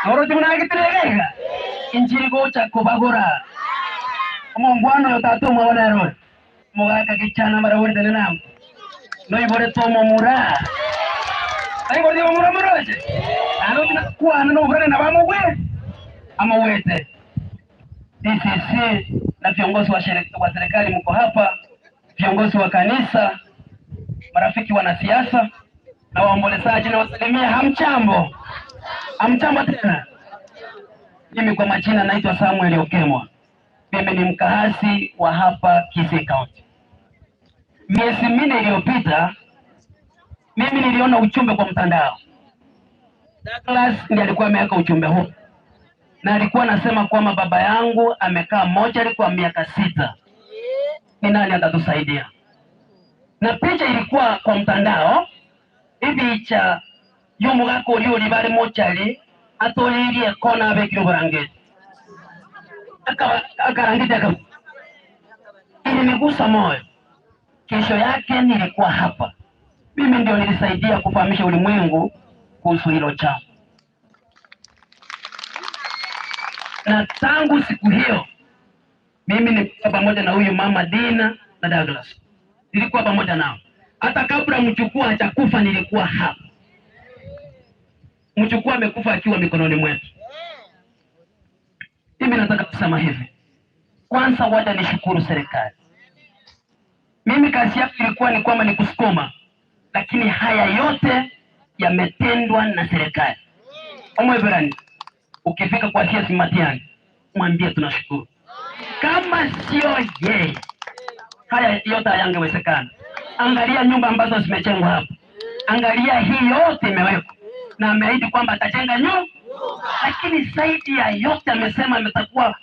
[SPEAKER 1] norochi munagitirega inchiri gocha kubagura omongwana oyo tata omwabo nero mugaka gichana maraburitene namo noiboretwe omomura naiboretie omomura moroche naende otina kwana noburane na bamogwe amowete DCC na viongozi wa wa serikali mko hapa viongozi wa kanisa, marafiki wanasiasa na waombolezaji, na wasalimia hamchambo, hamchambo tena. Mimi kwa majina naitwa Samuel Okemwa, mimi ni mkazi wa hapa Kisii County. Miezi minne iliyopita mimi niliona ujumbe kwa mtandao. Douglas ndiye alikuwa ameweka ujumbe huu, na alikuwa anasema kwamba baba yangu amekaa mochari kwa miaka sita ni nani atatusaidia? Na picha ilikuwa kwa mtandao ibicha yomugaka uria uri bari mochari atoririe kona abekire oborangeti akarangeti aka ilinigusa moyo. Kesho yake nilikuwa hapa, mimi ndio nilisaidia kufahamisha ulimwengu kuhusu hilo chama, na tangu siku hiyo mimi nilikuwa pamoja na huyu mama Dina na Douglas, nilikuwa pamoja nao hata kabla mchukua hajakufa, nilikuwa hapa. Mchukua amekufa akiwa mikononi mwetu. Mimi nataka kusema hivi, kwanza wacha nishukuru serikali. Mimi kazi yangu ilikuwa ni kwamba ni kusukuma, lakini haya yote yametendwa na serikali. Omweberani, ukifika kwa CS Matiang'i mwambie tunashukuru. Kama sio yeye, haya yote hayangewezekana. Angalia nyumba ambazo zimejengwa hapa, angalia hii yote imewekwa, na ameahidi kwamba atajenga nyumba, lakini zaidi ya yote amesema ametakuwa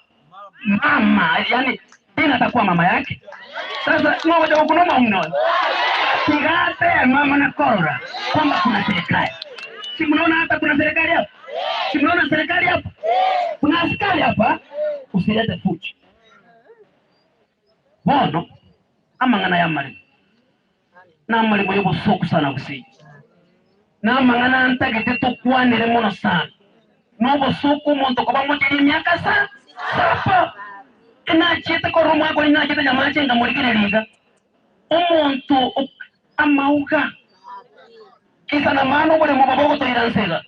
[SPEAKER 1] mama, yani Dina atakuwa mama yake. Sasa ngoja ukunoma mno tigate mama na korora kwamba kuna serikali. Si mnaona hata kuna serikali hapa? Si mnaona serikali hapa? Kuna askari hapa, usilete fujo. Bono amang'ana ya marimo n'amarimo y'obusuku sana busiyi n'amang'ana ntagete tukwanire muno sana n'obusuku omuntu kuba mukiri emyaka sa sapa enachete korora omwaka ori nachete nyamache nga murigereriga omuntu amauga kisa na maana oboremo baba ogotoira nsega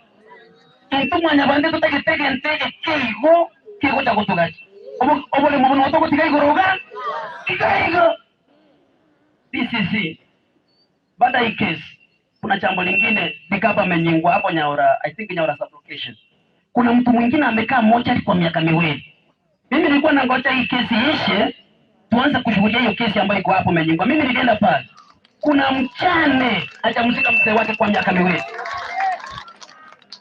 [SPEAKER 1] into mwanya bande totagete gente ekeigo kegocha gotugachi oboremo buno togotiga igoro iga iga igo DCC baada ya hii kesi Kuna jambo lingine likaba menyingwa hapo Nyaura, I think Nyaura sublocation. Kuna mtu mwingine amekaa mochari kwa miaka miwili. Mimi nilikuwa nangoja hii kesi ishe, tuanze kushughulikia hiyo kesi ambayo iko hapo Menyingwa. Mimi nilienda pale, kuna mchane hajamzika mzee wake kwa miaka miwili.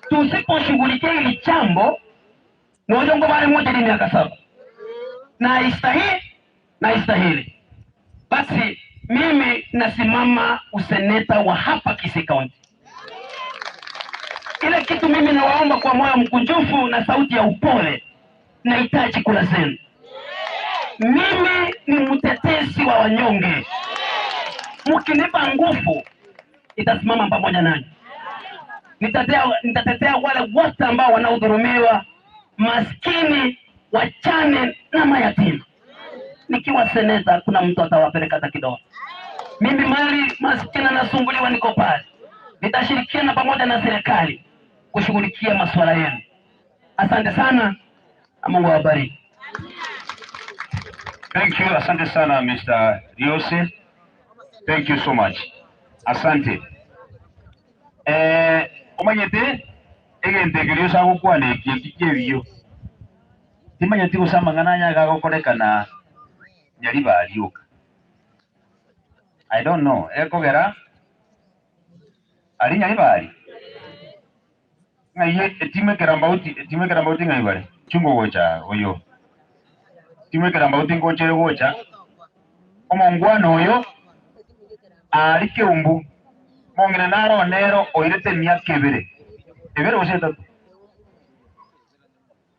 [SPEAKER 1] Tusiposhughulikia hili jambo, nojongo bale moja ni miaka saba na haistahili na haistahili. Basi mimi nasimama useneta wa hapa Kisii County. Ile kitu mimi nawaomba kwa moyo mkunjufu na sauti ya upole, nahitaji kura zenu. Mimi ni mtetezi wa wanyonge, mkinipa nguvu itasimama pamoja nanyi. Nitatetea, nitatetea wale wote ambao wanaodhulumiwa, maskini, wachane na mayatima. Nikiwa seneta, kuna mtu atawapeleka hata kidogo. Mimi mali maskini anasumbuliwa, niko pale, nitashirikiana pamoja na serikali kushughulikia masuala yenu. Asante sana na Mungu awabariki.
[SPEAKER 12] Thank you, asante sana Mr. Riose. Thank you so much. Asante. Eh, omanyete egento ekerio ase agokwana eki eki kia Timanyeti gose amang'ana aya agagokorekana nyaribarioka. I don't know. Ekogera ari nyaribari. Ng'ai etimu ekerambauti etimu ekerambauti ng'ai bare chungo gocha oyo. Timu ekerambauti ngochere gocha. Omongwana oyo ari keumbu mong'ina naro nero oirete emiaka ebere ebere gose etato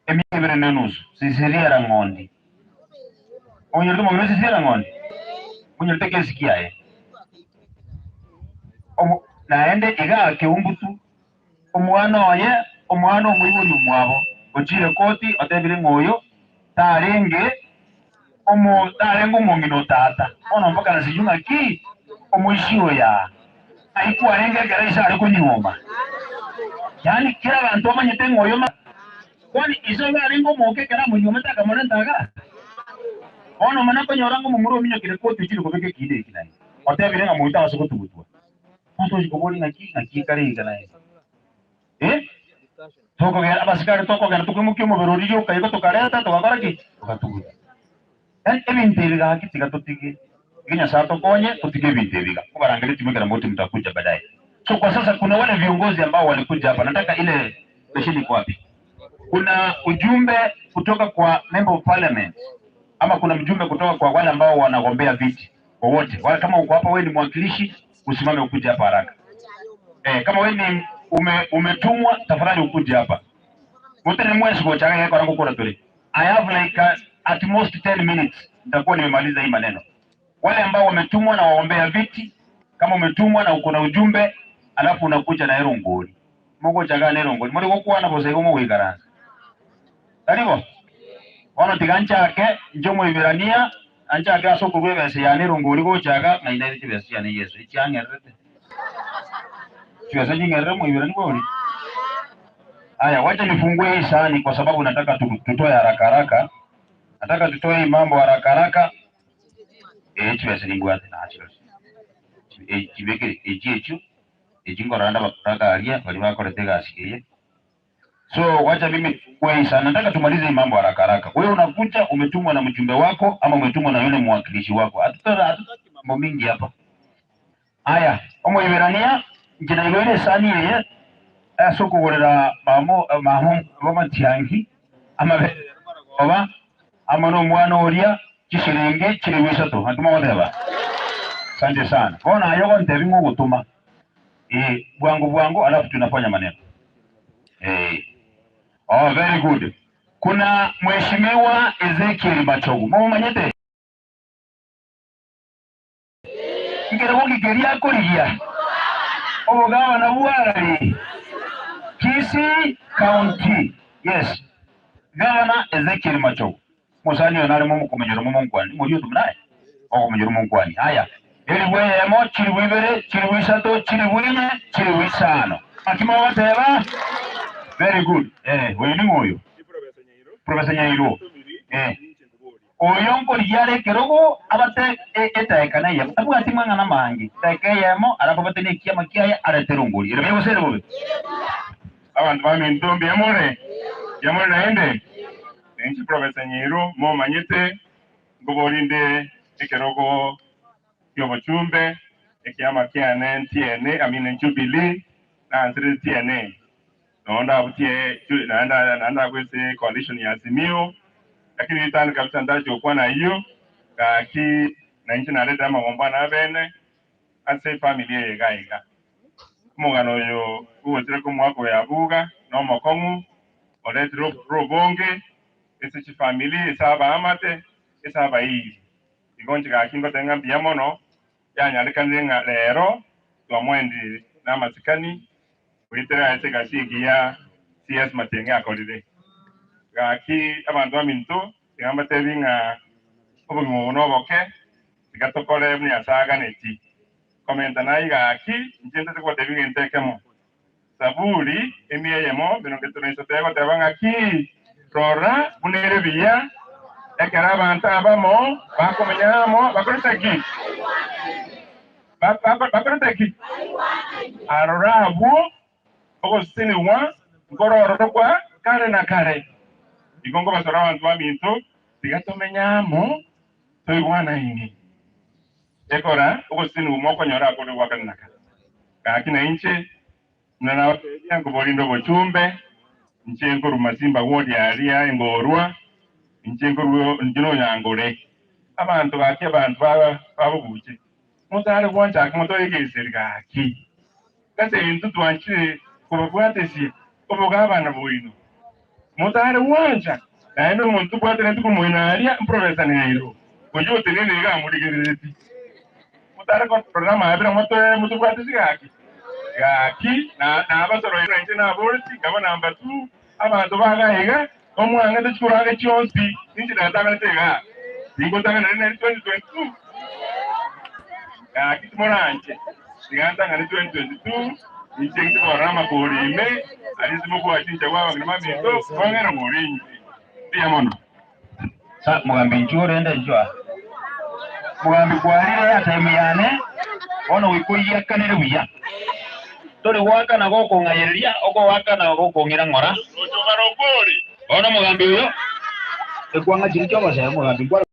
[SPEAKER 12] emiaka ebere na enusu sisiriera ng'ondi onyorete omong'ina sisiriera ng'ondi onyorete kesi kiaye Omo- naende iga keumbu tu omwana oye omwana omoibori omwabo ochire koti otebire ng'oyo tarenge omo tarenge omong'ina otata bono mpaka nasijui ng'aki omoisi oya aikwarenge ekero ise are konyuoma yaani kera abanto bamanyete ng'oyo ma kwani ise iga arenge omoke ekero amonyuomete akamorenta iga bono omana konyora ng'a omomura ominyokire koti ochire kobeka ekinde eki naye otebire ng'a moito ase gotugutwa omonto ochi kobori ng'aki ng'aki ekare iga naye eh tokogera abasikari tokogera tokoimokia omobere oriria okaiga tokareta togakora ki togatuguta Yaani ebinto ebi gaki tiga totige iga Nyasaye atokonye totige ebinto ebi iga kobarangeri timu ekero moti mtakuja baadaye. So kwa sasa kuna wale viongozi ambao walikuja hapa, nataka ile besheni iko wapi? Kuna ujumbe kutoka kwa member of parliament ama kuna mjumbe kutoka kwa wale ambao wanagombea viti wowote wale. Kama uko hapa wewe ni mwakilishi, usimame ukuje hapa haraka. Eh, kama wewe ni ume, umetumwa tafadhali ukuje hapa. Mutene mwesi gochaga yako rangu kura tuli. I have like at most 10 minutes nitakuwa nimemaliza hii maneno. Wale ambao wametumwa na waombea viti, kama umetumwa na uko na ujumbe, alafu unakuja na erongori. Mugochaga na erongori. Muri gokwana bose igo mugoikaransa. Taribo? Bono tiga nchake inche omoiberania anchake ase okorwa ebesa yane erongori gochaga ng'ai naire chibesa chiane Yeso echiang'ererete. Chibesa ching'erere omoiberania bori. Haya, wacha nifungue hii sahani kwa sababu nataka tutoe haraka haraka. Nataka tutoe hii mambo haraka haraka. Eh, chibesa nimbwate na chibesa. Eh, chibekere echi echu echi nkoranda bakoraka aria bari bakorete egasi eye. So wacha mimi nifungue hii sahani. Nataka tumalize hii mambo haraka haraka. Wewe unakuja umetumwa na mjumbe wako ama umetumwa na yule mwakilishi wako. Hatutaki mambo mingi hapa. Haya, omoiberania nche naigwere esani eye ase okogorera mamo mamo bamatiangi amabe oba ama n'omwana oria chishiringi chiri bisato atuma goteba asante sana bono ayo gontebi ng'ogotuma eh bwangu bwangu alafu tunafanya maneno eh oh very good kuna mheshimiwa Ezekiel Machogu mumanyete ngere gokikeria akorigia obogabana bwarari Kisii County yes Gavana Ezekiel Machogu musani oyo narimo mukomenyero mumunkwani muri otu naye okomenyero munkwani haya eribu eyemo chiribu ibere chiribu isato chiribu inye chiribu isano akima bateba very good eh oyo ni ng'oyo Professor Nyairo eh
[SPEAKER 6] Oyo nkorigia are ekerogo abate edaeka neyemo, tabwati mang'ana mange, edaeka eyemo arababate nekiama kiaye arete rongori. Ere buya gose ere bobe?
[SPEAKER 5] Abanto baminto mbuya more? Mbuya more naende? Ninche Professor Nyiru momanyete, nkoboria inde ekerogo ki'obochumbe, ekiama kiane ntiene, I mean Jubilee, naanserete tiene. Nonya ndabutie naende naende ndakwe ase coalition ya Azimio, lakini ritang'ani kabisa ntache gokwana ayio, gaki nainche naretire amagombo ane abene ase efamiri eye iga iga. Omogano oyo bw'ogosira kw'omwaka oyo Abuga na omokong'u oretire obororo obonge ase chifamiri, ase abaamate, ase abairi. Igo inche gaki ngoteba ng'a mbuya mono yanyarekanire ng'a rero twamoendire namasikani Goetera ase egasi engiya CS Matiang'i akorire. Gaki abanto baminto, tiga mbatebi ng'a obogima obo noboke, tiga tokore buna Nyasae aganeti. Komenta naye gaki, inche ntete kobatebi egento ekemo. Saburi emia eyemo 33 egoteba ng'aki? Rora buna ere buya ekero abanto abamo bakomenya amo bakorete ki? Bakorete ki? Aroro abwo ogosesenigwa nkorororo kwa kare na kare. Igo nkobasora abanto baminto, tiga tomenye amo toigwanaine. Ekora ogosesenigwa mokonyora akore gwa kare na kare. Gaki nainche buna nabateebia nkoborinde obochumbe, inche nkoruma simba gwodi aria engorwa, inche nkorua inche nonyangore. Abanto gaki abanto babobuche, motare gwanchaka motoegeseri gaki. Ase intwe twanchire kobabwatesia obogabana bwaino. Motare gwancha, naende omonto obwataneti komoina aria mprofesa Nyairo, oyio otenene iga amorigerereti. Motare korora amaabera motoe motobwatesie gaki. Gaki, nabasoroire inche naboreti, nkaba namba two, abanto baga iga, omwang'ete chikorage chionsi, inche natang'anete iga. Tingotang'ana nere 2022. Gaki timoranche, tiga ntang'ane 2022, inche ntikorora amakori ime, aria inse mokogwa chincha gwa abang'ina baminto, mwang'era ng'ore inche. Mbuya mono.
[SPEAKER 6] Sa mogambi inchuo orende inchuo aa. Mogambi kwarire atime yane, bono goika oyiakanere buya. Tori goakana gokong'ayereria, okogoakana gokong'ira ng'ora. Bono omogambi oyo, ekwang'a chiria chi'ogosea omogambi nkware.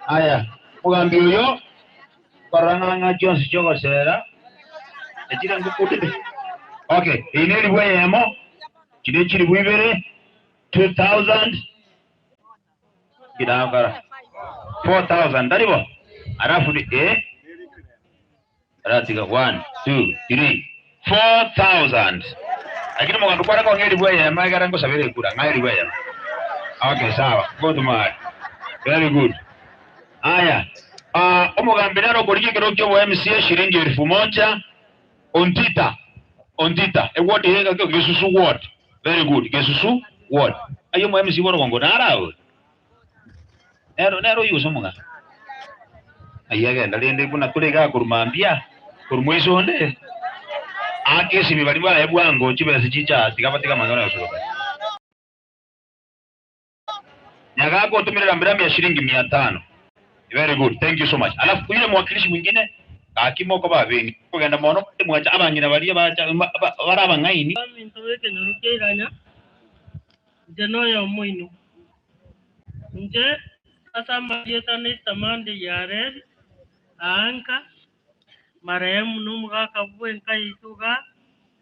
[SPEAKER 6] Aya, omogambi oyo korora ng'a ng'a chionsi chi'ogosera, echire ngokundete. Okay, iyi neribu eyemo, chire chiribu ibere, 2000 kidakara 4000 taribo alafu ni eh aratiga 1 2 3 4000 lakini mugandu kwara ko ngeri bwe yema igara ngusabire kura ngeri bwe yema. Okay, sawa, good man, very good. Aya, omugambi naro kuriki kiro kyo MCA shilingi 1000. Ontita, ontita eward yega kyo Gesusu ward. Very good, Gesusu ward. Ayo mu MC bono kongo narawe nero nero yuso muga ayagenda rende buna kurega kurumambia kurumwisonde akesi bari baye bwango chibese chicha tigabatika mangana yosoroka nyagako utumirira mbirami ya shilingi 500. Very good, thank you so much. Alafu yule mwakilishi mwingine akimoko babengi kugenda mono mwacha abangina baria bacha barabang'aini
[SPEAKER 4] Minto b'ekenyoro kia Iranya, inche noyo omoino. Inche ase amarieta na Estamandi Yareri, Aanka, marehemu na omogaka bwa enka yaito iga,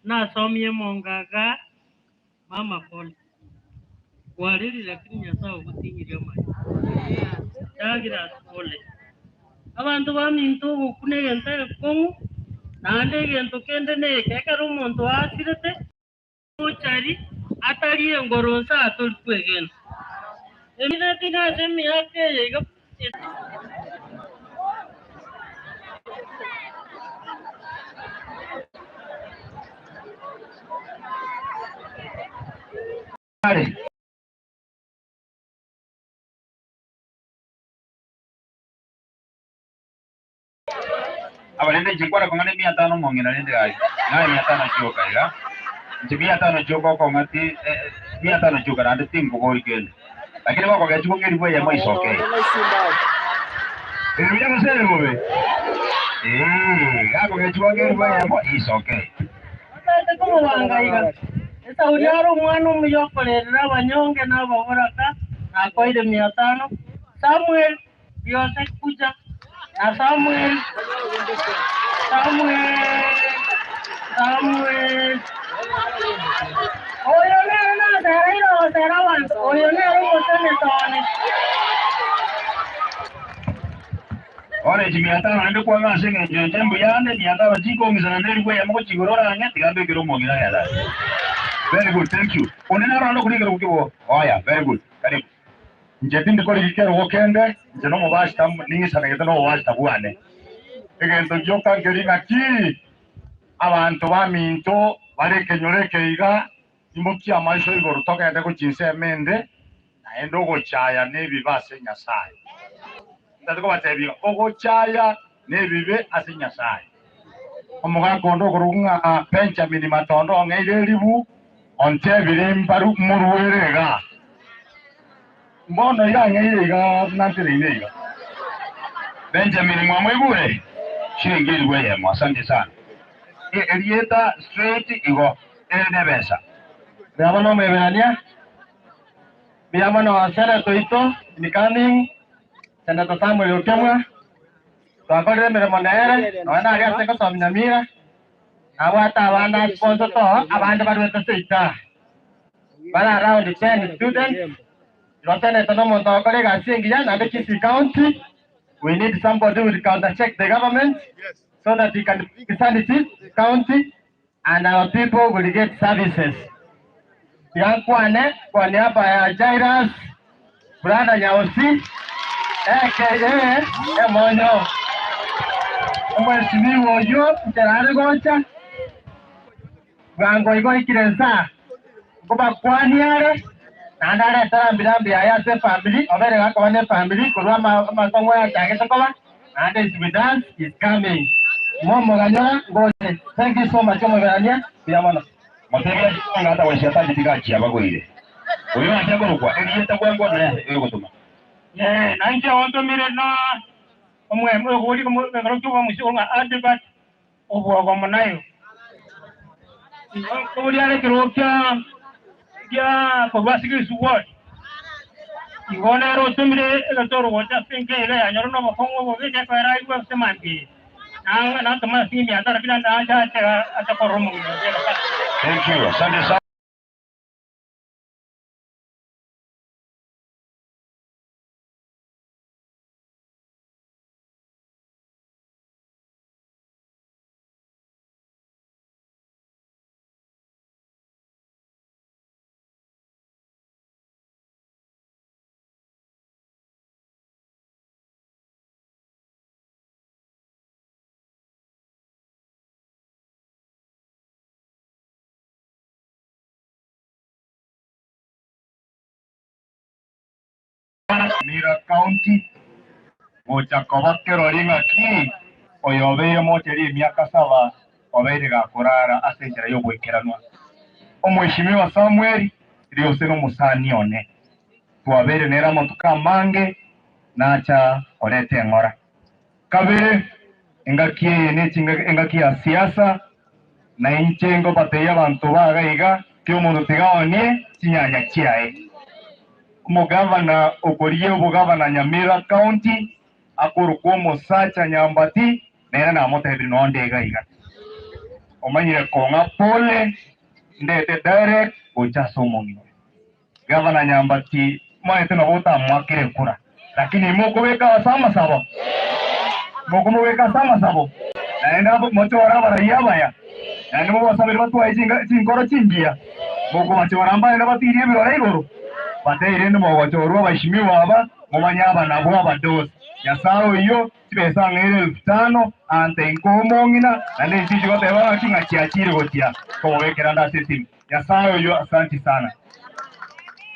[SPEAKER 4] nasomie emonga iga, mama pole. Kwareri lakini Nyasaye ogotinyirie amache. Douglas pole. Abanto baminto ogokuna egento egekong'u, naende egento kende na eke, ekero omonto asirete, mochari, atari engoro nse atori kwegena. Emineti nase emiaka eye iga
[SPEAKER 6] Abarende nchikwara kong'ana 500 mong'ina rende gai naye 500 chioka iga nchi 500 chioka okong'ati 500 chioka naende tingogori kende lakini bakogechi kong'eri bweya moisoke eruya gose bobe gakogechi kong'eri bweya moisoke
[SPEAKER 4] Omanyete komobanga iga esauri are omwana omuya okorerera abanyonge na ababoraka nakoire 500. Samuel Yose kuja na Samuel Samuel Samuel oyo nere nasera irosera abanto oyo nere omoseneta one.
[SPEAKER 6] Ore chi 500 naende kwang'a ase eng'encho enche mbuyande 500 chikong'isana neri bweya mogochigorora ang'e tiga mbekere omong'ina genda. Very good, thank you. Onde naro ando kurigera kukibo. Oya, very good. Karibu.
[SPEAKER 7] Nche tindi kori kikero gokende, nche no mobashita ning'isanegete no mobashita bwane. Egento gioka nkeri ng'aki, abanto baminto bare ekenyoro eke iga, imokia amaiso igoro togende gochinsa emende, naende ogochaya na ebibe ase Nyasaye. Ntate kobatebia, ogochaya na ebibe ase Nyasaye. Omogaka onde okorokwa ng'a Benjamin Matondo ong'eire eribu, ontebire mbaru moruere iga. Mbono iga ang'eire iga nantereine iga.
[SPEAKER 6] Benjamin mwamwigure shilingi elifu eyemo, asante sana. Erieta straight igo ere nebesa.
[SPEAKER 23] Mbiamo no mweberania, mbiamo no senator oito incoming Senator Samuel Okemwa, twakorire emirimo nere, nonya nari ase gosomia Nyamira, nabwate abana sponsor to, abande barwete seita. Bare around 10 students, iro senator no omonto ogokora egasi engiya, naende Kisii County, we need somebody who will counter check the government so that he can bring sanity to the county and our people will get services. Tigankwane kwa niaba ya Jairus Brother Nyausi aka Emonyo omweshimiwa oyo ncherare gocha bwango igo ikire nsa nkobakwaniare naende aretera mbirambi yaye ase efamily obere gakoba na efamily korwa amasongo yachagete koba naende is with us is coming momoganyora ngoche. Thank you so much omoberania mbuya mono.
[SPEAKER 6] Motebia ngata weshia tanji tigachia bagoire. Oyo acha korokwa erieta bwango na egotuma.
[SPEAKER 24] Nanche ontomire na omwembe ogori komekero kiuga omusi ng'a Advert obwogo munayo. Obori are kero kia kia korwa Sigisi ward. Igo nere otomire egetoro gocha ase enka ere yanyora na obokong'u obobe gekoera aigwe ase mambia. Na natoma simu ya tara bila na acha acha acha kwa romo.
[SPEAKER 6] Thank you. Asante sana.
[SPEAKER 7] Nyamira County gocha koba kerori ng'aki oyo obeire mocheri emiaka saba obeire gakorara ase enchera ya ogoikeranwa. Omweshimiwa Samuel riose nomusani one twabeire nere amatuko amange nacha koreta eng'ora. Kabere engaki eye nechinga engaki ya siasa na inche ngobateiya abanto bagaiga ki omonto tigaonie chinyanya chiaye. Omogavana okorie obogavana Nyamira County akorokwa omosacha Nyambati nere namotebire nonde iga iga. Omanyire kong'a pole ndete direct gocha ase omong'ina. Gavana Nyambati maete nabo otamwakire kura lakini mokobeka ase amasabo mokomobeka ase amasabo naende mochore abaraiya abaya naende mobasabere batwae chinkoro chingiya mokobachora mbaende batirie ebirore igoro bateire mogochorwa abaheshimiwa aba mumanye aba nabwo abadosi. Nyasaye oyo chibesa ng'aire 5000 ante inko omong'ina naende nchichi goteba ng'aki ng'a chiachire gochia komobekera nde ase esimu. Nyasaye oyo asanti sana.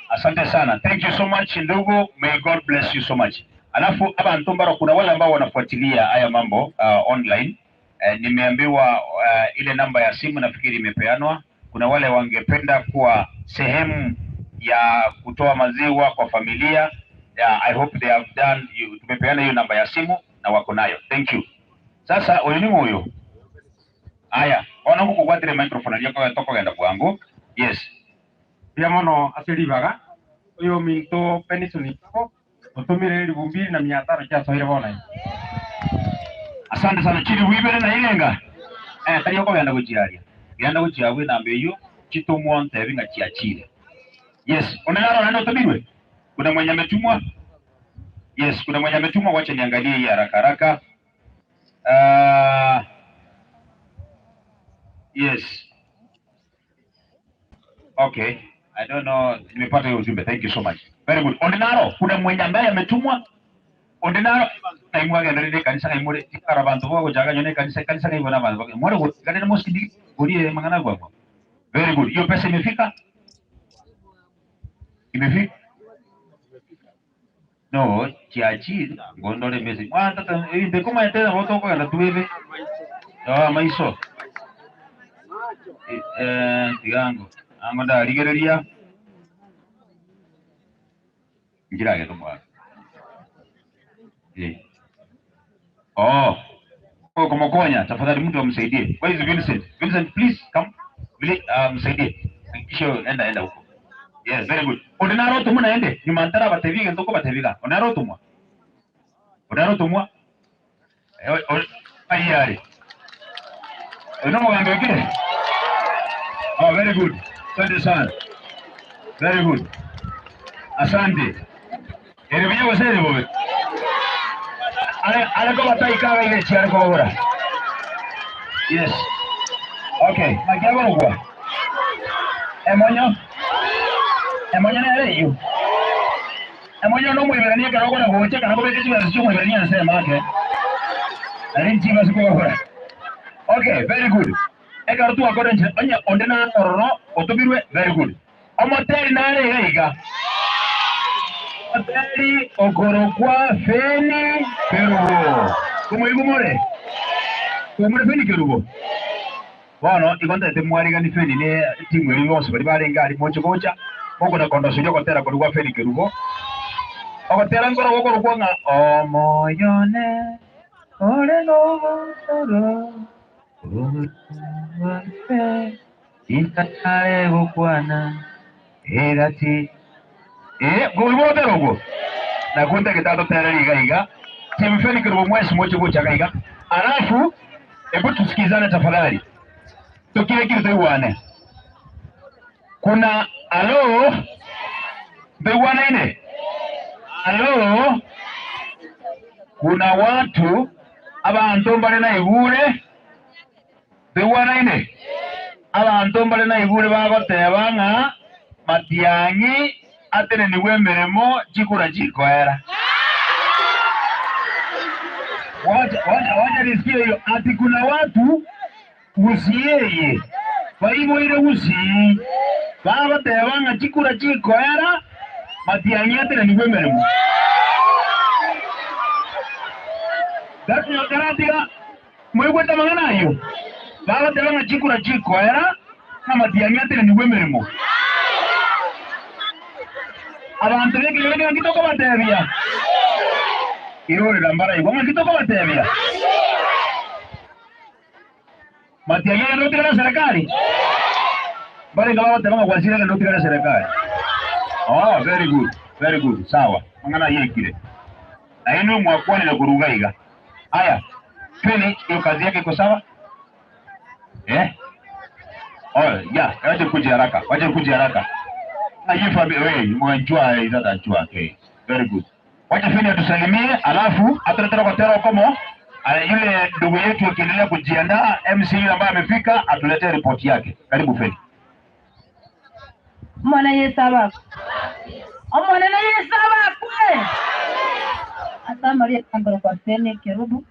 [SPEAKER 6] Asante sana. Thank you so much ndugu. May God bless you so much. Alafu abantu mbaro kuna wale ambao wanafuatilia haya mambo online. Nimeambiwa ile namba ya simu nafikiri imepeanwa. Kuna wale wangependa kuwa sehemu ya kutoa maziwa kwa familia. Yeah, I hope they have done. Tumepeana hiyo namba ya simu na wako nayo. Thank you. Sasa huyu ni huyu. Aya, ona huku gwatire microphone aliyoko tokogenda bwangu. Yes.
[SPEAKER 8] Mbia mono ase ribaga oyo minto Benson Itabo otumire 2500 chiasoire bono iga.
[SPEAKER 6] Asante sana chiri wibere na irenga. Tari okogenda gochiaria. Genda gochiabwe namba eyo chitumwa ntebi ng'a chiachire. Yes, onelaro nani utumirwe? Kuna mwenye ametumwa? Yes, kuna mwenye ametumwa, wacha niangalie hii haraka haraka. Yes. Okay. I don't know, nimepata hiyo ujumbe. Thank you so much. Very good. Ondinaro, kuna mwenye ambaye ametumwa? Ondinaro naimwaga ndire kanisa naimure tikara bantu bogo jaga nyone kanisa kanisa naibona bantu. Mwore go kanisa moski gorie mangana gwa. Very good. Hiyo pesa imefika? Imefika? No, chiachi ngondole message. Mwana tata inde koma tena voto kwa na tuweve. Ah, maiso. Tigango. Ango ndarigereria. Njirage tumwa. Oh. Kumukonya, tafadhali mtu amsaidie. Where is Vincent? Vincent, please come. Vile msaidie. Hakikisha enda enda huko. Yes, very good. Ordinaro tumuna ende. Nyuma ntara batebiga ntoko batebiga. Ordinaro tumwa. Ordinaro tumwa. Ayari. Eno mugambe kile. Oh, very good. Asante sana. Very good. Asante. Ere biyo sere bobe. Ale ale ko batai ka ile chiare ko bora. Yes. Okay, magiago kwa. Emonyo. Emonyo nere iyo. Emonyo no mwiberania kana kona goche kana ko beke chiba chiyo mwiberania nsema make. Ari nchiba siko bora. Okay, very good. Ekaro tu akore nche onya onde na ororo otubirwe very good. Omoteri nare iga. Omoteri okorokwa Feni Kerubo. Kumuigumore. Kumure Feni Kerubo. Bono igonde mwarigani Feni ne timu eri yonse bari barenga ari moche gocha. Moko na kondo suyo gotera korwa Feni Kerubo. Ogotera ngoro gokorokwa ng'a omoyone ore no gotoro. Intare gokwana egati gobotera ogwo nakunte gitato tere iga iga timfeni kirubo mwesi moche gocha iga Alafu hebu tusikizane tafadhali, tukile kitu tuiwane. Kuna alo tuiwane ine alo, kuna watu abantu mbale na igure tuiwane ine abantu mbale na igure bagoteba ng'a Matiang'i ateneniwe emirimo chikura chikoera. Wacha wacha wacha nisikie hiyo ati kuna watu gusiyeye baiboire gusii bagoteba ng'a chikura chikoera Matiang'i ateneniwe emirimo gatiga mwigwete mang'ana ayo bagoteba ng'a chikura chikoera ng'a Matiang'i ateneniwe emirimo abantu bekinyoro ng'a kitoko batebia irorera mbaraigwa ng'a kitoko batebia Matiang'i agende gotigana serikali barenga bagoteba ng'a Gwasira agende gotigana serikali. Oh, very good, very good, sawa mang'ana ayio aikire naende omwakwanire koruga iga. Aya Feni, hiyo kazi yake iko sawa eh? Oh, ya, wacha kuja haraka, wacha kuja haraka. Na hii familia wewe mwanjua izata njua okay. Very good. Wacha Feni atusalimie alafu atuletera kwa tera komo. Yule ndugu yetu akiendelea kujiandaa MC yule ambaye amefika atuletee ripoti yake. Karibu Feni.
[SPEAKER 16] Mwana Yesu abakwe. Omwana na Yesu abakwe. Asa Maria kangoro kwa Feni Kerubu.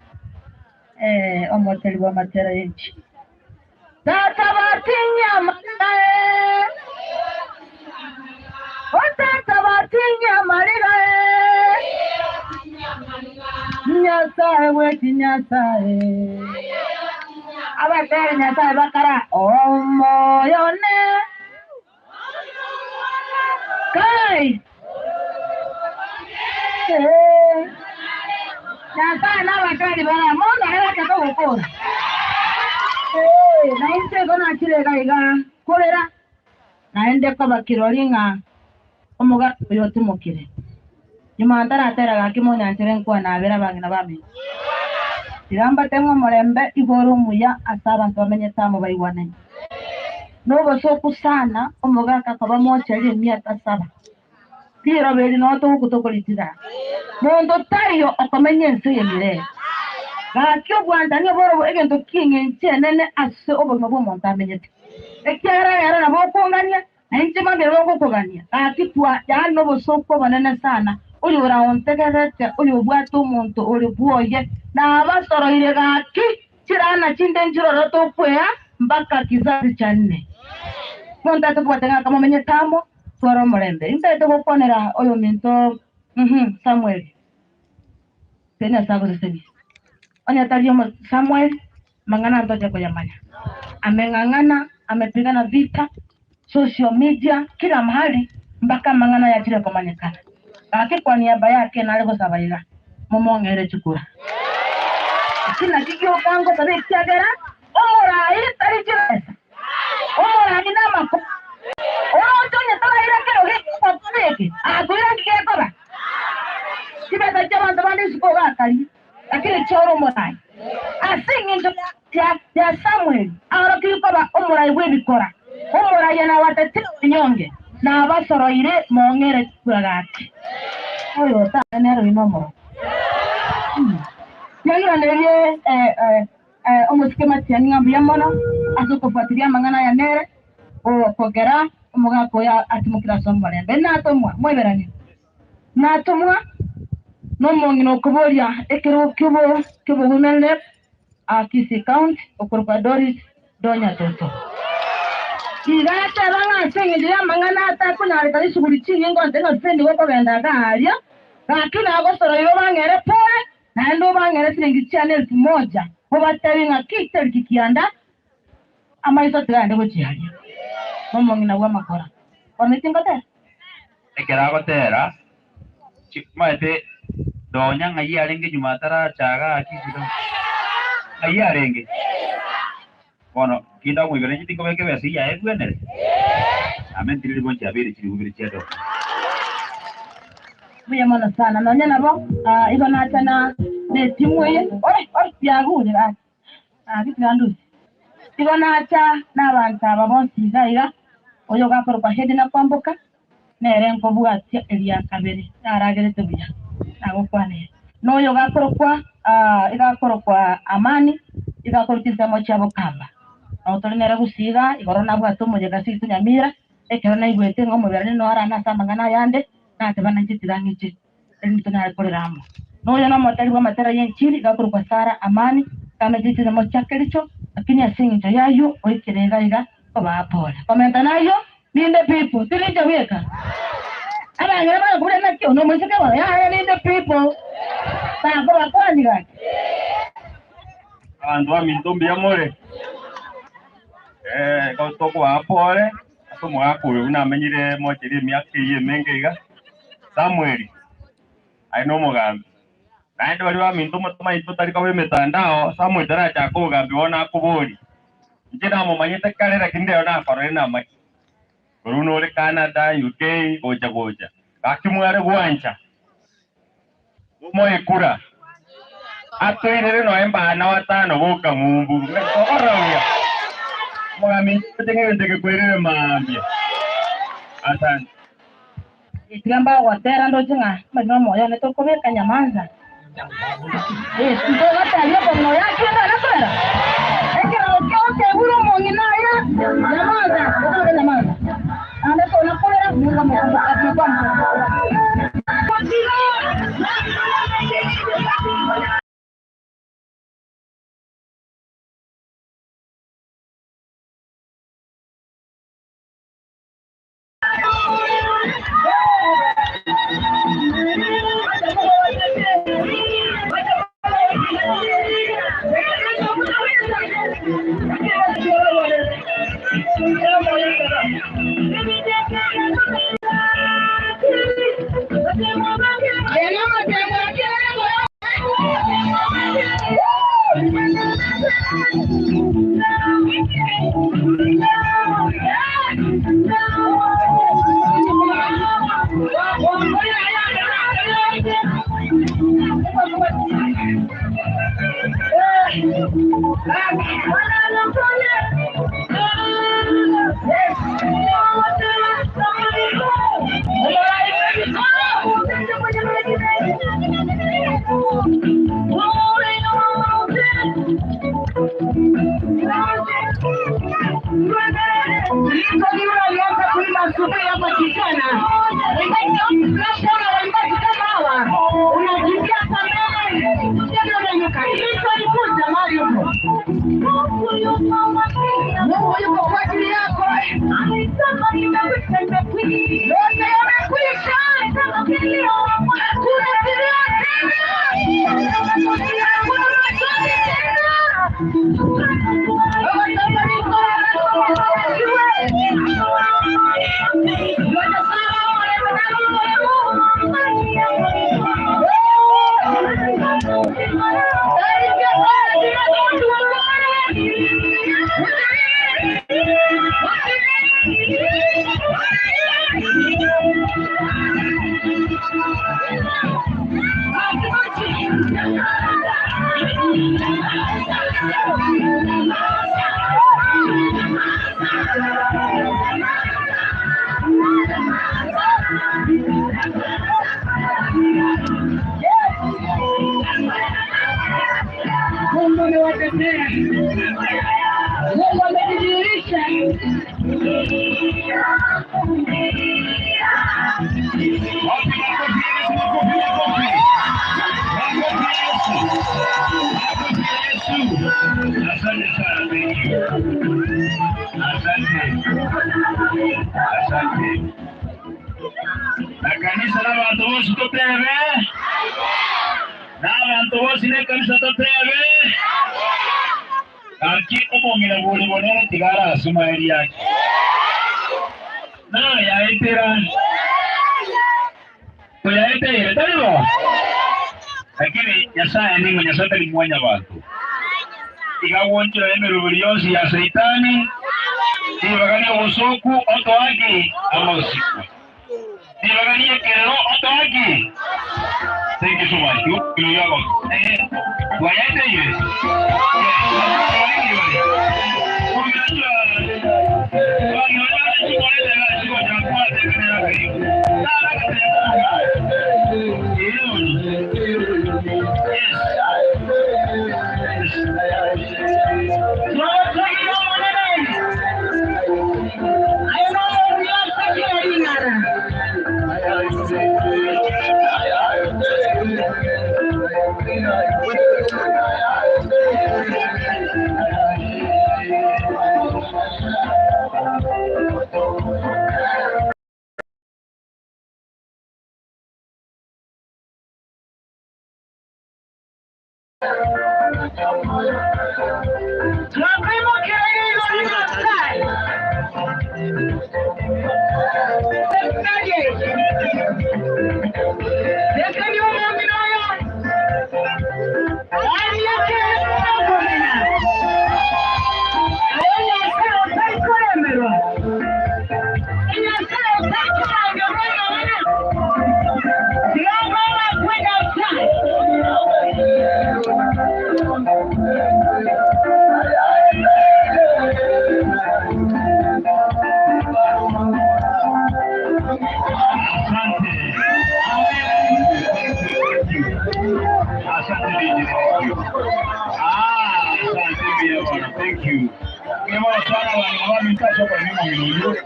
[SPEAKER 16] Omoteli wa matera yenchi. Tata batinya marira e. O tata batinya marira e. Nyasaye wetu Nyasaye. Abateri Nyasaye bakara omoyone. Kai. Nyasaye n'abateri bara mondo areke gukora. Na inche ko nakire gaiga kurera naende kobakirori ng'a omogaka oyo otimokire nyuma ntaratera gaki monyanchere nkwana abera abang'ina bamenye tirambate ng'o omorembe igoro omuya ase abantu bamenyete amo baigwanene nobosoku sana omogaka akaba mocheria emiaka saba riroberi no togokutokoritira mondo taiyo okomenya ense yemirere gaki obwantani oboro egento kieng'enchi enene ase obogima bwa omonto amenyete ekiagera ero nabo okong'ania na inche mambere bogokogania gaki twa yaani nobosoku obonene sana oyo oraontegerete oyo obwate omonto ore bwoye nabasoroire gaki chirana chinde nchiroro tokwea mpaka kizazi cha nne monto atobwate ng'aka momenyete amo twara omorembe intaete gokwanera oyo minto Samuel tene ase agosesenia onya tari omo Samuel mang'ana ntoche kuyamanya ameng'ang'ana amepigana vita social media kila mahali mpaka mang'ana yachire komanyekana gaki kwa niaba yake nare gosaba iga momong'ere chikura kina kigiokango tabe kiagera omorai tari chibesa omorai namako orotonye taraira kero gikobeke akwira kigekoba chibesa chia bantu bande isiko gakari lakini choro omorai ase eng'encho ya Samuel arokikoba omorai bw'ebikora omorai nabatetire onyonge nabasoroire mong'ere chikura gaki oyo tanero ino omoro yagiranĩrie omosike Matiang'i ng'a mbuya mono ase okofuatilia amang'ana aya nere okogera omogaka oyo atimokire ase omorembe natomwa mweberania natomwa nomong'ina okoboria ekero kiobo kiobo women rep Kisii County okorokwa Doris Donya Toto igateba ng'a ase eng'encho ya amang'ana atakonyarekana esuguri chinyinge onte ng'a sendi gokogenda garia gaki nagosoroire obang'ere pole naende obang'ere siringi chiane elfu moja obatebi ng'a kitariki kianda amaiso tigande gochiaria nomong'ina bwa amakora oneti ngotera
[SPEAKER 6] Ekero agotera maete donya ng'ai arenge nyuma atarachaga akisiro ng'ai arenge bono kinda omwibere inche tinkobeka ebesa yaye ebwenere ame ntiri bonchi abere chiri bubere chiado
[SPEAKER 16] mbuya mono sana nonya nabo igo nachana
[SPEAKER 9] Na etimu eye, ore, ore, biagure gaki. Gaki tiga ndusie. Igo nacha nabanto aba bonsi iga iga, oyo ogakorokwa Edna Kwamboka, nere nkobwatia eria kabere, naragerete buya, nagokwanera. Na oyo ogakorokwa, ah, igakorokwa Amani, igakorwa chinsemo chia Bokamba. Nabo tore nere gusii iga, igoro nabwate omoyega ase intwe Nyamira, ekero naigwete ng'a omoberani noyo arane ase amang'ana ayande, nateba nainche tiga ng'iche, erinde tonyare korera amo. Na oyo nomoteri bw'amatera y'enchili, igakorokwa Sara Amani, kamete chinsemo chia Kericho, lakini ase engencho y'ayio oikire iga iga kobaa pole. Komenta nayio, ninde people, tiri inche bweka. Abang'ina bagakoboria naki one omoiseke bono, yaya ninde people. Bakobakwani gaki.
[SPEAKER 10] Abanto baminto mbuya more? Eh, igo tokobaa pole ase omogaka oyo buna amenyire mocheri emiaka eyio emenge iga, Samueli, aye nomogambi. Naende baria baminto motamanyeti totari koba emetandao, Samueli tarachaka obogambi bono akoboria, Inche namomanyete kare lakini rero nakorire namaki. Korwa buna ore Canada, UK, gocha gocha. Gaki mware gwancha. Momoe kura. Atoirere noe mbana batano boka ng'umbu. Ora buya. Omogambi inche ng'egento eke kwerire mambia. Asante.
[SPEAKER 9] Tiga mbagotera ndoche ng'a amagima omoyo one tokobeka nyamanza. Eh, ntogotebi okomina oyo akende one korera. Ekero okio otegure omong'ina aya nyamanza, otobe nyamanza. Ande tona korera Mungu amekumbuka.
[SPEAKER 15] Alianza kuimba asubuhi hapa kijana, waimbaji kama hawa unakimbia hapa mbele, tena unanyuka. Ilikuja mahali huko. Mungu yuko kwa ajili yako. Yote yamekwisha, hakuna kilio tena, hakuna machozi tena.
[SPEAKER 1] Mungu amewatetea, Mungu amejidhihirisha.
[SPEAKER 6] Asante sana, thank you. Asante. Asante. Na kanisa n'abantu bose totebe. N'abantu bose n'ekanisa totebe. Gaki omong'ina bori bonene tigarasoma eri yake. Na yaetera. Koyaeteire tari bo? Lakini Nyasaye ningo Nyasaye tari mwanya bantu. Igagwonchera emerubiri yonsi ya Saitani nibagania obusuku otoaki amausiku nibagania ekerero otoaki. Thank you so much. Eh, wayaite ile. Asante DJ. Thank you. Ah, asante pia bwana. Thank you. Kema sana bwana wa mitacho kwa nini mwenyewe.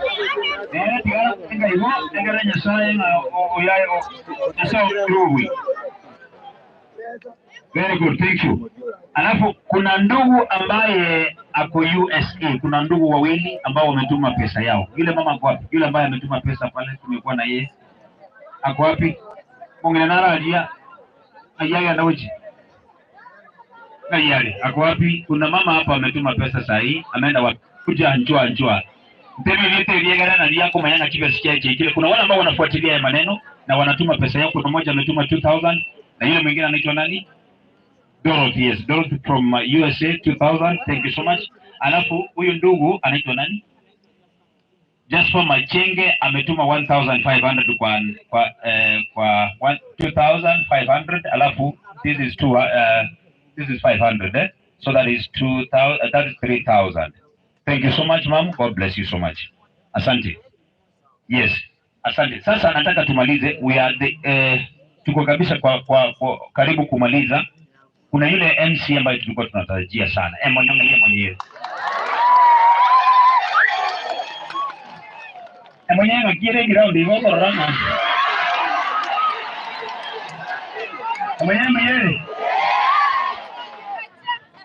[SPEAKER 6] Eh, tigara kutenga hivyo, tengera Nyasaye na oyaye Nyasaye ruwi. Very good, thank you. Alafu kuna ndugu ambaye ako USA, kuna ndugu wawili ambao wametuma pesa yao. Yule mama ako wapi? Yule ambaye ametuma pesa pale tumekuwa na yeye. Ako wapi? Mwingine nara ajia ayaga nauji. Kayale, ako wapi? Kuna mama hapa ametuma pesa saa hii, ameenda wapi? Kuja njua njua. Mtemi vyote vyegana na yako mayanga kiba sikia kile. Kuna wale ambao wanafuatilia haya maneno na wanatuma pesa yao. Kuna mmoja ametuma 2000 na yule mwingine anaitwa nani? Dorothy, yes, Dorothy from USA 2000. Thank you so much. Alafu huyu ndugu anaitwa nani? Jasper Machenge ametuma 1500 kwa kwa eh, kwa 2500 alafu this is two this is 500 eh? So that is 2000 that is 3000. Thank you so much ma'am. God bless you so much. Asante. Yes. Asante. Sasa nataka tumalize. We are the eh, tuko kabisa kwa, kwa, kwa karibu kumaliza. Kuna yule MC ambaye tulikuwa tunatarajia sana. Eh, mwenyewe yeye mwenyewe. Eh, mwenyewe akire ground hivyo rama. Eh, mwenyewe mwenyewe.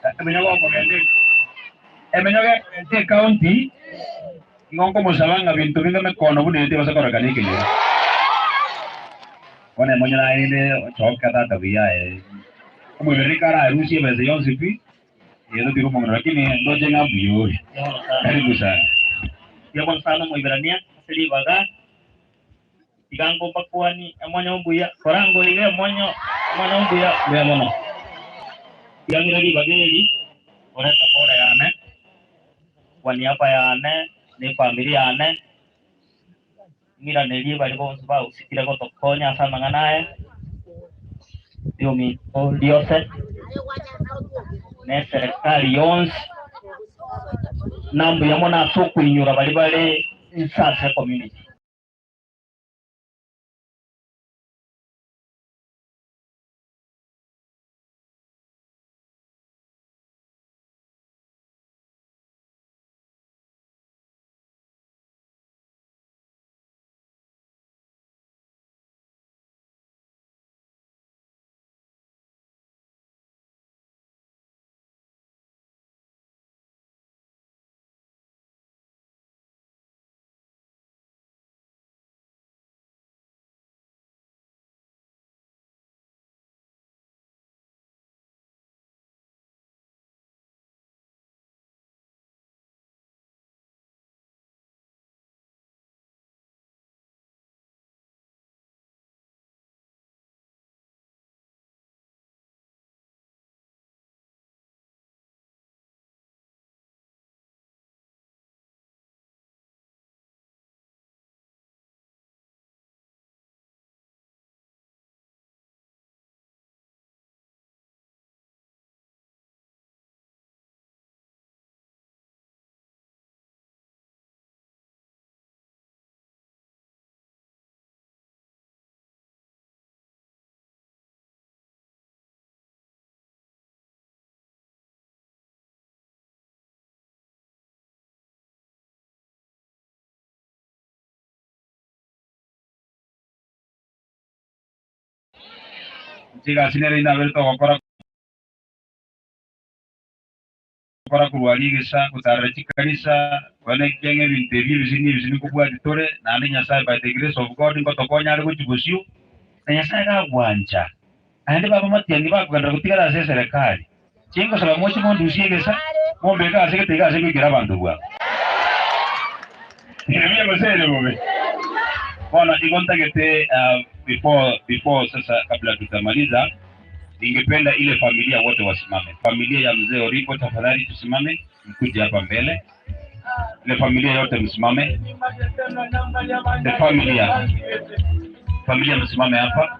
[SPEAKER 6] Eh, mwenyewe wako gende. Eh, mwenyewe gende county. Ngongo musabanga bintu binga mekono bunete basakora kanike yo. One mwenyewe na ile choka tata bia eh. Omwibere kara arusie bese yonsi pi. Yedo tiro mongno lakini ndoje ngabuyo. Karibu sana.
[SPEAKER 11] Yakon sana Mwibrania asiri baga igango pakuani emonyo mbuya korango ile emonyo mwana mbuya mbuya mono yangireri bageri oreta pora yane kwa niaba yane ni familia yane ng'iranerie bari bonsi bagusikire gotokonya ase amang'ana aya riomito riose ne serikali yonsi nambuya mono ase okwinyura bari bare nsase community.
[SPEAKER 14] Inche egasi nere inaberete ogokora gokora korwa rigesa, gotarera chikanisa, koena ekiagera ebinto ebi ebisini ebisini nkobwati tore, naende Nyasae by the grace of God ngotokonya are gochia bosio, na Nyasae gagwancha, naende baba matiang'i bakogenderera gotigara ase eserekari, chingosaba moche mondusie egesa, mombeke ase gete iga ase ngoikera abanto bwango. Ere buya gose ere bobe? Bono igo ntagete ah, before before sasa kabla tutamaliza Ningependa ile familia wote wasimame. Familia ya mzee Oribo, tafadhali tusimame, mkuje hapa mbele. Ile familia yote msimame. The familia, familia msimame hapa,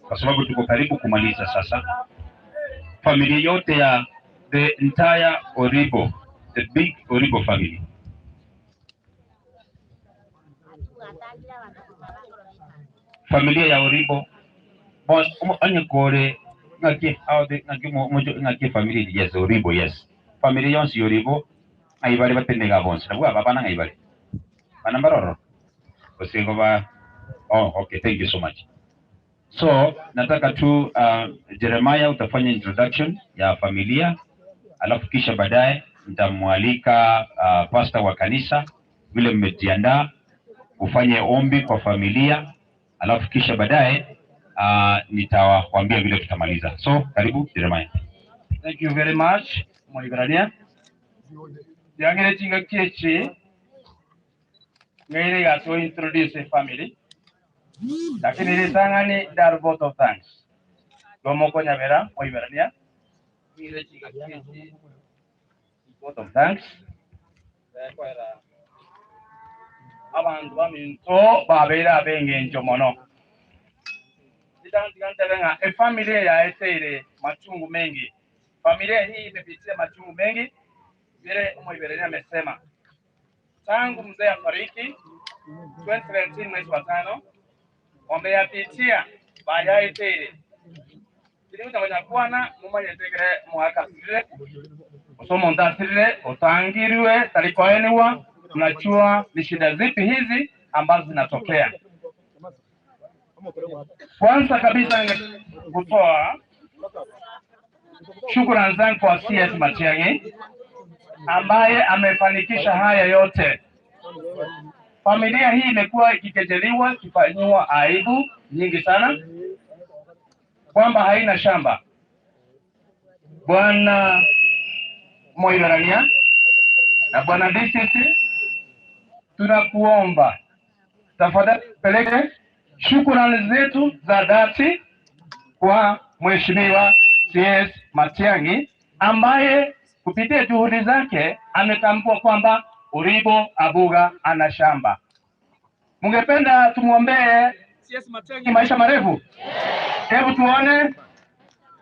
[SPEAKER 14] kwa sababu tuko karibu kumaliza sasa. Familia yote ya the entire Oribo, the big Oribo family. Familia ya Oribo Bon- omo- onye kore ng'aki aote ng'aki mo- mocho ng'aki familia eri yes Oribo yes familia yonsi ya Oribo ng'ai bare batende iga bonsi nabwo aba abana ng'ai bare bana mbaroro gose igo ba oh okay thank you so much so nataka tu Jeremiah utafanya introduction ya familia alafu kisha baadaye nitamwalika pastor wa kanisa vile mmejiandaa ufanye ombi kwa familia alafu kisha baadaye nitawaambia vile tutamaliza. So karibu Jeremiah.
[SPEAKER 17] Thank you very much, Mwibrania. Yangire chinga kiechi, ngaire ga to introduce a family. Lakini ritang'ani dar vote of thanks. Lomoko nyabera, Mwibrania. Ngire chinga kiechi, vote of thanks. Bekwera abantu baminto babeire ab'engencho mono. Tiga efamilia yaeteire machungu mengi. Familia hii imepitia machungu mengi, vile Mwibrania amesema. Tangu mzee afariki 2017 mwezi wa tano, wameyapitia bayaeteire tiriutamanya mumanyetegere mwakasirire usomo ntasirire utangiriwe talikoeniwa tunachua ni shida zipi hizi ambazo zinatokea. Kwanza kabisa kutoa shukrani zangu kwa CS Matiang'i ambaye amefanikisha haya yote. Familia hii imekuwa ikikejeliwa, ikifanyiwa aibu nyingi sana kwamba haina shamba. Bwana Moibarania na Bwana DCC, tunakuomba tafadhali peleke shukrani zetu za dhati kwa Mheshimiwa CS Matiang'i ambaye kupitia juhudi zake ametambua kwamba Oribo Abuga ana shamba. Mungependa tumwombee CS Matiang'i maisha marefu? Hebu tuone.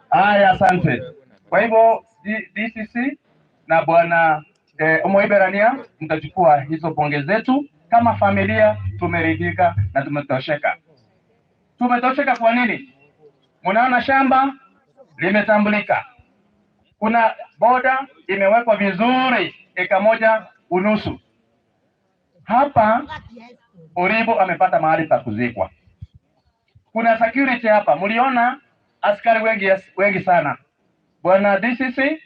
[SPEAKER 17] Haya, asante. Kwa hivyo DCC na bwana Omoiberania mtachukua hizo pongezi zetu kama familia. Tumeridhika na tumetosheka. Tumetosheka kwa nini? Mnaona shamba limetambulika, kuna boda imewekwa vizuri, eka moja unusu. Hapa Oribo amepata mahali pa kuzikwa. Kuna security hapa, mliona askari wengi, wengi sana. Bwana DCC,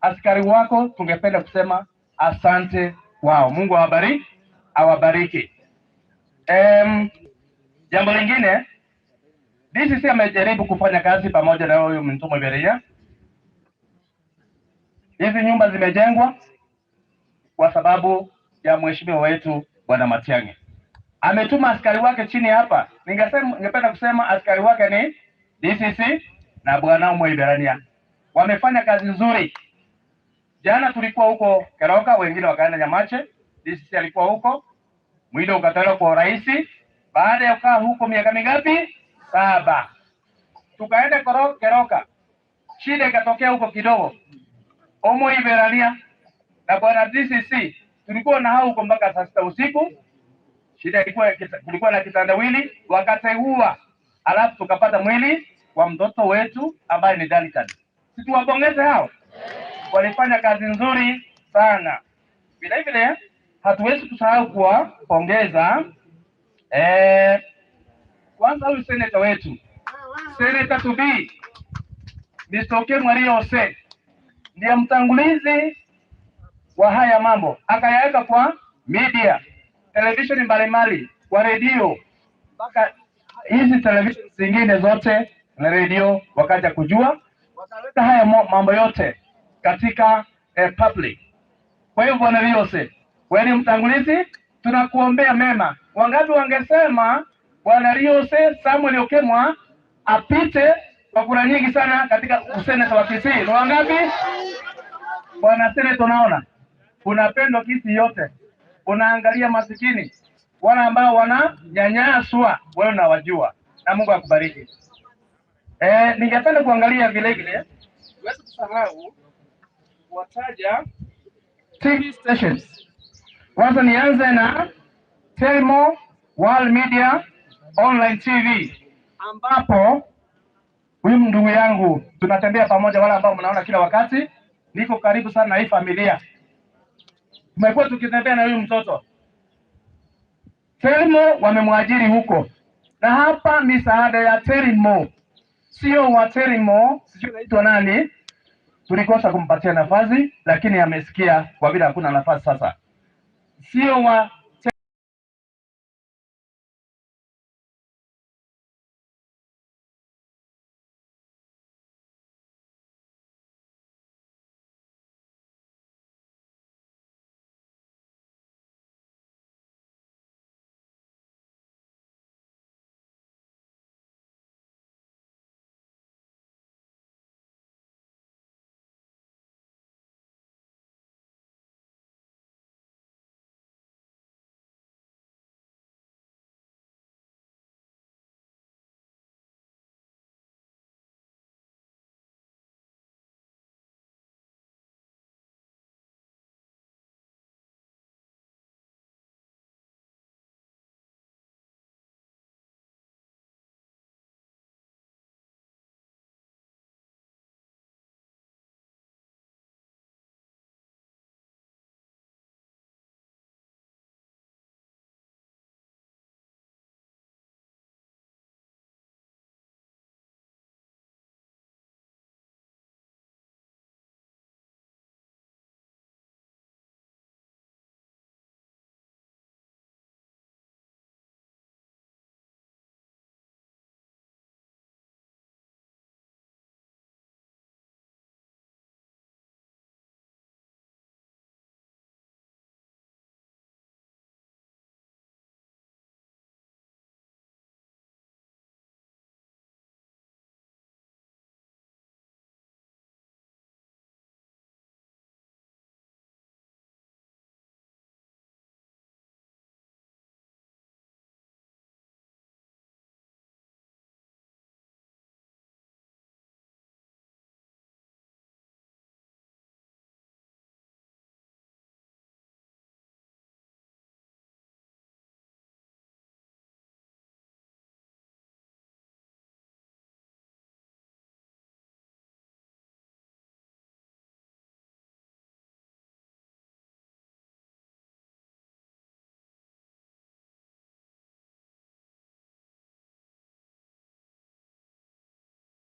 [SPEAKER 17] askari wako tungependa kusema asante wao. Mungu awabariki, awabariki. Jambo lingine, DCC amejaribu kufanya kazi pamoja na huyu mtume Beria. Hizi nyumba zimejengwa kwa sababu ya mheshimiwa wetu Bwana Matiang'i. Ametuma askari wake chini hapa. Ningesema, ningependa kusema askari wake ni DCC na Bwana Mwiberania. Wamefanya kazi nzuri. Jana tulikuwa huko Keroka, wengine wakaenda Nyamache. DCC alikuwa huko, mwili ukatolewa kwa urahisi baada ya kukaa huko miaka mingapi? Saba. Tukaenda Keroka, shida ikatokea huko kidogo. Omoiberania na bwana DCC tulikuwa na hao huko mpaka saa sita usiku. Shida ilikuwa kulikuwa na kitandawili, wakateua, alafu tukapata mwili wa mtoto wetu ambaye ni Duncan. Si tuwapongeze hao, walifanya kazi nzuri sana. Vile vile hatuwezi kusahau kuwapongeza kwanza huyu seneta wetu Senator to be Mr. Okemwa Riose ndiye mtangulizi wa haya mambo, akayaweka kwa media, televisheni mbalimbali, kwa redio, mpaka hizi televisheni zingine zote na redio wakaja kujua, wakaleta haya mambo yote katika public. Kwa hiyo Bwana Riose, wewe ni mtangulizi, tunakuombea mema. Wangapi wangesema Bwana Riose Samuel Okemwa apite kwa kura nyingi sana katika useneta wa Kisii? Ni wangapi? Bwana seneta, unaona unapendwa Kisii yote, unaangalia masikini, wale ambao wananyanyaswa, wewe unawajua, na Mungu akubariki. Ningependa kuangalia vile vile, siwezi kusahau kuwataja TV stations. Kwanza nianze na Telmo World Media Online TV ambapo huyu ndugu yangu tunatembea pamoja, wale ambao mnaona kila wakati, niko karibu sana na hii familia, tumekuwa tukitembea na huyu mtoto. Telmo wamemwajiri huko, na hapa misaada ya Telmo, sio wa Telmo, sijui naitwa nani, tulikosa kumpatia nafasi, lakini amesikia kwa vile hakuna nafasi sasa, sio wa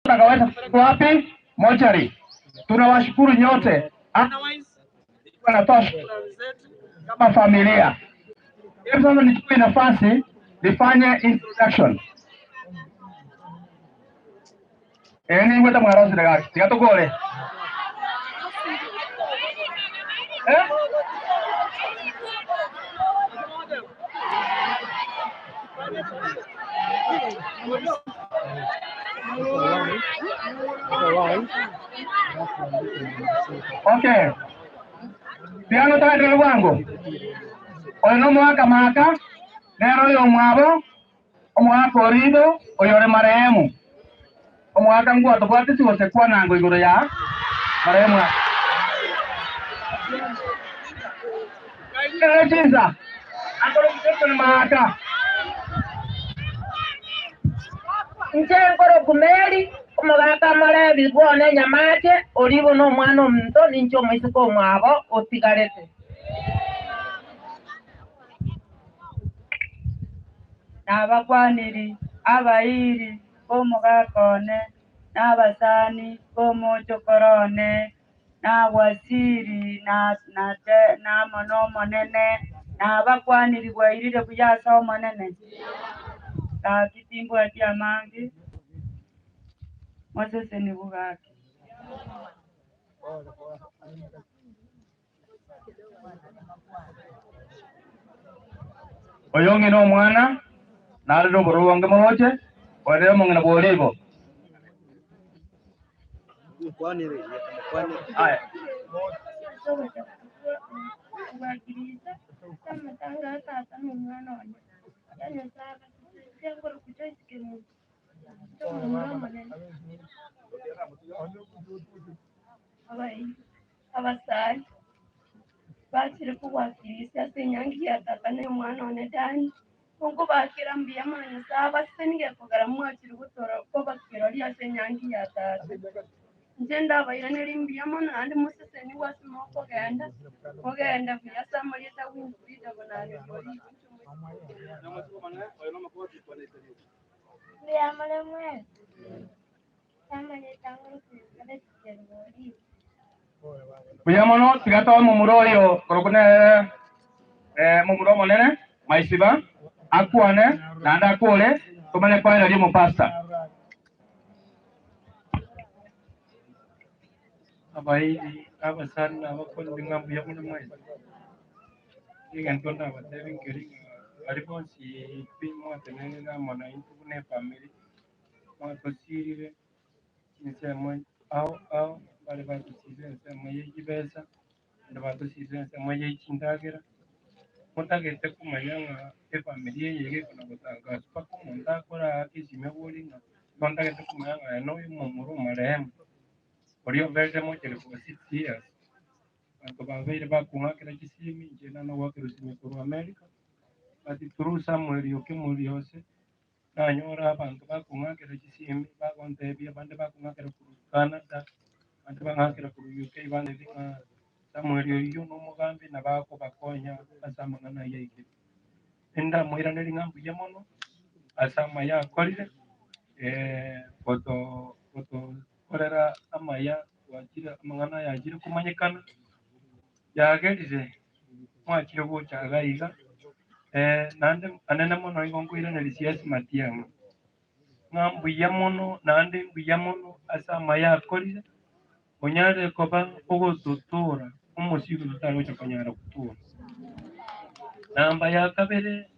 [SPEAKER 17] akaweza kupelekwa wapi? Mochari. Tunawashukuru nyote. Otherwise, natoa shukrani zetu kama familia. Hebu sasa nichukue nafasi nifanye introduction. Ni ngweta mwarosire gaki tiga tukore. Eh? Okay. Tiano tagendere bwango. Oyo no omwaka maka, nero oyo omwabo, omwaka oribo, oyo ore marehemu. Omwaka ngwa tobwate sigose kwanango igoro ya marehemu. Kaigere chinsa. Akoro mtoto ni maka.
[SPEAKER 9] Nche nkoro kumeri omogaka morebi bwone nyamache oribo no omwana omonto ninche omoiseke omwabo otigarete. Nabakwaniri abairi
[SPEAKER 13] Omogaka one, na abasani b'omochokoro one, na Wasiri, na na na amo n'Omonene, na abakwaniri bwairire buya ase Omonene. Gaki timbwati amange, mosesenigwe gaki.
[SPEAKER 17] Oyo ng'ina omwana narire obororo bwange moroche, oyo nere omong'ina bw'oribo. Aya.
[SPEAKER 18] Abasae bachire kogwakirisia ase enyangi ya tata na omwana one Dani, nkobakera mbuya mono Nyasae abasesenirie kogera mwachire gotora koba kirori ase enyangi ya tata. Inche ndabairanerie mbuya mono naende mosesenigwe ase mokogenda, mogende buya ase amarieta a Winfrida Bonareri Origo inche
[SPEAKER 19] Mbuya more mwensi.
[SPEAKER 17] Buya mono, tiga toe momura oyo korokwa nere momura omonene, Maisiba, akwane naende akore, tomanye koereria omopastor.
[SPEAKER 8] Abairi, abasani na abakonyi ng'a mbuya more mwensi. Egento ndabatebi nkeri ng'a baria bonsi pi mwatenenire amo naintwe buna efamiri, Mwatosirire chinsemo ao ao, mbare batosirire ensemo ye chibesa, naende batosirire ensemo ye chindagera. Motagete komanya ng'a efamiri eye iga ekona gotangaswa mpaka omonto akore aake esime bori ng'a igo ntagete komanya ng'a aye noyo omomura omarehemu, oria oberire mocheri for 6 years. Abanto babeire bakong'akera chisimi, inche nane ogoakerwa esimi korwa America, but through Samuel Okemuri ose, Nanyora abanto bakong'akera chisemi, bagontebia, abande bakong'akera korwa Canada, abande bang'akera korwa UK, bantebia ng'a Samuel oyio nomogambi nabo akobakonya ase amang'ana ayio aikire. Nindamoiranerie ng'a mbuya mono ase amaya akorire, goto gotokorera amaya gwachire amang'ana aya achire komanyekana, yagerire mwachire gocha iga iga, naende anene mono igo nkoiraneria CS Matiang'i, ng'a mbuya mono naende mbuya mono ase amaya akorire, onyare koba ogototoora omosigo totari gocha konyara gotoora. Namba ya kabere,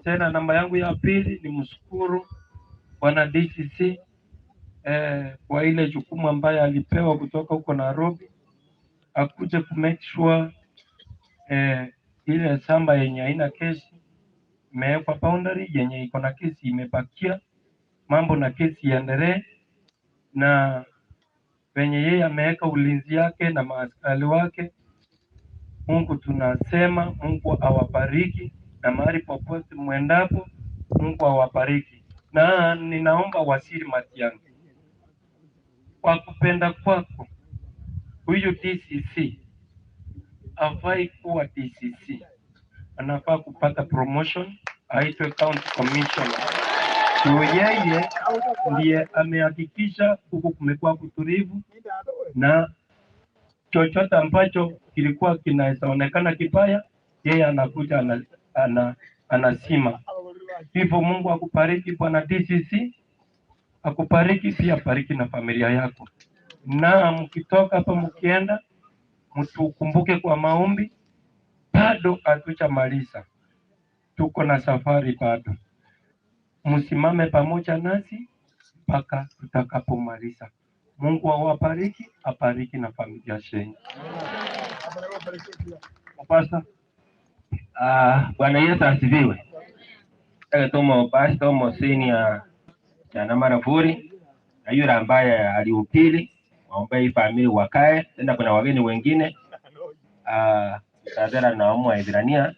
[SPEAKER 8] tena namba yangu ya pili ni mshukuru bwana DCC kwa ile jukumu ambayo alipewa kutoka huko Nairobi akuje ku make sure ile shamba yenye haina kesi imewekwa boundary, yenye iko na kesi imebakia, mambo na kesi iendelee, na venye yeye ameweka ulinzi yake na maaskari wake. Mungu tunasema Mungu awabariki na mahali popote mwendapo, Mungu awabariki. Na ninaomba Waziri Matiang'i, kwa kupenda kwako, huyu DCC hafai kuwa DCC, anafaa kupata promotion aitwe county commissioner. Juu yeye ndiye amehakikisha huku kumekuwa kutulivu na chochote ambacho kilikuwa kinaweza onekana kibaya, yeye anakuja ana, ana, anasima. Hivyo Mungu akubariki bwana DCC, akubariki pia, bariki na familia yako, na mkitoka hapa mkienda, mtukumbuke kwa maombi. Bado hatujamaliza, tuko na safari bado. Msimame pamoja nasi mpaka tutakapomaliza. Mungu awabariki, abariki na familia zenu.
[SPEAKER 10] Pastor. Ah, Bwana Yesu asifiwe. Ege tomo pastor omo senior Jana Marafuri na yule ambaye alihubiri waombe hii family wakae tena, kuna wageni wengine ah, Tadera na omo Ibrania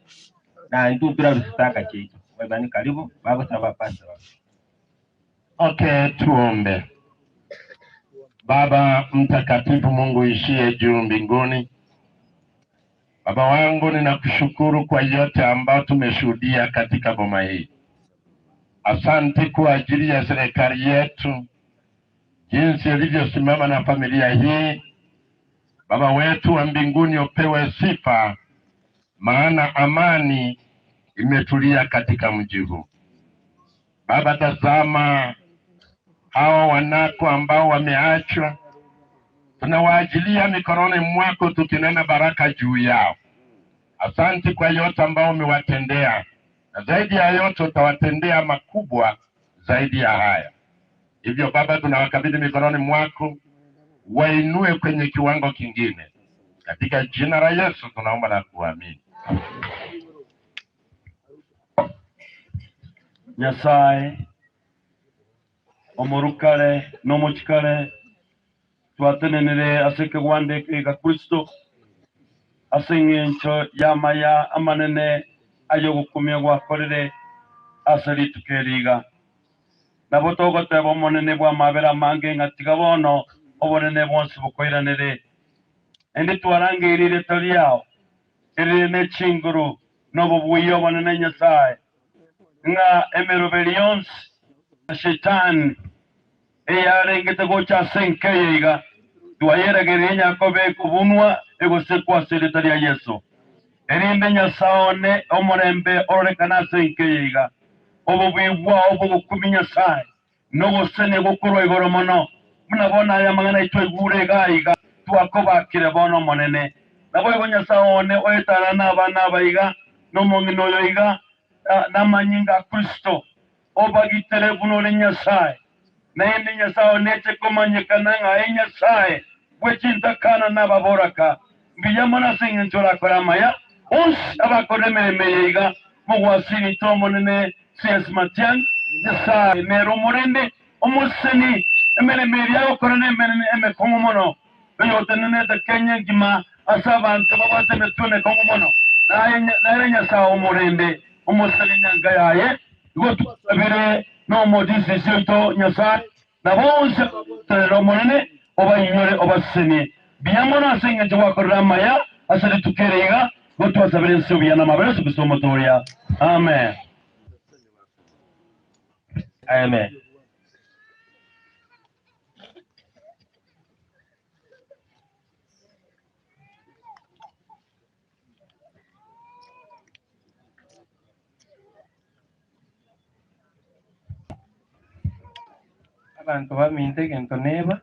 [SPEAKER 10] na ntutura rusitaka chetu webani karibu bako saba pastor.
[SPEAKER 20] Okay, tuombe. Baba mtakatifu, Mungu ishie juu mbinguni, Baba wangu, ninakushukuru kwa yote ambayo tumeshuhudia katika boma hii. Asante kwa ajili ya serikali yetu, jinsi ilivyosimama na familia hii. Baba wetu wa mbinguni, upewe sifa, maana amani imetulia katika mji huu. Baba, tazama hawa wanako ambao wameachwa, tunawaajilia mikononi mwako, tukinena baraka juu yao. Asante kwa yote ambao umewatendea, na zaidi ya yote utawatendea makubwa zaidi ya haya. Hivyo Baba, tunawakabidhi mikononi mwako, wainue kwenye kiwango kingine. Katika jina la Yesu tunaomba na kuamini.
[SPEAKER 6] Nyasaye omorukare n'omochikare twatenenere ase ekegwanda eke Kristo ase eng'encho y'amaya amanene ayogokumia gwakorire ase rituko eriga nabo togoteba omonene bwa amabera amange ng'atiga bono obonene bwonsi bukoiranere ende twarangeire rito riao erire ne chinguru n'obobui obonene Nyasaye ng'a emeroberi yonsi ya shetani eyarengete gocha ase enkeye iga twayeregererie nyakobe ekobunwa egosekwa ase erita ria Yeso erinde Nyasaye one omorembe ororekane ase enkeye iga obobui bwao bogokumi Nyasaye nogosenia gokorwa igoro mono buna bono aya amang'ana aito aigure iga iga twakobakire bono omonene nabo igo Nyasaye one oetara na abana aba iga nomong'ina oyo iga namanyinga a Kristo obagitere buna ore Nyasaye naende Nyasaye oneche komanyekana ng'a Nyasaye bwechintakana n'ababoraka mbuya mono ase eng'encho orakore amaya onsi abakore emeremo eye iga mogwasiri ito omonene CS Matiang'i Nyasaye nere omorende omoseni emeremo eria agokora na emeremo emekong'u mono oyotenenete Kenya engima ase abanto babwate emetwe emekong'u mono naye Nyasaye omorende omoseni nyanka yaye igo twasabire n'omodisisi oito Nyasaye na bonsi abagoterera omonene obainyore obasenie mbuya mono ase eng'encho gwakorera amaya ase rituko ere iga igo twasabire ense obuya na amabera ase Kristo omotoria. Amen.
[SPEAKER 10] Amen.
[SPEAKER 8] Abanto baminto egento neba,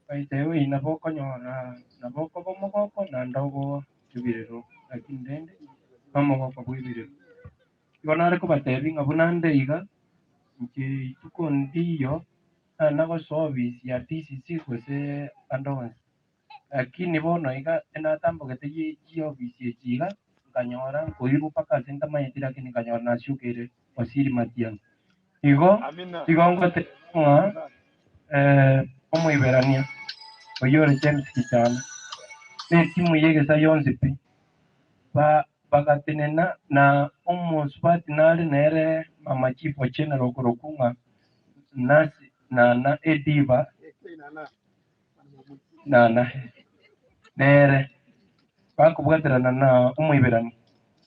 [SPEAKER 8] baitebi nabo okonyora nabo okoba omogoko naende obo ebirero lakini rende na omogoko bwa ebirero. Igo nare kobatebia ng'a buna nde iga, inche rituko ndiyo, nana gosoa ofisi ya DCC gose ande onsi. Lakini bono iga enatambogete chiofisi echi iga, nkanyora nkoirwa mpaka ase ntamanyeti lakini nkanyora nasiukeire Waziri Matiang'i. Igo igo ngoteba ng'a omoiberania oyio ore James Gichana na etimu y'egesa yonsi pi, bagatenena na omosubati nare nere Mama Chief General okorokwa ng'a Nancy Nana Ediba Nana nere bakobwaterana na omoiberania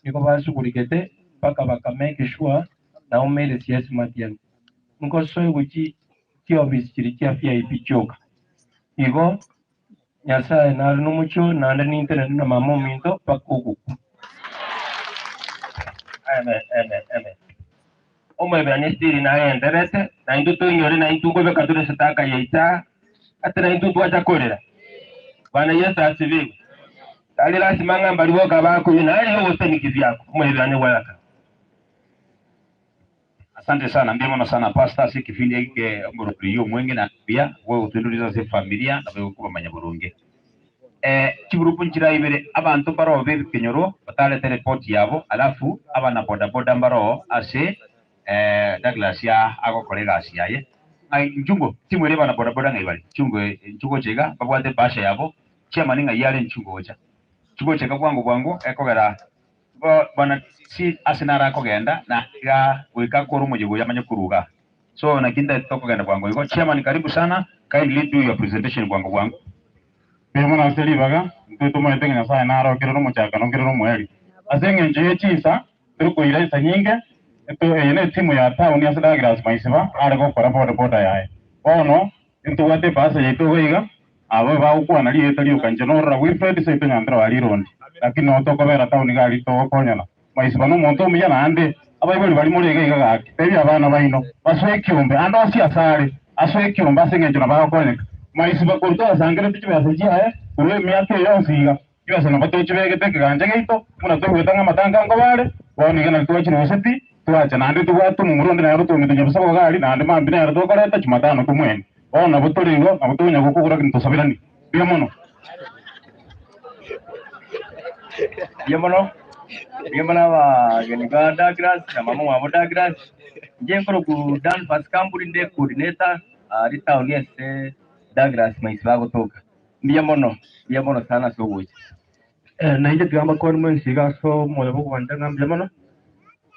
[SPEAKER 8] nigo basugurigete mpaka baka make sure naumeire CS Matiang'i nkosoigwe chiofisi chiria chia VIP chioka. Igo Nyasae nare nomochie naende nintenene na mama ominto mpaka ogokwa.
[SPEAKER 10] Amen, amen, amen. Omoiberania Esteri nagendererete, na intwe toinyore, na intwe nkobeka tore esadaka yaito aa, ase na intwe twacha korera. Bwana Yeso asibigwe. Tari lasima ng'a mbaria boka bakoywa, naye ogosemi kivyako, Omoiberania gwayaka.
[SPEAKER 14] Asante sana, mbuya mono sana pastor ase ekefindi eke omoroberi omwenge na buya bwogotwendorisa ase efamilia na bwegokobamanya boronge. Eh, chigroup nchira ibere abanto mbaroo b'ebikenyoro batarete report yabo alafu abana bodaboda mbaroo ase eh, Douglas ya agokora egasi yaye ng'ai nchungo timu ere bana bodaboda ng'ai bare nchungo nchungo gocha iga babwate ebahasha yabo chairman ng'ai are nchungo gocha nchungo gocha iga bwango bwango ekogera Bo bwana si ase naro akogenda na iga goika akore omoyega oyo amanye koruga. So naki ntaete tokogenda bwango igo. Chairman karibu sana, kindly do your presentation bwango bwango.
[SPEAKER 2] Mbuya mono ase ribaga, intwe tomaete ng'a Nyasae naro kerore omochakano nkerore omoerio. Ase engencho ye chinsa, tori koira insa nyinge, Eto eye ne etimu ya town ase Douglas Maisiba are gokora boda boda yaye. Bono intobwate ebasa yaito iga iga, abo bagokwana rieta rioka inche norora Wilfred seito Nyanderwa aria Irondi. Lakini noo tokobera town iga aria togokonyana. Maisiba nomonto omuya naende abaibori baria more iga iga gaki. Tebia abana baino basoe ekiombe ande onsi asare asoe ekiombe ase engencho nabagokonyeka. Maisiba korwa twasangereti chibesa chiaye korwa emiaka eye yonsi iga. Chibesa nabo tochibegete ekegancha giaito, buna toigwete ng'a amatanka nkoba are, bono iga naki twachiruseti, twacha naende tobwate omomura onde nere otwomete nyabusa bogari, naende mambia nere tokoreta Jumatano tomwene. Bono nabo tore igo, nabo tokonya gokogora lakini tosabiranie. Mbuya mono.
[SPEAKER 3] Mbuya mono, mbuya mono abageni ba Douglas na mama omwabo Douglas. Inche nkorokwa Dan Pascal inde coordinator aria town ase Douglas Maisiba agotoka. Mbuya mono, mbuya mono sana ase ogocha.
[SPEAKER 23] Eh, na inche tiga mbakwane mwensi iga ase omoyo bw'ogwancha ng'a mbuya mono,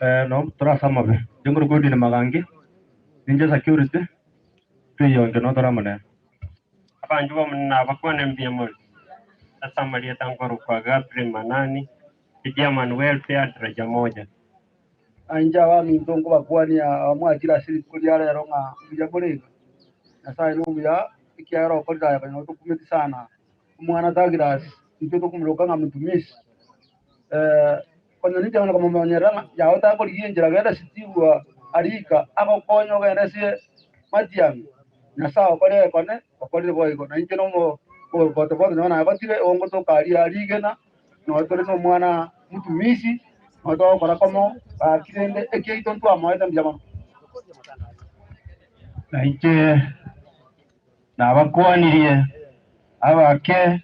[SPEAKER 23] eh, nabo tore ase amabe. Inche nkorokwa Edwin Magangi, ninche security, tweyonge nabo tore amo nere.
[SPEAKER 12] Abanchwa b'Omonene nabakwane mbuya more. Ase amarieta nkorokwa Gabriel Manani, Chairman Welfare Daraja Moja.
[SPEAKER 21] Na inche abaminto nkobakwania abamwachire ase rituko ria rero ng'a mbuya more iga. Nyasae nomuya, ekiagera okorire aya konya otokumeti sana. Omwana Douglas, intwe tokomoruka ng'a mtumishi, konya ninche bono komomonyerera ng'a yao takorigia enchera genda Steve Arika agokonye ogende ase Matiang'i. Nyasae okorire ekone, okorire boigo. Na inche nomo botoboto nonye nagotire, igo ngotoka aria rigena. Nonya tore nomwana mutumisi, nonya togokora komo, gaki rende ekiaito ntwamoete mbuya mono.
[SPEAKER 6] Na inche nabakwanirie, abake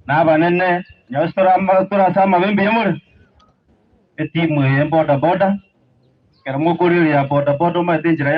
[SPEAKER 6] na abanene, nyonsi tore ase amabe mbuya more? Etimu eye boda boda, ekero mokorigereria boda boda omanyete enchera.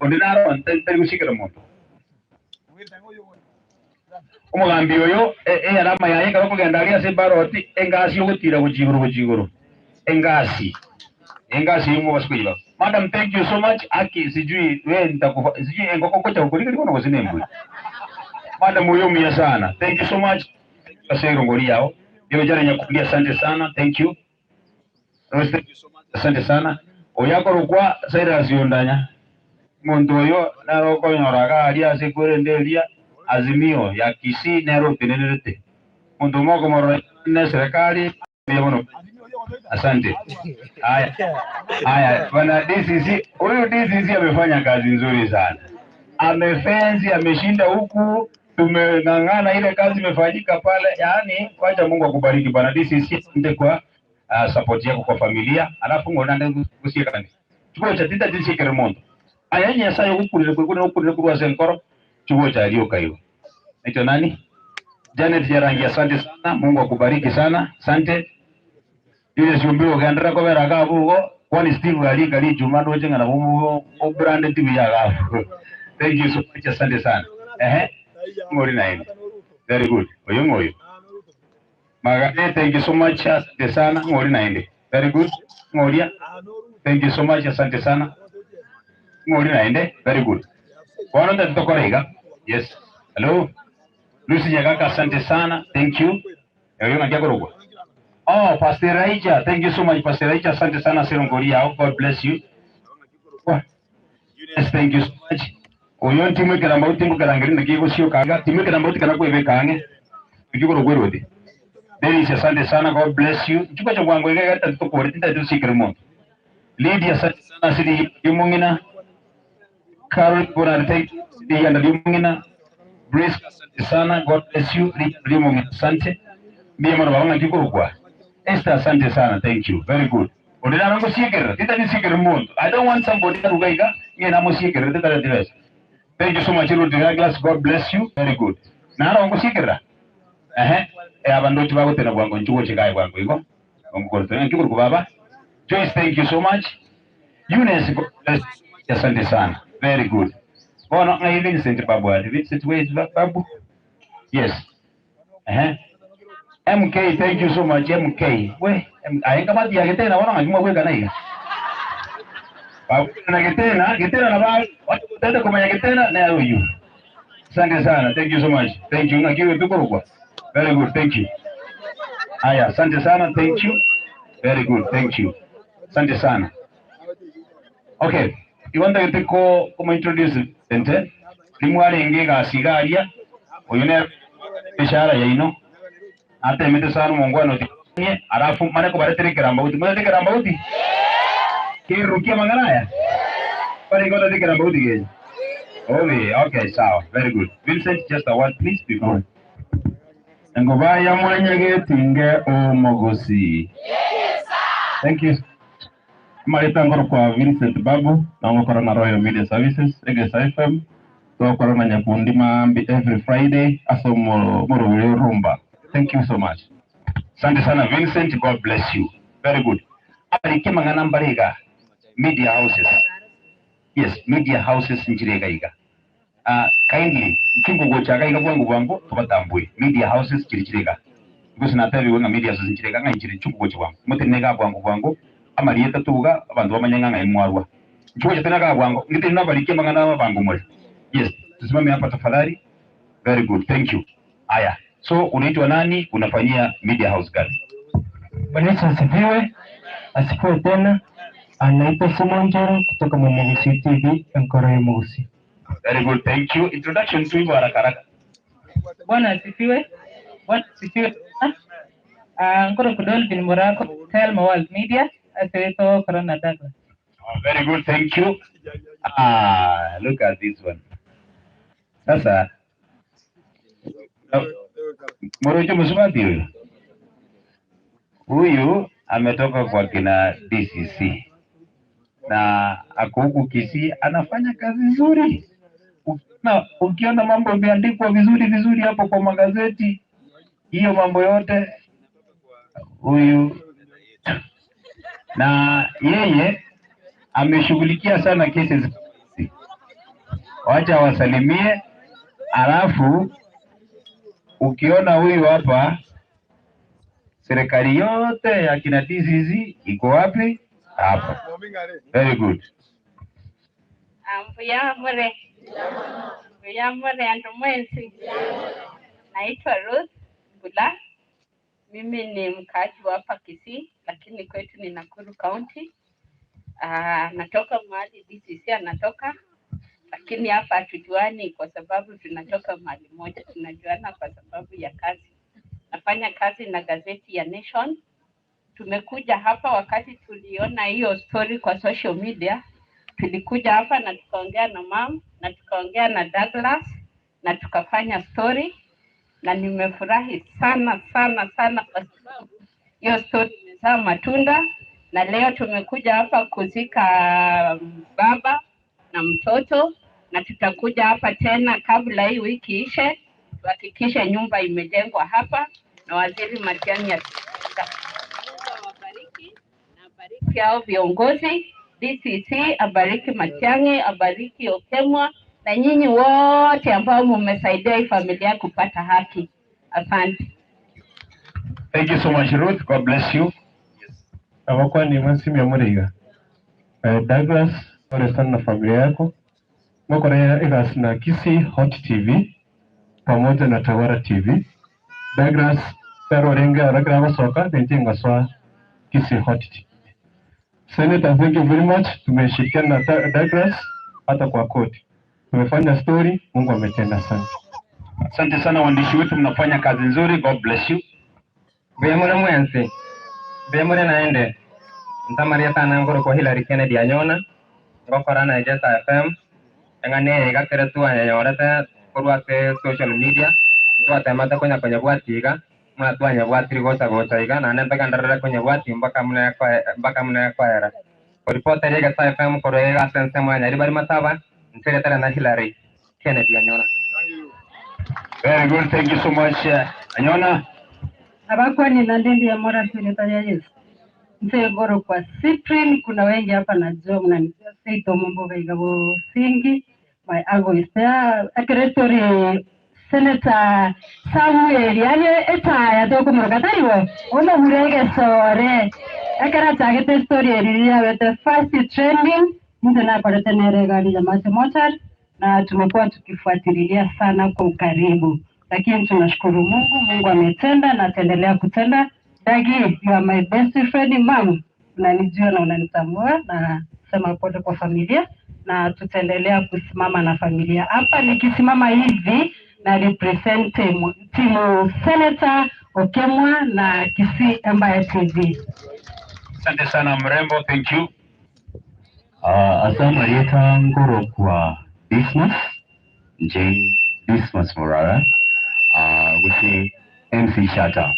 [SPEAKER 6] Onde naro ntari gochikera monto. Omogambi oyo eyarama yaye ekero okogenda aria ase ebaroti, engasi ogotira gochia igoro gochia igoro. Engasi. Engasi eyio mobase koyiba. Madam thank you so much aki sijui we nitakufa sijui engoko ngocha gokorigeria bono gose nembori. Madam oyo omuya sana. Thank you so much ase erongori yao. Eyo Jane Nyakundi asante sana. Thank you. Rose thank you so much. Asante sana.
[SPEAKER 14] Oyo akorokwa Cyrus Ondanya, omonto oyo nere okonyora iga aria ase ekwerende eria Azimio ya Kisii nere otenenerete. Omonto omo okomorora ne serikali mbuya mono. Asante. Haya. Haya, bwana DCC, huyu DCC amefanya kazi nzuri sana. Amefensi, ameshinda huku, tumeng'ang'ana ile kazi imefanyika pale. Yaani, wacha Mungu akubariki bwana DCC, asante kwa support yako kwa familia. Alafu ngona nde gusieka kandi. Chuo tinta tishikere mondo. Aya Nyasaye gukurire kwe gukurire kurwa senkoro chuo cha rioka hiyo. Naitwa nani? Janet Jarangi, asante sana. Mungu akubariki sana. Asante. Julius Yumbiro gendera kobera gabugo kwani Steve ali kali Juma ndoche ngana bubu o brand TV ya gabu. Thank you so much, asante sana. Ehe. Ngori na yeye. Very good. Oyo ngoyo. Magane, thank you so much, asante sana. Ngori na yeye. Very good. Ngoria. Thank you so much, asante sana. Ngori na yeye. Very good. Bwana ndio iga. Yes. Hello. Lucy Nyagaka, asante sana. Thank you. Oyo ngakia korogwa. Oh, Pastor Raija, thank you so much, Pastor Raija. Asante sana Sero Ngoria. God bless you. Yes, thank you so much. Oyo ntimwekera mbauti ngukarangiri nakigucio kanga timwekera mbauti kana kwibeka ngikoro gwerodi. Dennis, asante sana. God bless you. Chukua cha bwangu iga gata tukore tinda tusikire mo. Lydia, asante sana sidi yumungina. Carol Bonard, thank you. Sidi yanda yumungina. Grace, asante sana. God bless you. Lydia yumungina, asante. Mie mwana wanga kikorokwa. Esther, asante sana. Thank you. Very good. Odena nango siekera. Tita ni siekera muntu. I don't want somebody arugaiga. Nge namo siekera. Tita ni tibesa. Thank you so much, Ruth Douglas. God bless you. Very good. Nara wango siekera. Ehe. E abandu tibago tena bwango nchugo chikaye bwango iko. Wango tena kikuru baba. Joyce, thank you so much. Eunice, God bless you. Asante sana. Very good. Bono ngai Vincent babu. Vincent, where is babu? Yes. Ehe. MK, thank you so much, MK. We, ayenga mati ya getena wana ngajuma weka na iga. Babu na getena, getena na ba, watu kutenda kumanya getena na huyu. Asante sana. Thank you so much. Thank you. Ngakiwe tuko kwa. Very good. Thank you. Haya, asante sana. Thank you. Very good. Thank you. Asante sana. Okay. Iwanda gete ko kuma introduce ente. Limwale ngega sigaria. Uyu ne bishara yaino. Atemete sana mungwano tinye alafu mane ko baretere keramba uti mane keramba uti kirukia mangaraya pale iko tate keramba uti geje Owe, okay, sawa. Very good. Vincent, just a word please before.
[SPEAKER 2] Engoba ya mwenye getinge omogosi. Thank you. Marita ngoro kwa Vincent Babu na ngokora na Royal Media Services Egesa FM tokora na Nyakundi Maambi every Friday aso moro rumba. Thank you so much.
[SPEAKER 14] Asante sana Vincent, God bless you. Very good. Abarike mangana mbarega media houses. Yes, media houses njirega iga. Kindly chungu gochaka iga bwangu bwangu tubatambue. Media houses chirichirega. Because natabi wenga media houses njirega nga njiri chungu gochi bwangu. Mutinega bwangu bwangu amarieta tuga abantu bamanyanga nga imwarwa. Chungu chatena ka bwangu ngitena barike mangana bangu mwe. Yes, tusimame hapa tafadhali. Very good. Thank you. Aya. So unaitwa nani? Unafanyia media house gani?
[SPEAKER 4] Bwana Yesu asifiwe. Asifiwe tena. Anaitwa Simon Njoro kutoka Mwamogusi TV, Enkoro ya Mogusi.
[SPEAKER 14] Very good, thank you. Introduction tu hivyo haraka haraka.
[SPEAKER 16] Bwana asifiwe. Bwana asifiwe. Nkoro kudol bin Morako, Telma World Media, asiweto Corona Douglas.
[SPEAKER 14] Oh, very good, thank you. Ah, look at this one. Sasa Morocho Msumati huyu. Huyu ametoka kwa kina DCC na ako huku Kisii, anafanya kazi nzuri. Ukiona mambo yameandikwa vizuri vizuri hapo kwa magazeti, hiyo mambo yote huyu, na yeye ameshughulikia sana cases. Wacha wasalimie, alafu ukiona huyu hapa, serikali yote ya kina DCC iko wapi? Hapa. Very good.
[SPEAKER 23] Mbuyamure. Mbuyamure andu mwenzi. Naitwa Ruth Bula. Mimi ni mkaaji wa hapa Kisii, lakini kwetu ni Nakuru County.
[SPEAKER 5] Ah, natoka mahali DCC anatoka, lakini hapa hatujuani kwa sababu tunatoka mahali moja, tunajuana kwa sababu ya kazi. Nafanya kazi na gazeti ya Nation. Tumekuja hapa wakati tuliona hiyo story kwa social media, tulikuja hapa na tukaongea na mam na tukaongea na Douglas na tukafanya story, na nimefurahi sana sana sana kwa sababu hiyo story imezaa matunda, na leo tumekuja hapa kuzika baba na mtoto, na tutakuja hapa tena kabla hii wiki ishe, tuhakikishe nyumba imejengwa hapa na Waziri Matiang'i atajenga. Mungu awabariki na abariki hao viongozi DCC, abariki Matiang'i, abariki Okemwa na nyinyi wote ambao mmesaidia hii familia kupata haki. Asante.
[SPEAKER 14] Thank you so much Ruth. God bless you.
[SPEAKER 8] Abakwani mwansimia muriga eh, Douglas pole sana na familia yako mwakorera egasi na Kisii Hot TV pamoja na Tawara TV. Douglas pero orenge arakira gosoka ninche ngaswa Kisii Hot TV. Senator, thank you very much. Tumeshirikiana na Douglas hata kwa koti. Tumefanya story, Mungu ametenda sana.
[SPEAKER 14] Asante sana waandishi wetu, mnafanya kazi nzuri. God bless you.
[SPEAKER 7] Mbuya mwensi mbuya muri naende ntamaria tana ngoro kwa Hillary Kennedy anyona ngokora na Jesa FM eng'ane igakere twanyenyorete korwa ase social media twatemate konya konyebwati iga muna twanyebwatiri gocha gocha iga naende mpaka ndarore konyebwati mpaka muna mpaka muna ekoera koripota Egesa FM korwa iga ase ensemo ya Nyaribari Masaba nseretare na Hillary Kennedy anyona.
[SPEAKER 14] Very good. Thank you so much. Anyona.
[SPEAKER 22] Abakwani na ndindi ya mora serikali ya Yesu. Nse goro kwa Cyprian, kuna wengi hapa najua mnanijua Seito Mombo Igabo Singi. My uncle is there. Akere story Senator Samuel yani etaya toko murukatariwo ono murege sore akara chagete story eriria wete first trending mtu nakorete nere gari ya Mase Mochar na tumekuwa tukifuatilia sana kwa ukaribu, lakini tunashukuru Mungu, Mungu ametenda na ataendelea kutenda. Dagi, you are my best friend mom, unanijua na unanitambua, na sema pole kwa familia na tutaendelea kusimama na familia. Hapa nikisimama hivi na represent timu, timu Senator Okemwa na Kisii Empire TV.
[SPEAKER 14] Asante sana mrembo. Thank you.
[SPEAKER 24] Asa Marieta Ngoro kwa Dismas, Jane Dismas Morara, with MC Shata.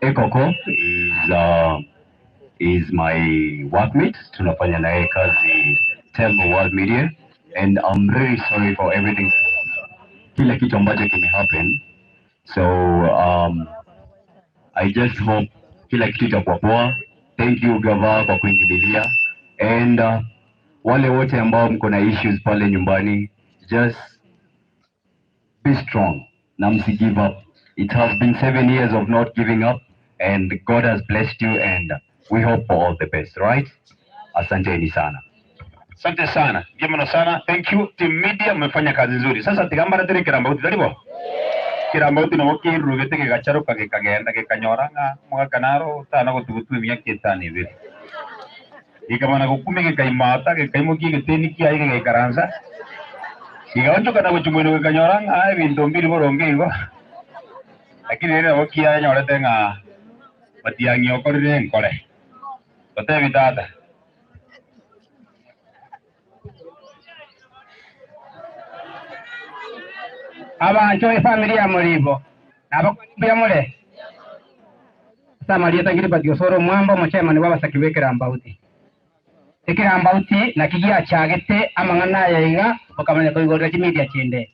[SPEAKER 24] Ekoko is my workmate. Tunafanya naye kazi Temple World Media and I'm really sorry for everything. Kila kitu ambacho kime happen. So I just hope kila kitu itakuwa poa. Thank you Gava kwa kuingililia and wale wote ambao mko na issues pale nyumbani, just be strong na msi give up. It has been 7 years of not giving up and God has blessed you and we hope for all the best, right? Asanteni sana.
[SPEAKER 14] Asante sana. Jemano sana. Thank you. Team Media mmefanya kazi nzuri. Sasa tigambara tere kirambauti taribo. Kirambauti no kirugete gigacharuka gikagenda gikanyora ng'a mwakanaro tana gutugutu emiaka etano ibere. Gikamana gukumi gikaimata gikaimukia gitini kiai gigaikaransa. Gigaonchoka na guchumwino gikanyora ng'a ebinto mbiri boronge igo. Lakini rĩrĩa gũkianyorete ng'a matiang'iokorire nkore. Totebi tata.
[SPEAKER 7] Abancho efamily ya Muribo nabakwambia mure samaria tangiri batiosoro mwambo mochema ni wabasaki bekera mbauti ekera mbauti na kigia chagete amang'ana yaiga okamanya koigorera chimidia chinde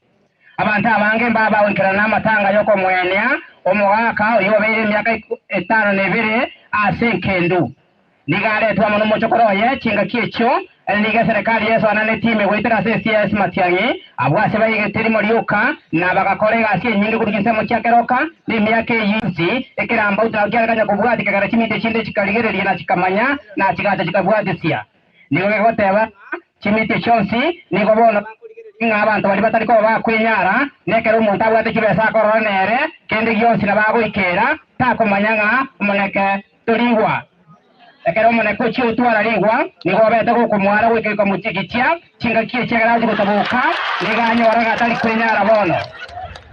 [SPEAKER 7] abantu abange mbabawikera n'amatanga yoko mwenea omogaka oyo obeire emiaka etano na ebere ase enkendu nigaretwa mono mochokoro oye chingaki echio niga serikali yesoana ne timu egwetera ase CS Matiang'i abwo ase baigete rimo rioka na bagakora egasi enyinge korwa chinsemo chia keroka na emiaka eyinsi ekeramba utao kiarekanya kobwati kegera chimite chinde chikarigereria na chikamanya na chigacha chikabwatisia nigo gegoteba chimite chionsi nigo bono ng'a abanto bari batari koba bakwenyara nekero omonto abwate chibesa akorora nere kende gionsi na bagoikera takomanya ng'a omoneke torigwa. Ekero omoneke ochia gotwara rigwa, nigo obete gokomwara goika ikomochigichia chingaki echi ekero achia gotaboka, nigo anyora ng'a tari kwenyara bono.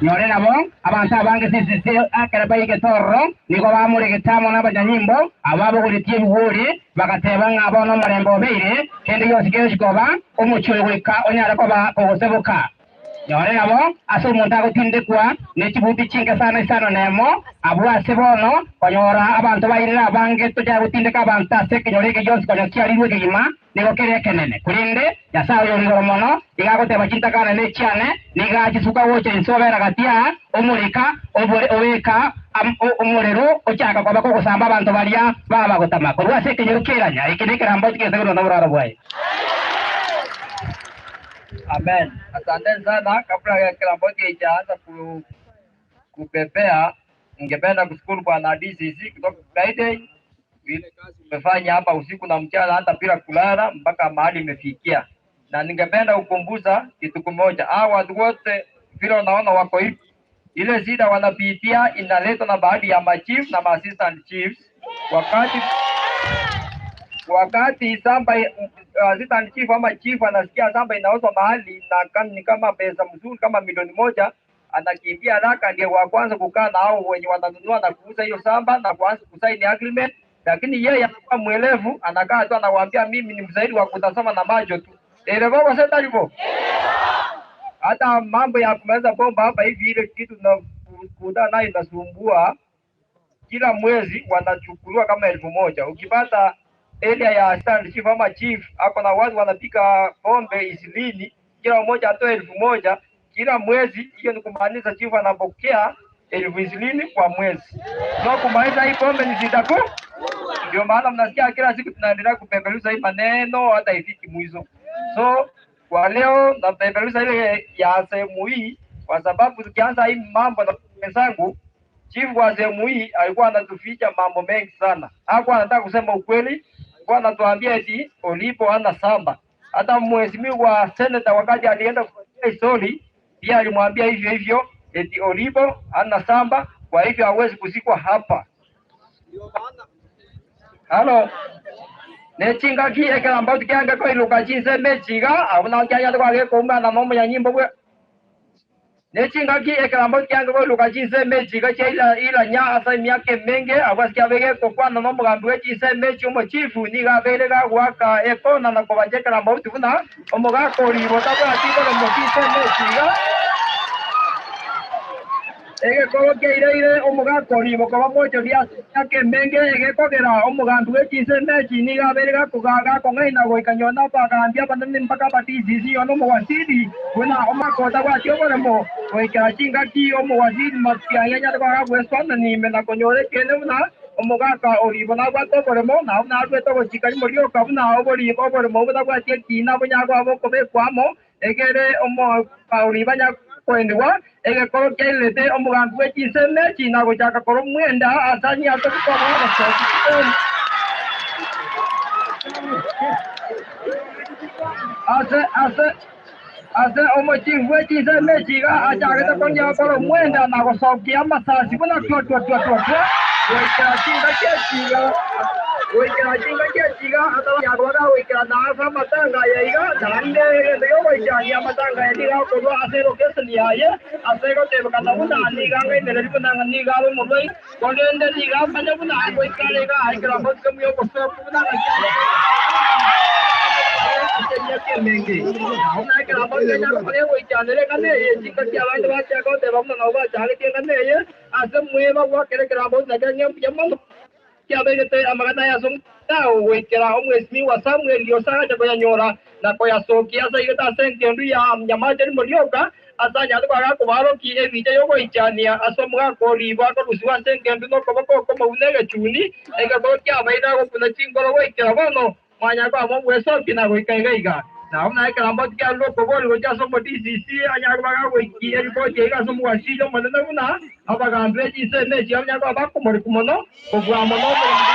[SPEAKER 7] Nyore nabo, abanto abange sisisi ekero baigete ororo, nigo bamoregete amo nabanyanyimbo, abwo babogoretie ebigori, bagateba ng'a bono omorembe obeire, kende gionsi kegochia koba, omochie oyo goika onyare koba kogoseboka. Nyore nabo, ase omonto agotindekwa ne chibuti chinke sana isano nemo, abwo ase bono konyora abanto bairire abange tochake gotindeka abanto ase ekenyoro eke gionsi konya kiarirwe kegima, nigo kere ekenene. Korende Nyasae oyore igoro mono nigo agoteba chintakana nechiane, nigo achisuka gocha inse obera gati aa omoreka obore obeka omorero ochaka koba kogosamba abanto baria baba gotama korwa ase ekenyoro keranya. Eke nekerambo tigesegerwa noboraro bwaye.
[SPEAKER 3] Amen. Asanteni sana. Kabla ya kila mmoja haijaanza ku, kupepea, ningependa kushukuru Bwana DCC kutoka Friday vile kazi umefanya hapa usiku na mchana, hata bila kulala mpaka mahali imefikia, na ningependa kukumbuza kitu kimoja, hawa watu wote vile unaona wako hivi, ile shida wanapitia inaletwa na baadhi ya machief na maassistant chiefs wakati wakati samba assistant chief ama chief anasikia samba inauzwa mahali na ni kama pesa mzuri kama milioni 1, anakimbia haraka, ndiye wa kwanza kukaa na hao wenye wananunua na kuuza hiyo samba na kuanza kusaini agreement. Lakini yeye anakuwa mwelevu, anakaa tu anawaambia mimi ni mzaidi wa kutazama na macho tu. Dereva sasa hivyo hata mambo ya kumaliza bomba hapa hivi, ile kitu na kukutana nayo inasumbua kila mwezi wanachukuliwa kama 1000. Ukipata area ya assistant chief ama chief ako na watu wanapika pombe 20, kila mmoja atoe 1000 kila mwezi. Hiyo ni kumaanisha chief anapokea 20,000 kwa mwezi. So kumaanisha hii pombe ni shida kuu. Ndio maana mnasikia kila siku tunaendelea kupeperusha hii maneno hata ifiki mwisho. So kwa leo napeperusha ile ya sehemu hii, kwa sababu tukianza hii mambo na wenzangu Chifu wa sehemu hii alikuwa anatuficha mambo mengi sana. Hakuwa anataka kusema ukweli, alikuwa anatuambia eti Olipo hana samba. Hata mheshimiwa senator wakati alienda kufanyia story pia alimwambia hivyo hivyo eti Olipo hana samba, kwa hivyo hawezi kuzikwa hapa. Halo. Nechingaki ekerambo tikiange koiruka chinseme chiga abwo nakianya twagekuumana na omonyanyimbo bwe nechingaki ekerambo kiange koiruka chinseme chiga chia ila ilanya ase emiaka emenge abwo ase kiabege kokwana na omogambi bwe chinseme echi omochifu niga abeire gagwaka ekona na kobancha ekerambo buna omogaka oribo tabwati koremo chinseme echiga egekoro kiaireire omogaka oribo koba mochoria ase emiaka emenge egekogera omogambi bwe chinseme echi niga abeire gakong'aina goika nyona abagambi abanene mpaka aba DCC ono omowaziri buna omwaka otabwati oboremo goikera chingaki omowaziri Matiang'i anyare koga ime na konyora ekiene buna omogaka oribo nabwate oboremo na buna arwete ogochika rimo rioka buna obori oboremo obo tabwati ekina bunyagwa bokobekwa amo egere omoka oribo anya kwendigwa egekoro kiairete omogambi bwe chinseme echi na gochaka korwa omwenda ase ase bikoba abasoki ase ase ase omochifu bwe chinseme echi iga achagete konya kora omwenda na gosokia amasasi buna twa twa twa twa twa goikera chingaki echiga goikera chingaki echiga atabanyakobaga goikera na ase amatanga aya iga naende egento giogoichania amatanga aya niga akorwa ase location yaye ase egotebekana buna niga ng'ainereri buna niga abe omorwaire korende niga amanye buna goikara iga aikera motike muya obosoku buna ase emiaka emenge naho naekera motike nyakore goichanera eng'ana eye chingaki abanto bachaka goteba buna nabo bachagetie eng'ana eye ase mweba gwakerekera mbosi nakio ng'a mbuya mono kiabegete amagana aya ase omotao goikera omwesimiwa Samuel osagacha koyanyora na koyasokia ase aigete ase engendu ya nyamache rimo rioka ase anyare kwagakobaroki ebicha yogoichania ase omogaka oribo akorusiwa ase engendu nokoboko okomo buna egechuni egekoro kiabaire agokuna chinkoro goikera bono mwanya kwamo bwesoki na goika iga iga nabo naekera mboti kiarure okobori gochia ase omo DCC anyare bagagoiki eripoti iga ase omowasiri omonene buna abagambi be echi abanyare koba bakomoreka mono kobua mono omogambi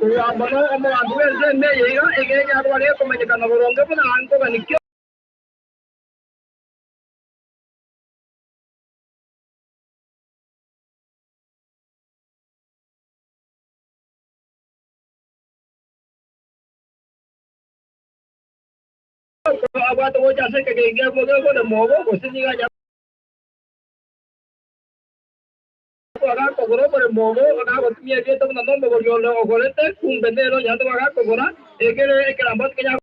[SPEAKER 3] kobua mono omogambi bw'ensemo eye iga egere nyare koba gekomanyekana boronge buna nkoganikio.
[SPEAKER 1] Abwate gocha ase ekegeni ki'oboremo obo, gose nigo anyare koba gakogora oboremo obo, gagotumia erieta buna nomogori onde ogorete, kumbe nere onyarete koba gakogora, ekere ekerambe tikonyara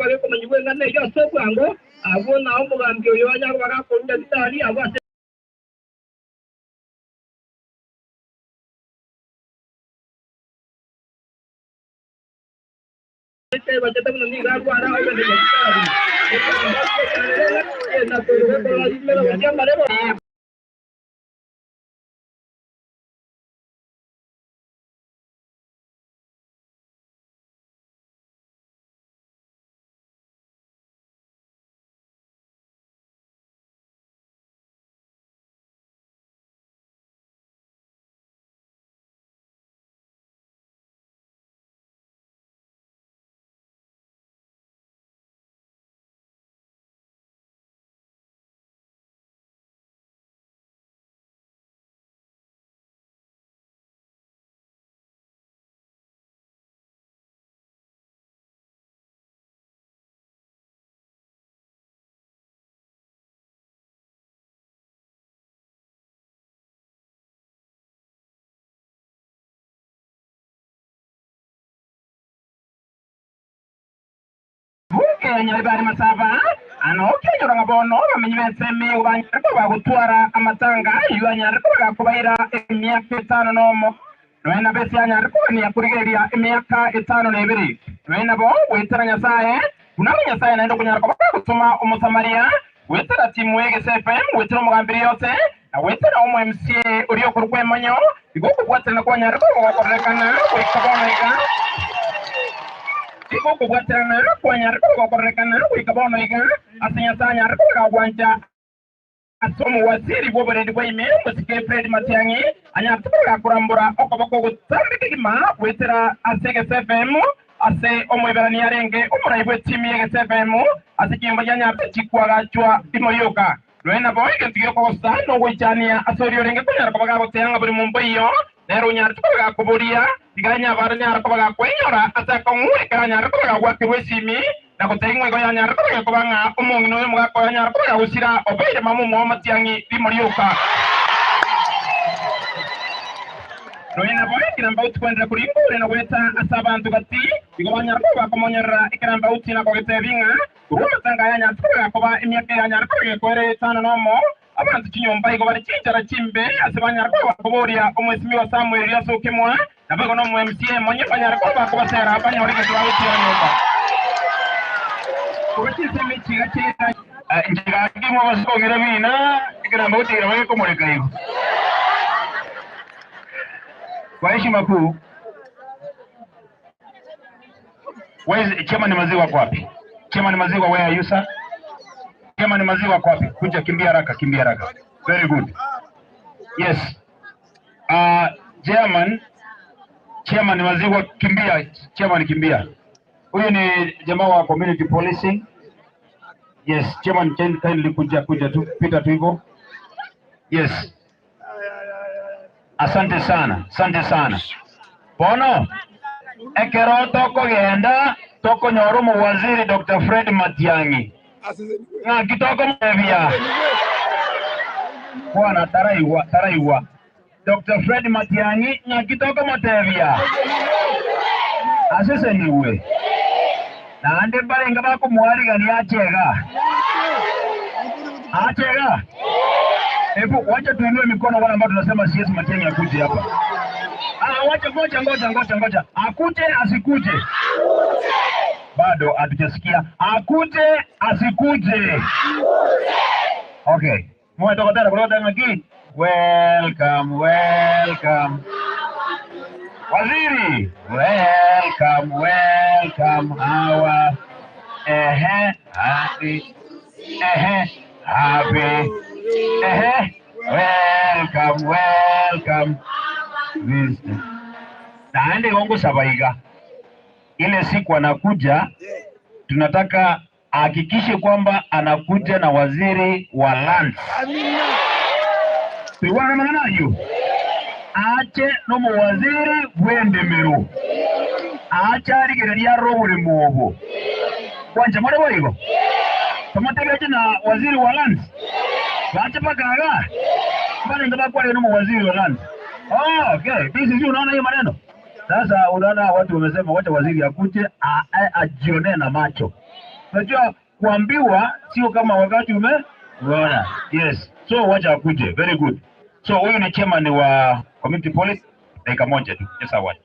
[SPEAKER 1] Bare komanyigwa eng'ana eyio ase obwango, abwo nao omogambi oyo anyare koba gakorua Nyagetari agwo ase. Ebachete buna nigo arwara ogende Nyagetari. Na koigwa rimero gochia amarebo.
[SPEAKER 9] Kenya bari masaba ano kenyora ng'a bono bamenyi b'ensemo eye banyare koba bagotwara amatanga ayio anyare koba gakobaira emiaka etano nomo noe nabo ase anyare kogania korigereria emiaka etano na ebere noe nabo goetera Nyasaye buna amo Nyasaye naende okonyara koba gagotoma Omosamaria goetera timu y'Egese FM goetera omogamberi yose na goetera omo MCA oria okorokwa Emonyo igo okobwaterana kwanyare koba gokorerekana goika bono iga. Igo okobwaterana kwanyare koba gokorerekana goika bono iga ase Nyasae anyare koba gagwancha ase omowaziri bw'oborendi bwa ime omosike Fred Matiang'i anyarete koba gakorambora okoboko gotambe kegima goetera ase Egese FM ase Omoiberania arenge omorai bw'etimu y'Egese FM ase chinyomba chianyarete chikwagachwa rimo rioka. Nonya nabo egento giokogosa nogoichania ase oria orenge konyara koba gagoteeba ng'a bori momba oyio nere onyarete koba gakoboria, tiga anyabare anyare koba gakwenyora ase akong'u ekero anyare koba gagwakerwa esimi, na gotebia ng'a igo yanyare koba gekoba ng'a omong'ina oyo omogaka oyo anyare koba gagosira obeire mama omwabo matiang'i rimo rioka. Nonya nabo ekerambauti kwenderera koringwa ore na goeta ase abanto gati, igo banyare koba bakomonyorera ekerambauti na kogetebia ng'a Korwa amatanga aya anyarete koba gakoba emiaka eye anyare koba gekoera etano nomo, abanto chinyomba igo bare chinchara chimbe ase banyare koba bakoboria omwesimigwa Samweli ase okemwa, naboigo nomo MCA monye banyare koba bakobasera banyore egento bagochiera nyomba. Korwa chinsemo echi iga chiaira.
[SPEAKER 6] Inche gaki mwabasa kong'ira bina, ekerambe gotigira bagekomoreka igo. Kwa heshima kuu. Where is Chairman Maziwa ako wapi? Chairman Maziwa where are you sir? Chairman Maziwa ako wapi? Kuja kimbia haraka, kimbia haraka. Very good. Yes. Chairman Chairman Maziwa kimbia, Chairman kimbia. Huyu ni jamaa wa community policing. Yes, Chairman kindly kuja kuja tu pita tu hivyo. Yes. Asante sana, asante sana. Bono ekero tokogenda tokonyora omowaziri Dr. Fred Matiang'i ng'aki tokomwebia bwana taraigwa taraigwa Dr. Fred Matiang'i ng'aki tokomotebia aseseniwe naende mbarenge bakomwarigania achega achega Hebu wacha tuinue mikono wale ambao tunasema CS Matiang'i akuje hapa. Ah, wacha ngoja ngoja ngoja ngoja. Akuje asikuje? Bado hatujasikia. Akuje asikuje? Okay. Mwe tokotera kuroda ngaki. Welcome, welcome. Waziri, welcome, welcome. Hawa. Ehe, happy. Ehe, happy. Ehe. Welcome, welcome visitor. Naende igo ngosaba iga, ile siku anakuja, tunataka ahakikishe kwamba anakuja na waziri wa lands. Toigwane amang'ana ayio? Ache nomowaziri bw'endemero, ache arigererie arore oboremo obo. Bwancha more boigo? Tomotebie ache na waziri wa lands? Bache mpaka igaa? Mbarenge bakwarire nomowaziri wa lands. Oh, okay. This is you, unaona hiyo maneno? Sasa unaona watu wamesema wacha waziri akuje ajionee na macho. Unajua kuambiwa sio kama wakati ume umeona. Yes. So wacha akuje. Very good. So huyu ni chairman wa community police dakika moja tu. Yes, awali.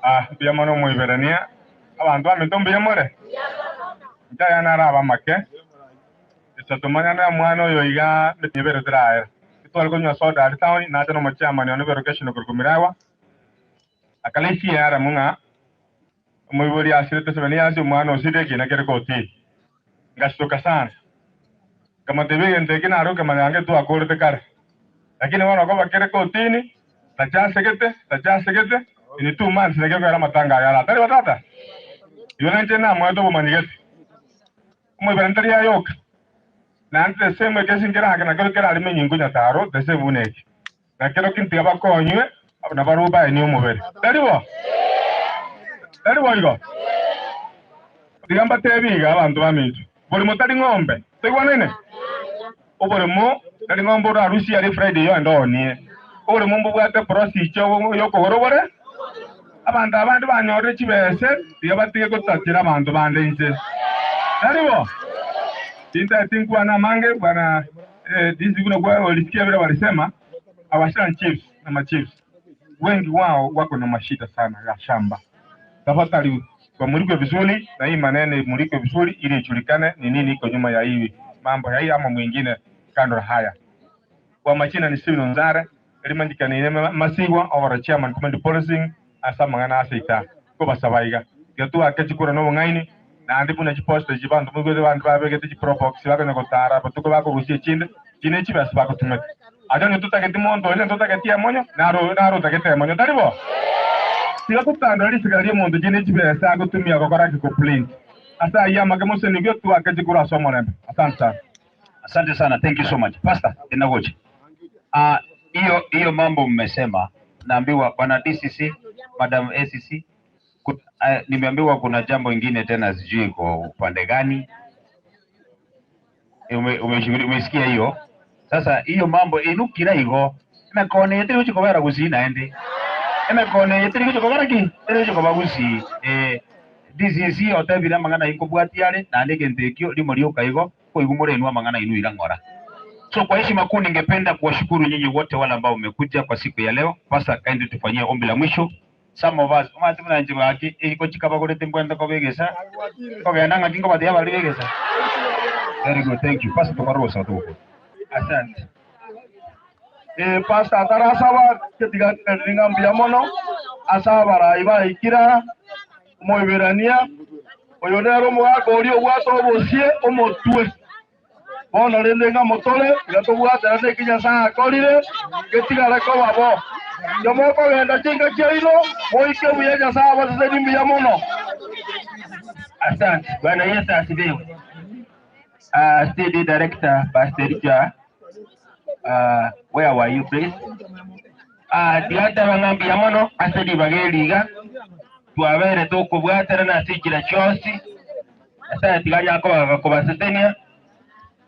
[SPEAKER 8] Ah, mbuya mono omoiberania, abanto baminto mbuya more? Inche aya naro abamake, echa tomanyane omwana oyo iga emetienyi ebere teraere. Tware konywa soda aria town, nacha na omochairman one bw'elocation korwa Mirawa, akala esiaramu ng'a omoibori asirete seven years omwana osirire ekina kere kotini. Ngasuka sana, nkamotebia egento eke naro okemanya ange twakorete kare, lakini bono okoba kere kotini, tachasegete, tachasegete, in 2 months naki okogera amatanga aya ara. Tari bo tata? Igo nainche namoete obomanyi gete. Omoibera ntari ayoka, naende the same ekesi nkere ake nakero kerarime enyingo nyataro the same buna eke. Nakero kintiga bakonywe nabarobwo baenie omobere. Tari bo? Tari bo igo? Tiga mbatebie iga abanto baminto, borimo tari ng'ombe, toigwanaine? Oborimo tari ng'ombe orarusie aria Friday oyio ende oonie. Oborimo mbobwate procedure yokogora obore. Abanto abande banyorire chibese, tiga batige gotachera abanto bande inse. Tari bo? Tintageti nkwane amange bwana eh, this buna kwa olisikia vile walisema our Sharon chiefs na machiefs wengi wao wako na mashida sana ya shamba. Tafadhali wamulikwe vizuri na hii maneno imulikwe vizuri ili ijulikane ni nini iko nyuma ya hii mambo ya hii ama mwingine kando na haya. Kwa majina ni Steven Onzare, rimanyikaniire Masigwa over chairman community policing ase amang'ana ase ita kobasaba iga iga twake chikura na obong'aini naende buna chiposta echi banto moigwete banto babegete chiprobox bakonya gotara botuko bakorusia echinde chine chibesa bagotumeka acho ntotageti monto onye ntotageti emonyo naro naro otagete emonyo tari bo tiga gotandora risika ria omonto chine chibesa agotumia gokora ki complaint ase aywo amake mosenigwe twake chikura ase omorembe. Asante sana.
[SPEAKER 6] Asante sana, thank you so much. Pastor, inagoja. Ah, hiyo hiyo mambo mmesema, naambiwa bwana DCC, Madam ACC, nimeambiwa kuna jambo ingine tena sijui kwa upande gani. Umesikia hiyo? Sasa hiyo mambo inukira igo emekone yetiri guchikobera gusii naende emekone yetiri guchikobera ki tiri guchikoba gusii DCC otebire amang'ana inkobwati are naende egento ekio rimo rioka igo koigwa morenwa amang'ana inu ira ng'ora. So kwa heshima kuu ningependa kuwashukuru nyinyi wote wale ambao mmekuja kwa siku ya leo. Pastor, kindly tufanyie ombi la mwisho. Some of us, omanyete buna inche baki, iko chikabagorete mbwente kobegesa. Kogenda ng'aki nkobatebi abari begesa. Very good, thank you. Pastor, tukaruhusa tuko.
[SPEAKER 8] Asante. Pastor atarasaba ketigatinga mbuya mono ase abarai baikira omoiberania oyo nero omogaka oria obwate obosie omotwe bono rende ng'a motore iga tobwatera naki Nyasaye akorire getigare koba bo inche mokogenda chinka chiaino moike buya Nyasaye abaseseni mbuya mono.
[SPEAKER 3] Asante. Bwana Yesu asifiwe. CD Director Pastor Richard, where were you please? Ndigateba ng'a mbuya mono ase ribaga eri iga twabere tokobwatera na ase enchera chionsi Nyasaye tiga nyakobaga kobasesenia.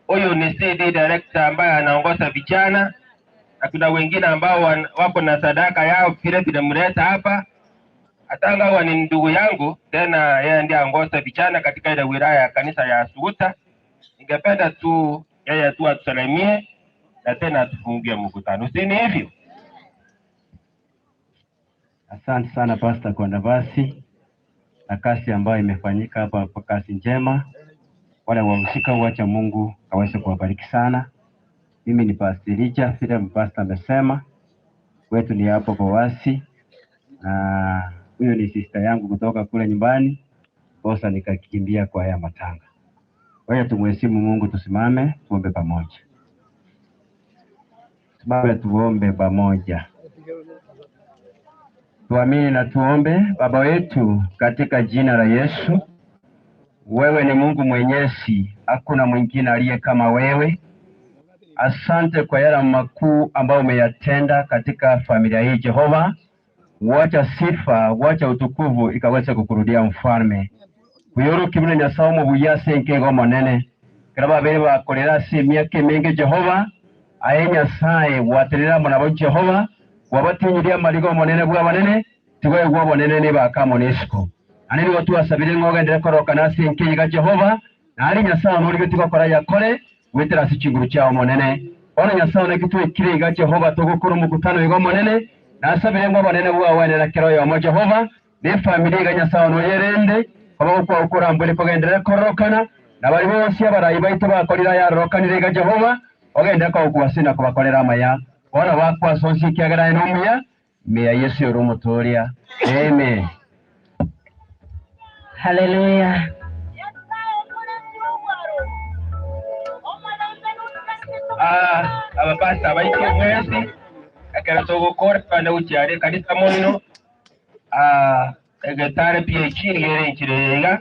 [SPEAKER 3] Huyu ni CD Director ambaye anaongoza vijana na kuna wengine ambao wako na sadaka yao vile vile mleta hapa. Atanga ni ndugu yangu tena, yeye ndiye aongoza vijana katika ile wilaya ya kanisa ya Suguta. Ningependa tu yeye tu atusalimie na tena atufungie mkutano, si ni hivyo?
[SPEAKER 24] Asante sana Pastor kwa nafasi na kazi ambayo imefanyika hapa, kwa kazi njema. Wale wahusika, wacha Mungu aweze kuwabariki sana. Mimi ni Pastor Elijah, vile pastor amesema, wetu ni hapo kwa wasi, na huyo ni sister yangu kutoka kule nyumbani, kosa nikakimbia kwa haya matanga. Kwa hiyo tumheshimu Mungu, tusimame tuombe pamoja.
[SPEAKER 11] Tusimame tuombe pamoja. Tuamini na tuombe. Baba wetu, katika jina la Yesu, wewe ni Mungu mwenyezi, hakuna mwingine aliye kama wewe. Asante kwa yale makuu ambayo umeyatenda katika familia hii Jehova. Wacha sifa, wacha utukufu ikaweze kukurudia mfalme. Kuyoro kimuna nyasaye omubuya ase enkego omonene kera babere bakorera ase emiaka emenge Jehova aye Nyasaye gwaterera amo nabo Jehova gwabatinyirie amariga omonene bwa abanene tigoegwa obonene nibaka amo na esiko. Ane nigo twasabire ng'a ogendere korokana ase enka iga Jehova nari Nyasaye one gokora yakore gwetera ase chinguru chiao omonene. Bono Nyasaye one eki twekire iga Jehova togokora omokutano iga omonene nasabire ng'a obonene bwao kera oyomo Jehova na efamiri iga Nyasaye one oyerende koba gokwa okorambwere kogenderera kororokana na bari bonsi abarayi baito bakorire ayarorokanire iga Jehova ogende kogokwase na kobakorera amaya bono bakwasa onsi ekiagera aye nomuya meya Yesu ore omotoria amen.
[SPEAKER 13] Haleluya.
[SPEAKER 8] Ah, abapasta baito mwesi ekero togokora twande gochiara ekanisa mono ah, egetare PH nigere enchire iga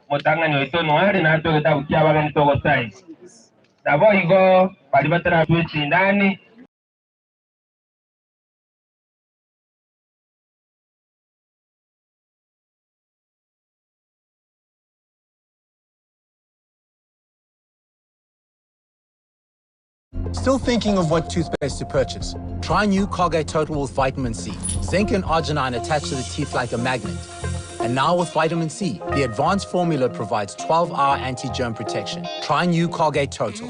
[SPEAKER 8] motang'ani oito noare natwe egetabu kia abageni togosaini nabo igo bari bataratwa echindani.
[SPEAKER 15] Still thinking of what toothpaste to purchase? Try new Colgate Total with vitamin C. Zinc and arginine attach to the teeth like a magnet. And now with vitamin C, the advanced formula provides 12-hour anti-germ protection. Try new Colgate Total.